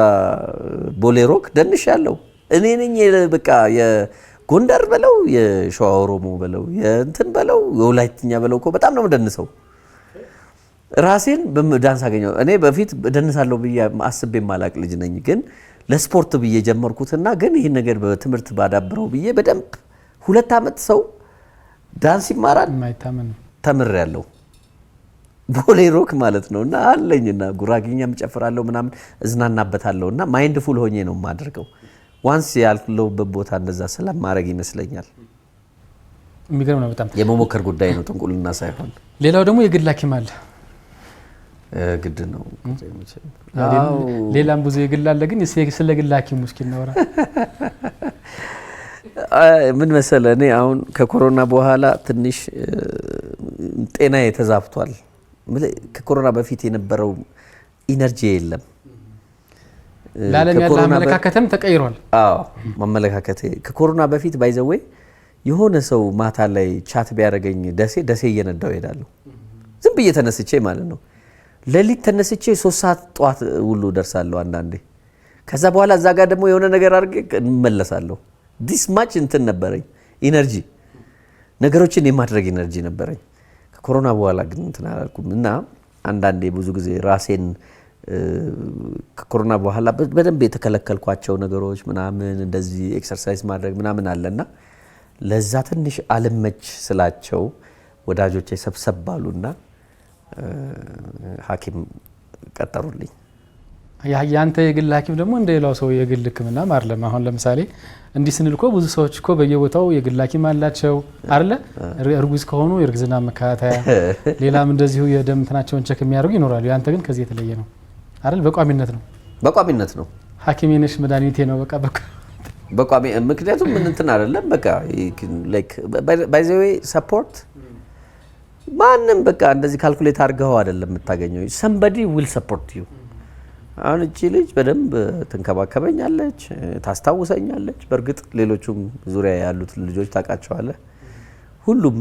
ቦሌ ሮክ ደንሻለሁ። እኔ ነኝ በቃ የጎንደር በለው፣ የሸዋ ኦሮሞ በለው፣ የእንትን በለው፣ የወላይትኛ በለው እኮ በጣም ነው የምደንሰው። ራሴን ዳንስ አገኘው። እኔ በፊት እደንሳለሁ ብዬ አስቤ የማላቅ ልጅ ነኝ። ግን ለስፖርት ብዬ ጀመርኩትና ግን ይህን ነገር በትምህርት ባዳብረው ብዬ በደንብ 2 ዓመት ሰው ዳንስ ይማራል። የማይታመን ነው። ተምሬያለሁ። ቦሌ ሮክ ማለት ነው። እና አለኝና ጉራጌኛም እጨፍራለሁ ምናምን እዝናናበታለሁ እና mindful ሆኜ ነው የማደርገው። Once ያለሁበት ቦታ እንደዛ ስለማድረግ ይመስለኛል። የሚገርም ነው በጣም። የመሞከር ጉዳይ ነው፣ ጥንቁልና ሳይሆን። ሌላው ደግሞ የግል ሐኪም አለ። ግድ ነው። ሌላም ብዙ የግል አለ፣ ግን ስለ ግል ሐኪሙ እስኪ እናወራ። ምን መሰለ፣ እኔ አሁን ከኮሮና በኋላ ትንሽ ጤናዬ ተዛብቷል። ከኮሮና በፊት የነበረው energy የለም። ለዓለም ያለ አመለካከትም ተቀይሯል። አዎ፣ አመለካከቴ ከኮሮና በፊት by the way የሆነ ሰው ማታ ላይ chat ቢያደርገኝ ደሴ ደሴ እየነዳው እሄዳለሁ። ዝም ብዬ ተነስቼ ማለት ነው። ሌሊት ተነስቼ 3 ሰዓት ጠዋት ሁሉ ደርሳለሁ አንዳንዴ። ከዛ በኋላ እዛ ጋር ደግሞ የሆነ ነገር አድርጌ እመለሳለሁ። This much እንትን ነበረኝ energy፣ ነገሮችን የማድረግ energy ነበረኝ። ከኮሮና በኋላ ግን እንትን አላልኩም እና አንዳንዴ ብዙ ጊዜ ራሴን ከኮሮና በኋላ በደንብ የተከለከልኳቸው ነገሮች ምናምን እንደዚህ exercise ማድረግ ምናምን አለና ለዛ ትንሽ አልመች ስላቸው ወዳጆቼ ሰብሰብ አሉና ሐኪም ቀጠሩልኝ። ያንተ የግል ሐኪም ደግሞ እንደ ሌላው ሰው የግል ሕክምና አይደለም። አሁን ለምሳሌ እንዲህ ስንል እኮ ብዙ ሰዎች እኮ በየቦታው የግል ሐኪም አላቸው አይደለ? እርጉዝ ከሆኑ የእርግዝና መከታተያ፣ ሌላም እንደዚሁ የደም እንትናቸውን check የሚያደርጉ ይኖራሉ። ያንተ ግን ከዚህ የተለየ ነው አይደል? በቋሚነት ነው። በቋሚነት ነው። ሐኪሜ ነሽ መድኃኒቴ ነው በቃ በቃ። በቋሚ፣ ምክንያቱም ምን እንትን አይደለም፣ በቃ by the way support ማንም በቃ እንደዚህ calculate አድርገኸው አይደለም የምታገኘው። Somebody will support you። አሁን እቺ ልጅ በደንብ ትንከባከበኛለች፣ ታስታውሰኛለች። በእርግጥ ሌሎቹም ዙሪያ ያሉት ልጆች ታውቃቸዋለህ። ሁሉም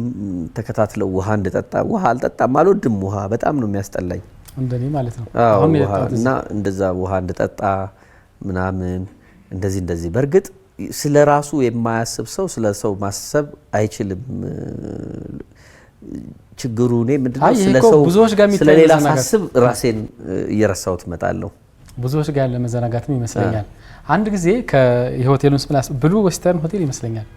ተከታትለው ውሃ እንድጠጣ፣ ውሃ አልጠጣም፣ አልወድም። ውሃ በጣም ነው የሚያስጠላኝ። እንደኔ ማለት ነው። አዎ፣ አሁን ውሃ የጠጣሁት እና እንደዛ ውሃ እንድጠጣ ምናምን እንደዚህ እንደዚህ። በእርግጥ ስለ ራሱ የማያስብ ሰው ስለ ሰው ማሰብ አይችልም። ችግሩ እኔ ምንድነው አይ፣ ይሄ ስለ እኮ ሰው ብዙዎች ጋር የሚታይ ስለ ሌላ መዘናጋት። ሳስብ ራሴን እየረሳሁት እመጣለሁ። ብዙዎች ጋር ያለ መዘናጋትም ይመስለኛል። አንድ ጊዜ የሆቴሉን ስም ብሉ ዌስተርን ሆቴል ይመስለኛል።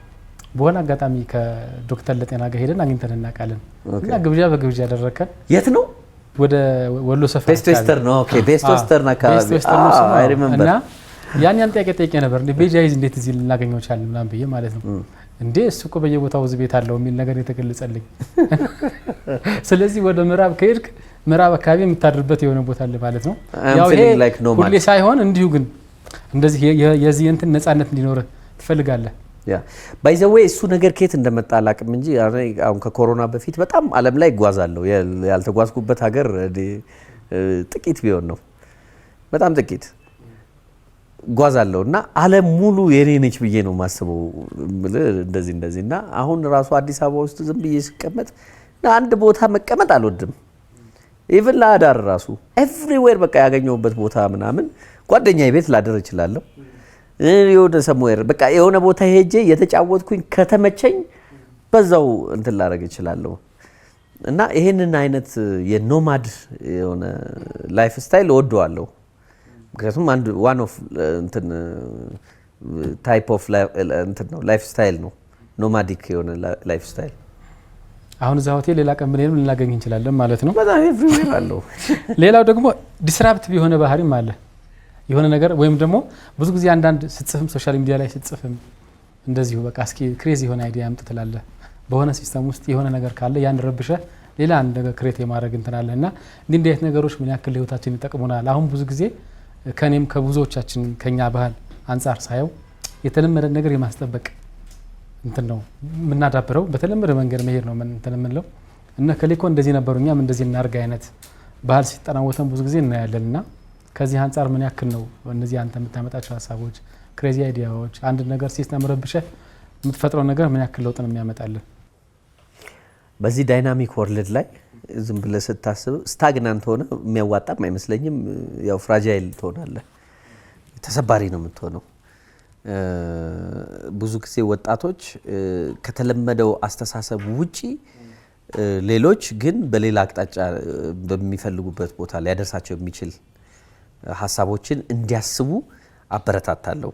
በሆነ አጋጣሚ ከዶክተር ለጤና ጋር ሄደን አግኝተን እናውቃለን። እና ግብዣ በግብዣ ያደረከን የት ነው? ወደ ወሎ ሰፈር ቤስት ዌስተርን ነው። Okay፣ ቤስት ዌስተርን አካባቢ። ቤስት ዌስተርን ነው ስሙ። I remember። እና ያን ጥያቄ ጠይቄ ነበር። እንዴ ቤጃይዝ እንዴት እዚህ ልናገኘው ቻልን ምናምን ብዬ ማለት ነው። እንዴ እሱ እኮ በየቦታው እዚህ ቤት አለው የሚል ነገር የተገለጸልኝ። ስለዚህ ወደ ምዕራብ ከሄድክ ምዕራብ አካባቢ የምታድርበት የሆነ ቦታ አለ ማለት ነው። I'm ያው ይሄ feeling like nomad. ሁሌ ሳይሆን እንዲሁ ግን እንደዚህ የዚህ እንትን ነጻነት እንዲኖርህ ትፈልጋለህ። Yeah, by the way፣ እሱ ነገር ከየት እንደመጣ አላውቅም እንጂ አሁን ከኮሮና በፊት በጣም ዓለም ላይ እጓዛለሁ። ያልተጓዝኩበት ሀገር እኔ ጥቂት ቢሆን ነው፣ በጣም ጥቂት እጓዛለሁ እና ዓለም ሙሉ የኔ ነች ብዬ ነው የማስበው። እምልህ እንደዚህ እንደዚህ እና አሁን ራሱ አዲስ አበባ ውስጥ ዝም ብዬ ስቀመጥ እና አንድ ቦታ መቀመጥ አልወድም። Even ለአዳር ራሱ everywhere በቃ ያገኘሁበት ቦታ ምናምን ጓደኛዬ ቤት ላድር እችላለሁ። የሆነ somewhere በቃ የሆነ ቦታ ሄጄ የተጫወትኩኝ ከተመቸኝ በዛው እንትን ላደርግ እችላለሁ። እና ይሄንን አይነት የ nomad የሆነ lifestyle እወደዋለሁ። ምክንያቱም አንድ one of እንትን type of እንትን ነው፣ lifestyle ነው፣ nomadic የሆነ lifestyle። አሁን እዛ ሆቴል ሌላ ቀን ብንሄድም ልናገኝ እንችላለን ማለት ነው። በጣም everywhere አለው። ሌላው ደግሞ disruptive የሆነ ባህሪም አለ። የሆነ ነገር ወይም ደግሞ ብዙ ጊዜ አንዳንድ ስትጽፍም social media ላይ ስትጽፍም እንደዚሁ በቃ እስኪ crazy የሆነ idea አምጥ ትላለህ። በሆነ system ውስጥ የሆነ ነገር ካለ ያን ረብሸህ ሌላ አንድ ነገር create የማድረግ እንትን አለ እና እንዲህ እንዲህ አይነት ነገሮች ምን ያክል ህይወታችን ይጠቅሙናል? አሁን ብዙ ጊዜ ከኔም ከብዙዎቻችን ከኛ ባህል አንጻር ሳየው የተለመደ ነገር የማስጠበቅ እንትን ነው የምናዳብረው። በተለመደ መንገድ መሄድ ነው እንትን የምንለው። እነ ከሌኮ እንደዚህ ነበሩ እኛም እንደዚህ እናርግ አይነት ባህል ሲጠናወተን ብዙ ጊዜ እናያለን። እና ከዚህ አንጻር ምን ያክል ነው እነዚህ አንተ የምታመጣቸው ሀሳቦች፣ crazy idea ዎች፣ አንድ ነገር system ረብሸህ የምትፈጥረው ነገር ምን ያክል ለውጥ ነው የሚያመጣልን? በዚህ dynamic world ላይ ዝም ብለህ ስታስብ stagnant ሆነ የሚያዋጣም አይመስለኝም። ያው fragile ትሆናለህ፣ ተሰባሪ ነው የምትሆነው። ብዙ ጊዜ ወጣቶች ከተለመደው አስተሳሰብ ውጪ ሌሎች ግን በሌላ አቅጣጫ በሚፈልጉበት ቦታ ሊያደርሳቸው የሚችል ሀሳቦችን እንዲያስቡ አበረታታለሁ።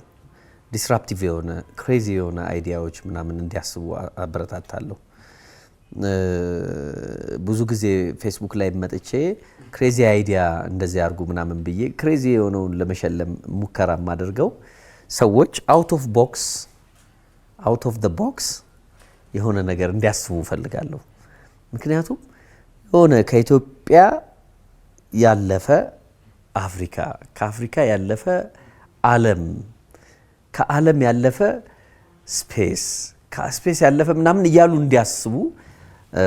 Disruptive የሆነ crazy የሆነ idea ዎች ምናምን እንዲያስቡ አበረታታለሁ። ብዙ ጊዜ ፌስቡክ ላይ መጥቼ crazy idea እንደዚህ አድርጉ ምናምን ብዬ crazy የሆነውን ለመሸለም ሙከራ የማደርገው ሰዎች out of the box የሆነ ነገር እንዲያስቡ እፈልጋለሁ። ምክንያቱም የሆነ ከኢትዮጵያ ያለፈ አፍሪካ፣ ከአፍሪካ ያለፈ ዓለም፣ ከዓለም ያለፈ space፣ ከ space ያለፈ ምናምን እያሉ እንዲያስቡ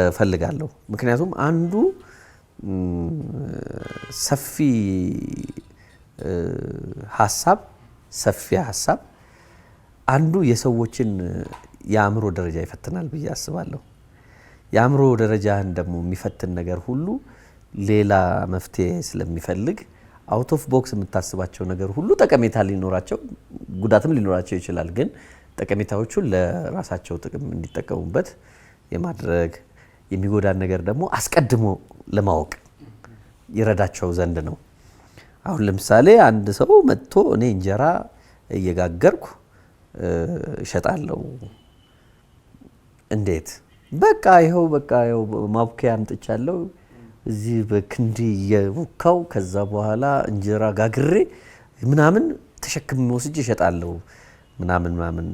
እፈልጋለሁ። ምክንያቱም አንዱ ሰፊ ሀሳብ አንዱ የሰዎችን የአእምሮ ደረጃ ይፈትናል ብዬ አስባለሁ። የአእምሮ ደረጃህን ደግሞ የሚፈትን ነገር ሁሉ ሌላ መፍትሄ ስለሚፈልግ out of box የምታስባቸው ነገር ሁሉ ጠቀሜታ ሊኖራቸው ጉዳትም ሊኖራቸው ይችላል። ግን ጠቀሜታዎቹን ለራሳቸው ጥቅም እንዲጠቀሙበት የማድረግ፣ የሚጎዳን ነገር ደግሞ አስቀድሞ ለማወቅ ይረዳቸው ዘንድ ነው። አሁን ለምሳሌ አንድ ሰው መጥቶ እኔ እንጀራ እየጋገርኩ እሸጣለሁ። እንዴት? በቃ ይኸው ማቡኪያ አምጥቻለሁ፣ እዚህ በክንዲ እየቦካው ከዛ በኋላ እንጀራ ጋግሬ ምናምን ተሸክሜ ወስጄ እሸጣለሁ ምናምን ምናምን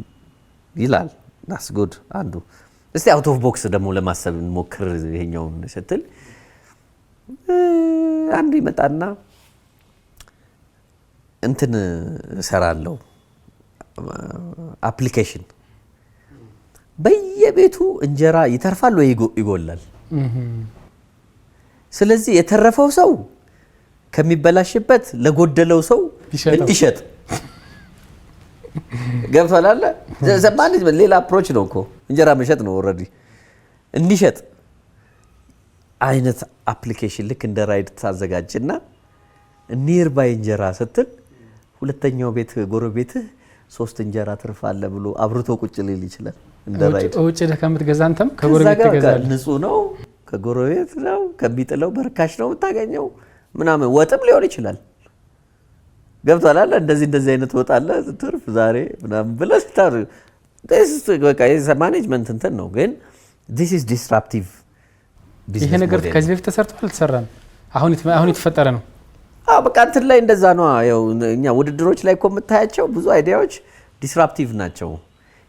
ይላል። That's good። አንዱ እስቲ out of box ደግሞ ለማሰብ እንሞክር ይሄኛውን ስትል አንዱ ይመጣና እንትን እሰራለሁ፣ application፣ በየቤቱ እንጀራ ይተርፋል ወይ ይጎላል። ስለዚህ የተረፈው ሰው ከሚበላሽበት ለጎደለው ሰው ቢሸጠው። እንዲሸጥ። ገብቶሃል አለ management ሌላ approach ነው እኮ፣ እንጀራ መሸጥ ነው already። እንዲሸጥ አይነት application ልክ እንደ ራይድ ታዘጋጅና nearby እንጀራ ስትል ሁለተኛው ቤት ጎረቤትህ ሶስት እንጀራ ትርፍ አለ ብሎ አብርቶ ቁጭ ሊል ይችላል። እንደ ራይድ። ውጭ ሄደህ ከምትገዛ አንተም ከዛ ከጎረቤት ጋር ትገዛለህ። ንጹህ ነው፣ ከጎረቤት ነው፣ ከሚጥለው በርካሽ ነው የምታገኘው ምናምን። ወጥም ሊሆን ይችላል። ገብቶሃል አይደል? እንደዚህ እንደዚህ አይነት ወጥ አለ ትርፍ ዛሬ ምናምን ብለህ በቃ management እንትን ነው፣ ግን this is disruptive። ይሄ ነገር ከዚህ በፊት ተሰርቷል አልተሰራም? አሁን የተፈጠረ ነው። አዎ፣ በቃ እንትን ላይ እንደዛ ነው። ያው እኛ ውድድሮች ላይ እኮ የምታያቸው ብዙ idea ዎች disruptive ናቸው።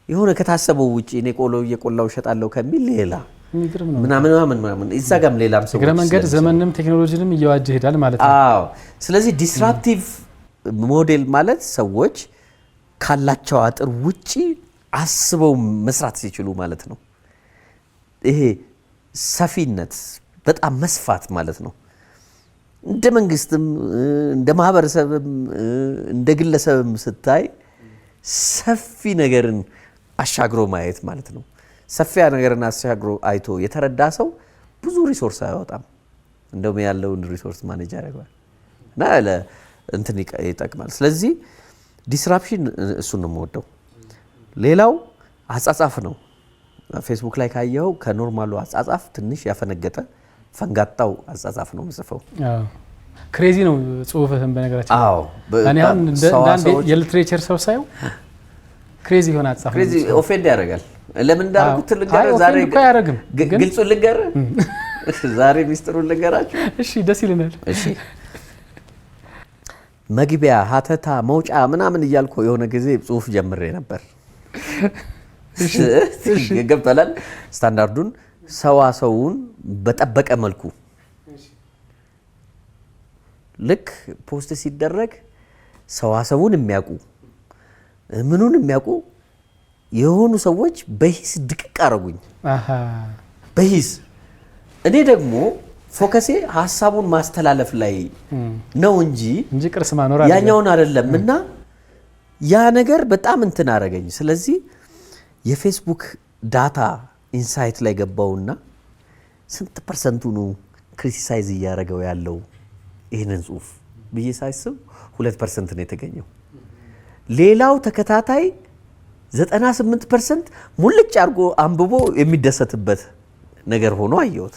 የሆነ ከታሰበው ውጭ፣ እኔ ቆሎ እየቆላው እሸጣለሁ ከሚል ሌላ የሚገርም ነው። ምናምን ምናምን ምናምን፣ እዛ ጋም ሌላም ሰዎች እግረ መንገድ ስለሚሰሩ። ዘመንም ቴክኖሎጂንም እየዋጀ ይሄዳል ማለት ነው። አዎ። ስለዚህ disruptive model ማለት ሰዎች ካላቸው አጥር ውጪ አስበው መስራት ሲችሉ ማለት ነው። ይሄ ሰፊነት፣ በጣም መስፋት ማለት ነው። እንደ መንግስትም፣ እንደ ማህበረሰብም፣ እንደ ግለሰብም ስታይ ሰፊ ነገርን አሻግሮ ማየት ማለት ነው። ሰፊ ነገርን አሻግሮ አይቶ የተረዳ ሰው ብዙ resource አያወጣም። እንደውም ያለውን resource manage ያደርገዋል እና እንትን ይጠቅማል። ስለዚህ disruption እሱን ነው የምወደው። ሌላው አጻጻፍ ነው። ፌስቡክ ላይ ካየኸው ከ normal ኡ አጻጻፍ ትንሽ ያፈነገጠ ፈንጋጣው አጻጻፍ ነው የምጽፈው። Crazy ነው ጽሁፍህን በነገራችን። አዎ። እኔ አሁን እንደ አንድ የ literature ሰው ሳየው crazy የሆነ አጻጻፍ ነው። Crazy offend ያደርጋል። ለምን እንዳደረኩት ልንገርህ። አይ፣ ዛሬ offend እኮ አያደርግም፣ ግን ግልጹን ልንገርህ። ዛሬ ሚስጥሩን ልንገራችሁ። እሺ፣ ደስ ይለናል። እሺ፣ መግቢያ፣ ሀተታ፣ መውጫ ምናምን እያልኩ የሆነ ጊዜ ጽሁፍ ጀምሬ ነበር። ገብቶሃል? ስታንዳርዱን ሰዋሰውን በጠበቀ መልኩ ልክ post ሲደረግ ሰዋሰውን የሚያውቁ፣ ምኑን የሚያውቁ የሆኑ ሰዎች በሂስ ድቅቅ አረጉኝ። በሂስ። እኔ ደግሞ focus ኤ ሀሳቡን ማስተላለፍ ላይ ነው እንጂ እንጂ ቅርስ ማኖር አይደለም። ያኛውን አይደለም። እና ያ ነገር በጣም እንትን አረገኝ። ስለዚህ የፌስቡክ data insight ላይ ገባውና ስንት percent ኡ ነው criticize እያደረገው ያለው ይህንን ጽሁፍ ብዬ ሳስብ 2% ነው የተገኘው። ሌላው ተከታታይ 98% ሙልጭ አድርጎ አንብቦ የሚደሰትበት ነገር ሆኖ አየሁት።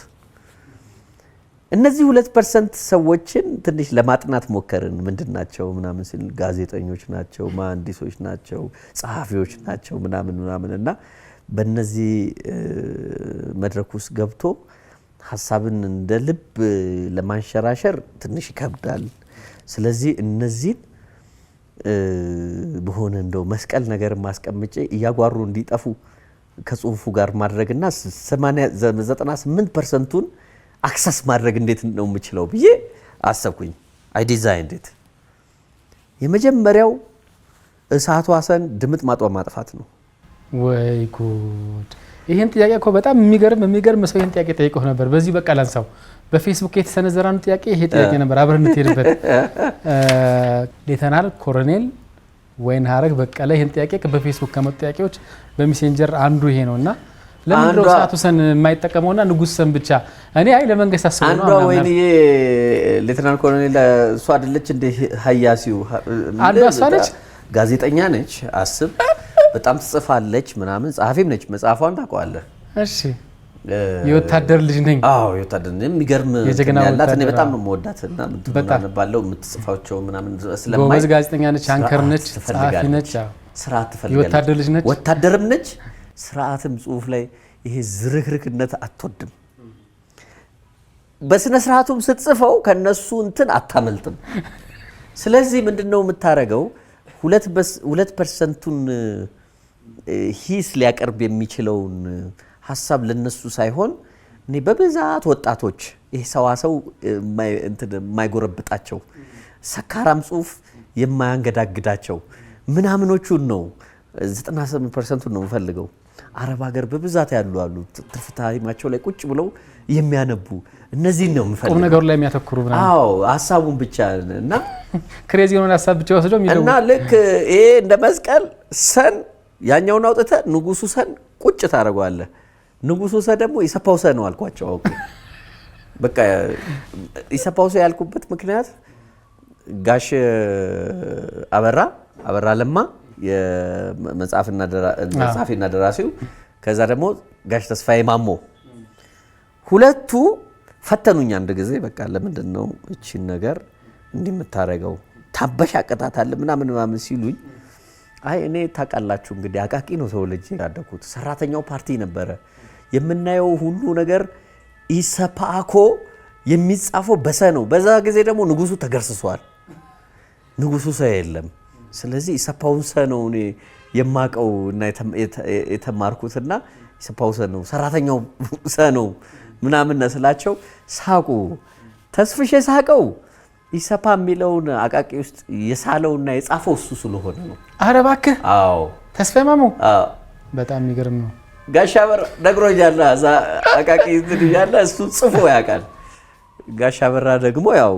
እነዚህ 2% ሰዎችን ትንሽ ለማጥናት ሞከርን። ምንድን ናቸው ምናምን ሲል ጋዜጠኞች ናቸው፣ መሐንዲሶች ናቸው፣ ጸሐፊዎች ናቸው ምናምን ምናምን። እና በእነዚህ መድረክ ውስጥ ገብቶ ሀሳብን እንደ ልብ ለማንሸራሸር ትንሽ ይከብዳል። ስለዚህ እነዚህን በሆነ እንደው መስቀል ነገር ማስቀምጬ እያጓሩ እንዲጠፉ ከጽሁፉ ጋር ማድረግና 98 percent ኡን access ማድረግ እንዴት ነው የምችለው ብዬ አሰብኩኝ። I designed it። የመጀመሪያው እሳቷ ሰን ድምጥ ማጧ ማጥፋት ነው። ወይ ጉድ! ይህን ጥያቄ እኮ በጣም የሚገርም የሚገርም ሰው ይህን ጥያቄ ጠይቀው ነበር። በዚህ በቃ ላንሳው። በፌስቡክ የተሰነዘረ አንዱ ጥያቄ ይሄ ጥያቄ ነበር። አብረን እንትሄድበት። ሌተናል ኮሎኔል ወይንሀረግ በቀለ ይህን ጥያቄ በፌስቡክ ከመጡ ጥያቄዎች በ Messenger አንዱ ይሄ ነው። እና ለምንድነው እሳቱ ሰን የማይጠቀመውና ንጉስ ሰን ብቻ? እኔ አይ ለመንግስት አስበው ነው አንዷ ምናምን። ወይንዬ ሌተናል ኮሎኔል እሷ አይደለች እንደ ሀያሲው? አንዷ እሷ ነች? ጋዜጠኛ ነች። አስብ፣ በጣም ትጽፋለች ምናምን፣ ጸሐፊም ነች። መጽሐፏን ታውቀዋለህ። እሺ፣ የወታደር ልጅ ነኝ። አዎ፣ የወታደር የሚገርም የጀግና እንትን ያላት። እኔ ወታደር፣ በጣም ነው የምወዳት እና እንትኑን አነባለሁ የምትጽፋቸው ምናምን ስለማይ ጎበዝ ጋዜጠኛ ነች፣ anchor ነች፣ ስርዓት ጸሐፊ ትፈልጋለች። ነች። አዎ። ስርዓት ትፈልጋለች። የወታደር ልጅ ነች። ወታደርም ነች። ስርዓትም ጽሁፍ ላይ ይሄ ዝርክርክነት አትወድም። በስነ ስርዓቱም ስትጽፈው ከነሱ እንትን አታመልጥም። ስለዚህ ምንድን ነው የምታደርገው? 2% ኡን ሂስ ሊያቀርብ የሚችለውን ሀሳብ ለነሱ ሳይሆን እኔ በብዛት ወጣቶች፣ ይሄ ሰዋሰው እንትን የማይጎረብጣቸው፣ ሰካራም ጽሁፍ የማያንገዳግዳቸው ምናምኖቹን ነው። 98% ነው የምፈልገው። አረብ ሀገር በብዛት ያሉ አሉ፣ ትርፍ time ኣቸው ላይ ቁጭ ብለው የሚያነቡ፣ እነዚህን ነው ቁም የምፈልገው። ነገሩ ላይ የሚያተኩሩ ምናምን። አዎ፣ ሀሳቡን ብቻ እና crazy የሆነ ሀሳብ ብቻ ወስደው የሚለው። እና ልክ ይሄ እንደ መስቀል ሰን ያኛውን አውጥተህ ንጉሱ ሰን ቁጭ ታደርገዋለህ። ንጉሱ ሰ ደግሞ ኢሰፓው ሰ ነው አልኳቸው። አውቄ በቃ ኢሰፓው ሰ ያልኩበት ምክንያት ጋሽ አበራ ለማ የመጽሐፍና ጸሐፊና ደራሲው፣ ከዛ ደግሞ ጋሽ ተስፋዬ ማሞ፣ ሁለቱ ፈተኑኝ አንድ ጊዜ። በቃ ለምንድን ነው እቺን ነገር እንዲህ የምታደርገው፣ ታበሻቅጣታለህ ምናምን ምናምን ሲሉኝ፣ አይ እኔ ታውቃላችሁ እንግዲህ አቃቂ ነው ተወልጄ ያደኩት፣ ሰራተኛው ፓርቲ ነበረ የምናየው ሁሉ ነገር። ኢሰፓኮ የሚጻፈው በሰ ነው። በዛ ጊዜ ደግሞ ንጉሱ ተገርስሷል። ንጉሱ ሰ የለም። ስለዚህ ኢሰፓውን ሰ ነው እኔ የማቀው እና የተማርኩትና ኢሰፓው ሰ ነው፣ ሰራተኛው ሰ ነው ምናምን ስላቸው ሳቁ። ተስፍሽ የሳቀው ኢሰፓ የሚለውን አቃቂ ውስጥ የሳለውና የጻፈው እሱ ስለሆነ ነው። ኧረ እባክህ! አዎ። ተስፋዬ ማሞ? አዎ። በጣም የሚገርም ነው። ጋሽ አበራ ነግሮኛል። እዛ አቃቂ እንትን እያለ እሱ ጽፎ ያውቃል። ጋሽ አበራ ደግሞ ያው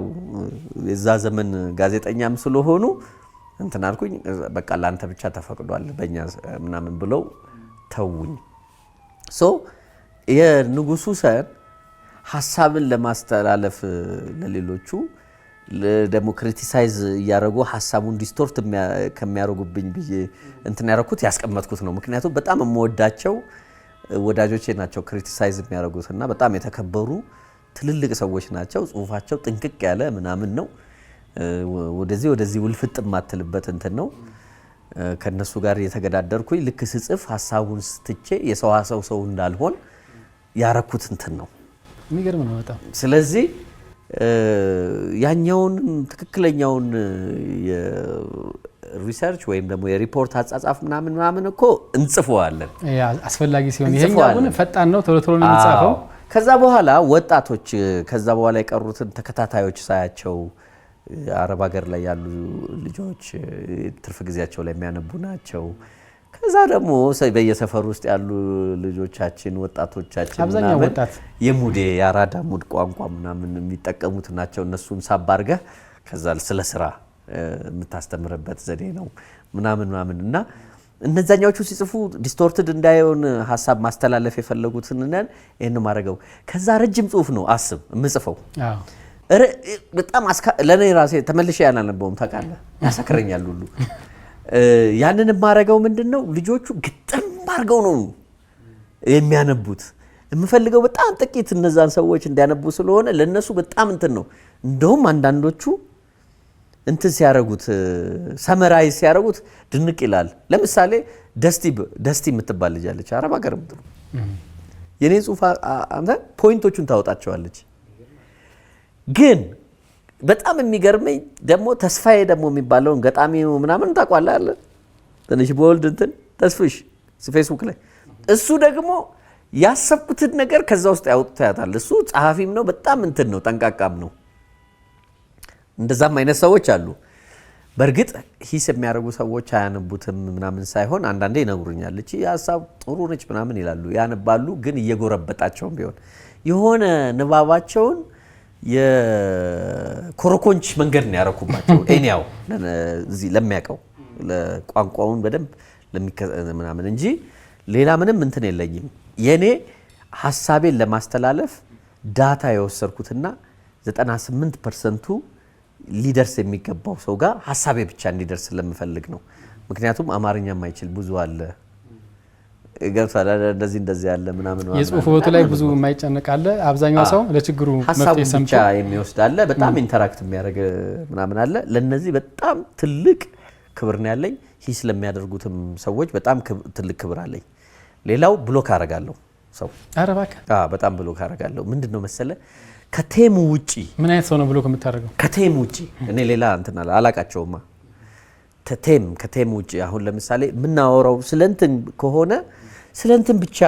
የዛ ዘመን ጋዜጠኛም ስለሆኑ እንትን አልኩኝ። በቃ ለአንተ ብቻ ተፈቅዷል በእኛ ምናምን ብለው ተውኝ። So የንጉሱ ሰን ሀሳብን ለማስተላለፍ ለሌሎቹ ደግሞ criticize እያደረጉ ሀሳቡን distort ከሚያደርጉብኝ ብዬ እንትን ያደረኩት ያስቀመጥኩት ነው። ምክንያቱም በጣም የምወዳቸው ወዳጆቼ ናቸው criticize የሚያደርጉት እና በጣም የተከበሩ ትልልቅ ሰዎች ናቸው። ጽሁፋቸው ጥንቅቅ ያለ ምናምን ነው። ወደዚህ ወደዚህ ውልፍጥ የማትልበት እንትን ነው። ከነሱ ጋር እየተገዳደርኩኝ ልክ ስጽፍ ሀሳቡን ስትቼ የሰዋሰው ሰው እንዳልሆን ያረኩት እንትን ነው። የሚገርም ነው በጣም። ስለዚህ ያኛውን ትክክለኛውን የ research ወይም ደግሞ የሪፖርት አጻጻፍ ምናምን ምናምን እኮ እንጽፈዋለን። ያ አስፈላጊ ሲሆን፣ ይሄኛው ግን እንጽፈዋለን። ፈጣን ነው፣ ቶሎ ቶሎ ነው የሚጻፈው። አዎ። ከዛ በኋላ ወጣቶች፣ ከዛ በኋላ የቀሩትን ተከታታዮች ሳያቸው አረብ ሀገር ላይ ያሉ ልጆች ትርፍ ጊዜያቸው ላይ የሚያነቡ ናቸው። ከዛ ደግሞ በየሰፈሩ ውስጥ ያሉ ልጆቻችን፣ ወጣቶቻችን አብዛኛው ምናምን ወጣት የ mood የአራዳ mood ቋንቋ ምናምን የሚጠቀሙት ናቸው። እነሱን ሳብ አድርገህ ከዛ ስለ ስራ የምታስተምርበት ዘዴ ነው ምናምን ምናምን እና እነዛኛዎቹ ሲጽፉ distorted እንዳይሆን ሀሳብ ማስተላለፍ የፈለጉትን ነን ይህን ማድረገው። ከዛ ረጅም ጽሁፍ ነው አስብ የምጽፈው። በጣም ለእኔ ራሴ ተመልሼ ያላነበውም ታውቃለህ፣ ያሰክረኛል ሁሉ። ያንን የማደርገው ምንድን ነው፣ ልጆቹ ግጥም አድርገው ነው የሚያነቡት። የምፈልገው በጣም ጥቂት እነዛን ሰዎች እንዲያነቡ ስለሆነ ለእነሱ በጣም እንትን ነው። እንደውም አንዳንዶቹ እንትን ሲያደርጉት፣ summarize ሲያደርጉት ድንቅ ይላል። ለምሳሌ ደስቲ ደስቲ የምትባል ልጅ አለች፣ አረብ ሀገር የምትኖር፣ የኔን ጽሁፍ አንተ point ኦቹን ታወጣቸዋለች። ግን በጣም የሚገርመኝ ደግሞ ተስፋዬ ደግሞ የሚባለውን ገጣሚ ምናምን ታውቋለህ አለ ትንሽ bold እንትን ተስፍሽ ፌስቡክ ላይ፣ እሱ ደግሞ ያሰብኩትን ነገር ከዛ ውስጥ ያወጥቶ ያታል። እሱ ጸሐፊም ነው፣ በጣም እንትን ነው፣ ጠንቃቃም ነው። እንደዛም አይነት ሰዎች አሉ። በእርግጥ ሂስ የሚያደርጉ ሰዎች አያነቡትም ምናምን ሳይሆን አንዳንዴ ይነግሩኛል። እቺ ሀሳብ ጥሩ ነች ምናምን ይላሉ፣ ያነባሉ። ግን እየጎረበጣቸውም ቢሆን የሆነ ንባባቸውን የኮረኮንች መንገድ ነው ያረኩባቸው። Anyhow እዚህ ለሚያውቀው ቋንቋውን በደንብ ምናምን እንጂ ሌላ ምንም እንትን የለኝም። የኔ ሀሳቤን ለማስተላለፍ data የወሰድኩትና 98% ኡ ሊደርስ የሚገባው ሰው ጋር ሀሳቤ ብቻ እንዲደርስ ስለምፈልግ ነው። ምክንያቱም አማርኛ የማይችል ብዙ አለ። ገብቶሃል አይደል? እንደዚህ እንደዚህ ያለ ምናምን ምናምን የጽሁፍ ውበቱ ላይ ብዙ የማይጨነቅ አለ። አብዛኛው ሰው ለችግሩ መፍትሄ ሀሳቡን ሰምቶ ብቻ የሚወስድ አለ። በጣም interact የሚያደርግ ምናምን አለ። ለነዚህ በጣም ትልቅ ክብር ነው ያለኝ። ሂስ ለሚያደርጉትም ሰዎች በጣም ትልቅ ክብር አለኝ። ሌላው block አደርጋለሁ ሰው። ኧረ እባክህ! አዎ፣ በጣም block አደርጋለሁ። ምንድን ነው መሰለ ከ theme ኡ ውጪ ምን አይነት ሰው ነው block የምታደርገው? ከ theme ውጪ እኔ ሌላ እንትን አላቃቸውማ። ከ theme ውጪ አሁን ለምሳሌ የምናወራው ስለ እንትን ከሆነ ስለ እንትን ብቻ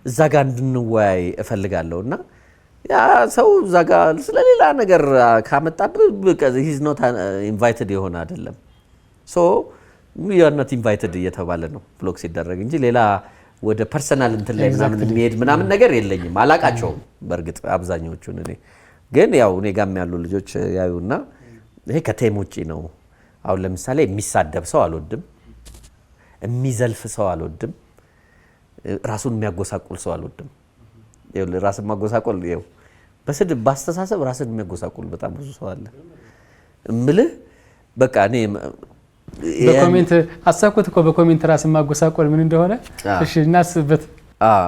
እዛ ጋር እንድንወያይ እፈልጋለሁ እና ያ ሰው እዛ ጋር ስለ ሌላ ነገር ካመጣብህ he's not invited የሆነ አይደለም። So You're not invited እየተባለ ነው block ሲደረግ እንጂ ሌላ ወደ personal እንትን ላይ ምናምን የሚሄድ ምናምን ነገር የለኝም። አላቃቸውም በእርግጥ አብዛኛዎቹን። እኔ ግን ያው እኔ ጋም ያሉ ልጆች ያዩና ይሄ ከ theme ውጪ ነው። አሁን ለምሳሌ የሚሳደብ ሰው አልወድም፣ የሚዘልፍ ሰው አልወድም፣ ራሱን የሚያጎሳቁል ሰው አልወድም። ይኸውልህ ራስን ማጎሳቆል ይኸው በስድብ በአስተሳሰብ ራስን የሚያጎሳቁል በጣም ብዙ ሰው አለ። እምልህ በቃ እኔ በ comment አሰብኩት እኮ በ comment ራስን ማጎሳቆል ምን እንደሆነ። እሺ እናስብበት።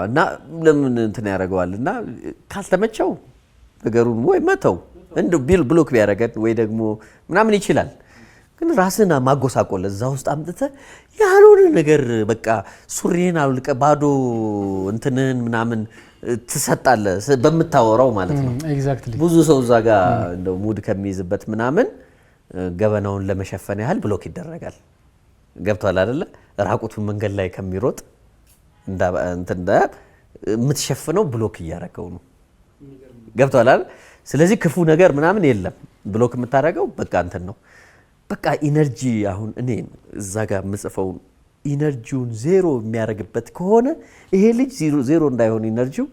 እና ለምን እንትን ያደርገዋል? እና ካልተመቸው ነገሩን ወይ መተው እንደው ቢል block ቢያደርገን ወይ ደግሞ ምናምን ይችላል። ግን ራስን ማጎሳቆል እዛ ውስጥ አምጥተህ ያልሆነ ነገር በቃ ሱሪህን አውልቀህ ባዶ እንትንህን ምናምን ትሰጣለህ በምታወራው ማለት ነው። ብዙ ሰው እዛ ጋር እንደው mood ከሚይዝበት ምናምን ገበናውን ለመሸፈን ያህል block ይደረጋል። ገብቷል አይደለ? ራቁቱን መንገድ ላይ ከሚሮጥ እንትን የምትሸፍነው block እያደረገው ነው። ገብቷል አይደል? ስለዚህ ክፉ ነገር ምናምን የለም። Block የምታደርገው በቃ እንትን ነው። በቃ energy አሁን እኔ እዛ ጋር የምጽፈውን energy ውን ዜሮ የሚያደርግበት ከሆነ ይሄ ልጅ ዜሮ እንዳይሆን energy ው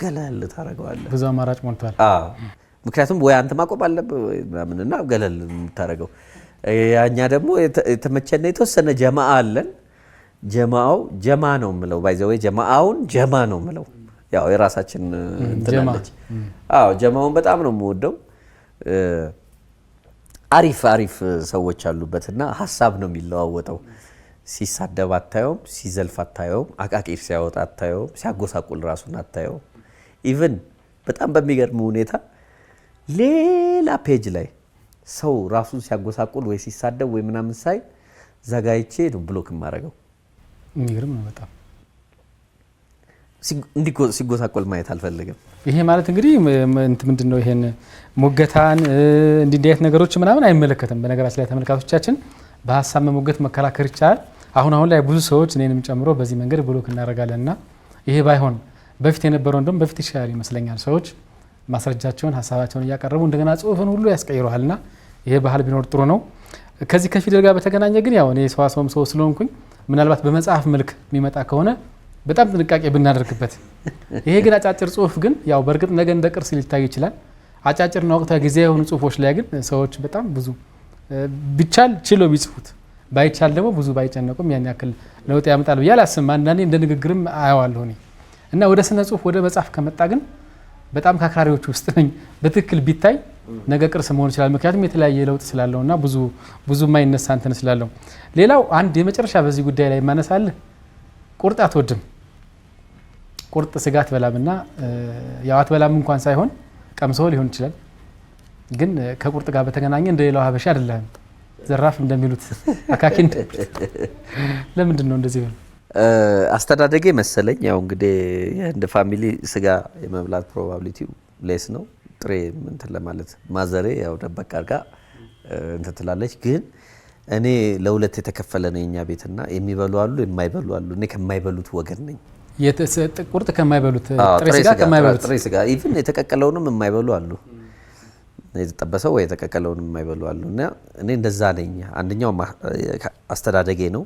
ገለል ታደርገዋለህ። ብዙ አማራጭ ሞልቷል። አዎ፣ ምክንያቱም ወይ አንተ ማቆም አለብህ ወይ ምናምን እና ገለል የምታደርገው። ያኛ ደግሞ የተመቸና የተወሰነ ጀማአ አለን። ጀማአው ጀማ ነው የምለው፣ by the way ጀማአውን ጀማ ነው የምለው። ያው የራሳችን እንትን ጀማ። አለች። አዎ፣ ጀማውን በጣም ነው የምወደው። አሪፍ አሪፍ ሰዎች አሉበትና ሀሳብ ነው የሚለዋወጠው። ሲሳደብ አታየውም፣ ሲዘልፍ አታየውም፣ አቃቂር ሲያወጣ አታየውም፣ ሲያጎሳቁል ራሱን አታየውም። Even በጣም በሚገርም ሁኔታ ሌላ page ላይ ሰው ራሱን ሲያጎሳቁል ወይ ሲሳደብ ወይ ምናምን ሳይ ዘጋይቼ ነው block የማደርገው። የሚገርም ነው በጣም። ሲጎሳቆል ማየት አልፈልግም። ይሄ ማለት እንግዲህ እንትን ምንድን ነው ይሄን ሙገታን እንዲህ እንዲህ አይነት ነገሮች ምናምን አይመለከትም። በነገራችን ላይ ተመልካቾቻችን በሀሳብ መሞገት መከራከር ይቻላል። አሁን አሁን ላይ ብዙ ሰዎች እኔንም ጨምሮ በዚህ መንገድ block እናደርጋለን እና ይሄ ባይሆን በፊት የነበረው እንደውም በፊት ይሻላል ይመስለኛል። ሰዎች ማስረጃቸውን ሀሳባቸውን እያቀረቡ እንደገና ጽሁፍን ሁሉ ያስቀይረዋልና ይሄ ባህል ቢኖር ጥሩ ነው። ከዚህ ከፊደል ጋር በተገናኘ ግን ያው እኔ ሰዋሰውም ሰው ስለሆንኩኝ ምናልባት በመጽሐፍ መልክ የሚመጣ ከሆነ በጣም ጥንቃቄ ብናደርግበት። ይሄ ግን አጫጭር ጽሁፍ ግን ያው በእርግጥ ነገ እንደ ቅርስ ሊታይ ይችላል። አጫጭርና ወቅታዊ ጊዜ የሆኑ ጽሁፎች ላይ ግን ሰዎች በጣም ብዙ ቢቻል ችሎ ቢጽፉት ባይቻል ደግሞ ብዙ ባይጨነቁም ያን ያክል ለውጥ ያመጣል ብዬ አላስብም። አንዳንዴ እንደ ንግግርም አየዋለሁ እኔ። እና ወደ ስነ ጽሁፍ ወደ መጽሐፍ ከመጣ ግን በጣም ከአክራሪዎች ውስጥ ነኝ። በትክክል ቢታይ ነገ ቅርስ መሆን ይችላል። ምክንያቱም የተለያየ ለውጥ ስላለውና ብዙ ብዙ የማይነሳ እንትን ስላለው። ሌላው አንድ የመጨረሻ በዚህ ጉዳይ ላይ የማነሳልህ ቁርጥ አትወድም። ቁርጥ ስጋ አትበላምና ያው አትበላም እንኳን ሳይሆን ቀምሰው ሊሆን ይችላል። ግን ከቁርጥ ጋር በተገናኘ እንደ ሌላው ሀበሻ አይደለህም። ዘራፍ እንደሚሉት አካኪ እንደሚሉት ለምንድን ነው እንደዚህ ሆነ? አስተዳደጌ መሰለኝ። ያው እንግዲህ የህንድ family ስጋ የመብላት probability ው less ነው። ጥሬ እንትን ለማለት ማዘሬ ያው ደበቅ አድርጋ እንትን ትላለች። ግን እኔ ለሁለት የተከፈለ ነው የኛ ቤትና የሚበሉ አሉ፣ የማይበሉ አሉ። እኔ ከማይበሉት ወገን ነኝ። ቁርጥ ከማይበሉት፣ ጥሬ ስጋ ከማይበሉት። ጥሬ ስጋ even የተቀቀለውንም የማይበሉ አሉ። የተጠበሰው ወይ የተቀቀለውንም የማይበሉ አሉ። እና እኔ እንደዛ ነኝ። አንደኛው አስተዳደጌ ነው።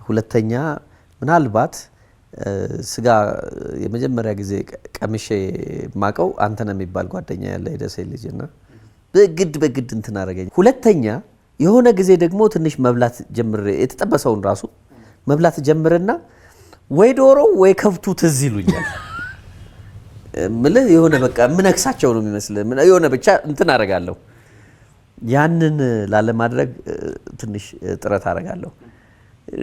ሁለተኛ ምናልባት ስጋ የመጀመሪያ ጊዜ ቀምሼ የማቀው አንተነህ የሚባል ጓደኛ ያለ የደሴ ልጅ እና በግድ በግድ እንትን አደረገኝ። ሁለተኛ የሆነ ጊዜ ደግሞ ትንሽ መብላት ጀምሬ የተጠበሰውን ራሱ መብላት ጀምርና ወይ ዶሮ ወይ ከብቱ ትዝ ይሉኛል። ምልህ የሆነ በቃ የምነክሳቸው ነው የሚመስልህ። የሆነ ብቻ እንትን አደርጋለሁ። ያንን ላለማድረግ ትንሽ ጥረት አደርጋለሁ።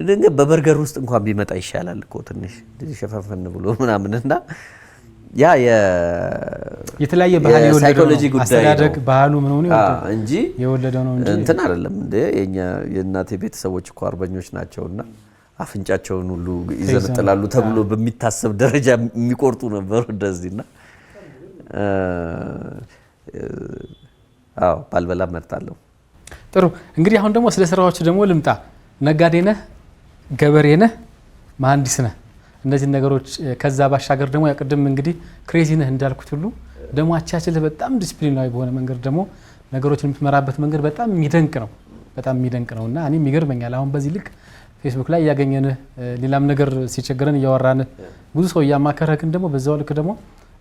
ድንገት በበርገር ውስጥ እንኳን ቢመጣ ይሻላል እኮ ትንሽ ሸፈፈን ብሎ ምናምን እና ያ የተለያየ ባህል የወለደው የሳይኮሎጂ ነው። ጉዳይ አስተዳደግ ነው። ባህሉ ምን ሆኖ እንጂ የወለደው ነው እንጂ እንትን አይደለም እንደ የኛ የእናቴ ቤተሰቦች እኮ አርበኞች ናቸውና አፍንጫቸውን ሁሉ ይዘነጥላሉ ተብሎ በሚታሰብ ደረጃ የሚቆርጡ ነበሩ እንደዚህና አዎ ባልበላ እመርጣለሁ። ጥሩ፣ እንግዲህ አሁን ደግሞ ስለ ስራዎች ደግሞ ልምጣ። ነጋዴ ነህ፣ ገበሬ ነህ፣ መሀንዲስ ነህ። እነዚህ ነገሮች ከዛ ባሻገር ደግሞ ያው ቅድም እንግዲህ crazy ነህ እንዳልኩት ሁሉ ደግሞ አቻችልህ በጣም ዲሲፕሊናዊ በሆነ መንገድ ደግሞ ነገሮችን የምትመራበት መንገድ በጣም የሚደንቅ ነው። በጣም የሚደንቅ ነው እና እኔም ይገርመኛል። አሁን በዚህ ልክ ፌስቡክ ላይ እያገኘንህ፣ ሌላም ነገር ሲቸግረን እያወራንህ፣ ብዙ ሰው እያማከረህ፣ ግን ደግሞ በዛው ልክ ደግሞ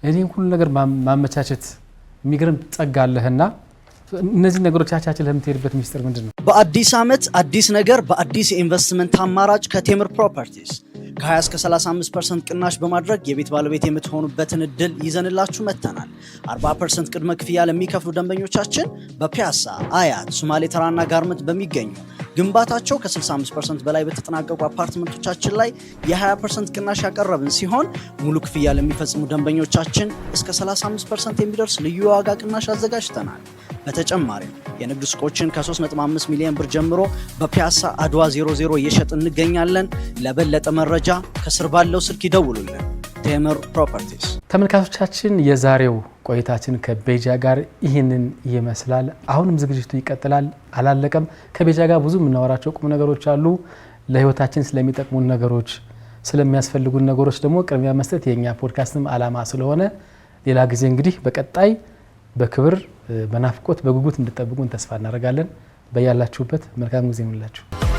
እኔን ሁሉ ነገር ማመቻቸት የሚገርም ጸጋ አለህና እነዚህ ነገሮች አቻችለህ የምትሄድበት ሚስጥር ምንድን ነው? በአዲስ ዓመት አዲስ ነገር በአዲስ የኢንቨስትመንት አማራጭ ከቴምር ፕሮፐርቲስ። ከ20 እስከ 35% ቅናሽ በማድረግ የቤት ባለቤት የምትሆኑበትን እድል ይዘንላችሁ መጥተናል። 40% ቅድመ ክፍያ ለሚከፍሉ ደንበኞቻችን በፒያሳ፣ አያት፣ ሶማሌ ተራና ጋርመንት በሚገኙ ግንባታቸው ከ65% በላይ በተጠናቀቁ አፓርትመንቶቻችን ላይ የ20% ቅናሽ ያቀረብን ሲሆን ሙሉ ክፍያ ለሚፈጽሙ ደንበኞቻችን እስከ 35% የሚደርስ ልዩ የዋጋ ቅናሽ አዘጋጅተናል። በተጨማሪም የንግድ ሱቆችን ከ3.5 ሚሊዮን ብር ጀምሮ በፒያሳ አድዋ 00 እየሸጥን እንገኛለን። ለበለጠ መረጃ ከስር ባለው ስልክ ይደውሉልን። ቴምር ፕሮፐርቲስ። ተመልካቾቻችን፣ የዛሬው ቆይታችን ከቤጃ ጋር ይህንን ይመስላል። አሁንም ዝግጅቱ ይቀጥላል፣ አላለቀም። ከቤጃ ጋር ብዙ የምናወራቸው ቁም ነገሮች አሉ። ለሕይወታችን ስለሚጠቅሙን ነገሮች፣ ስለሚያስፈልጉን ነገሮች ደግሞ ቅድሚያ መስጠት የእኛ ፖድካስትም ዓላማ ስለሆነ ሌላ ጊዜ እንግዲህ በቀጣይ በክብር፣ በናፍቆት፣ በጉጉት እንድጠብቁን ተስፋ እናደርጋለን። በያላችሁበት መልካም ጊዜ ይሁንላችሁ።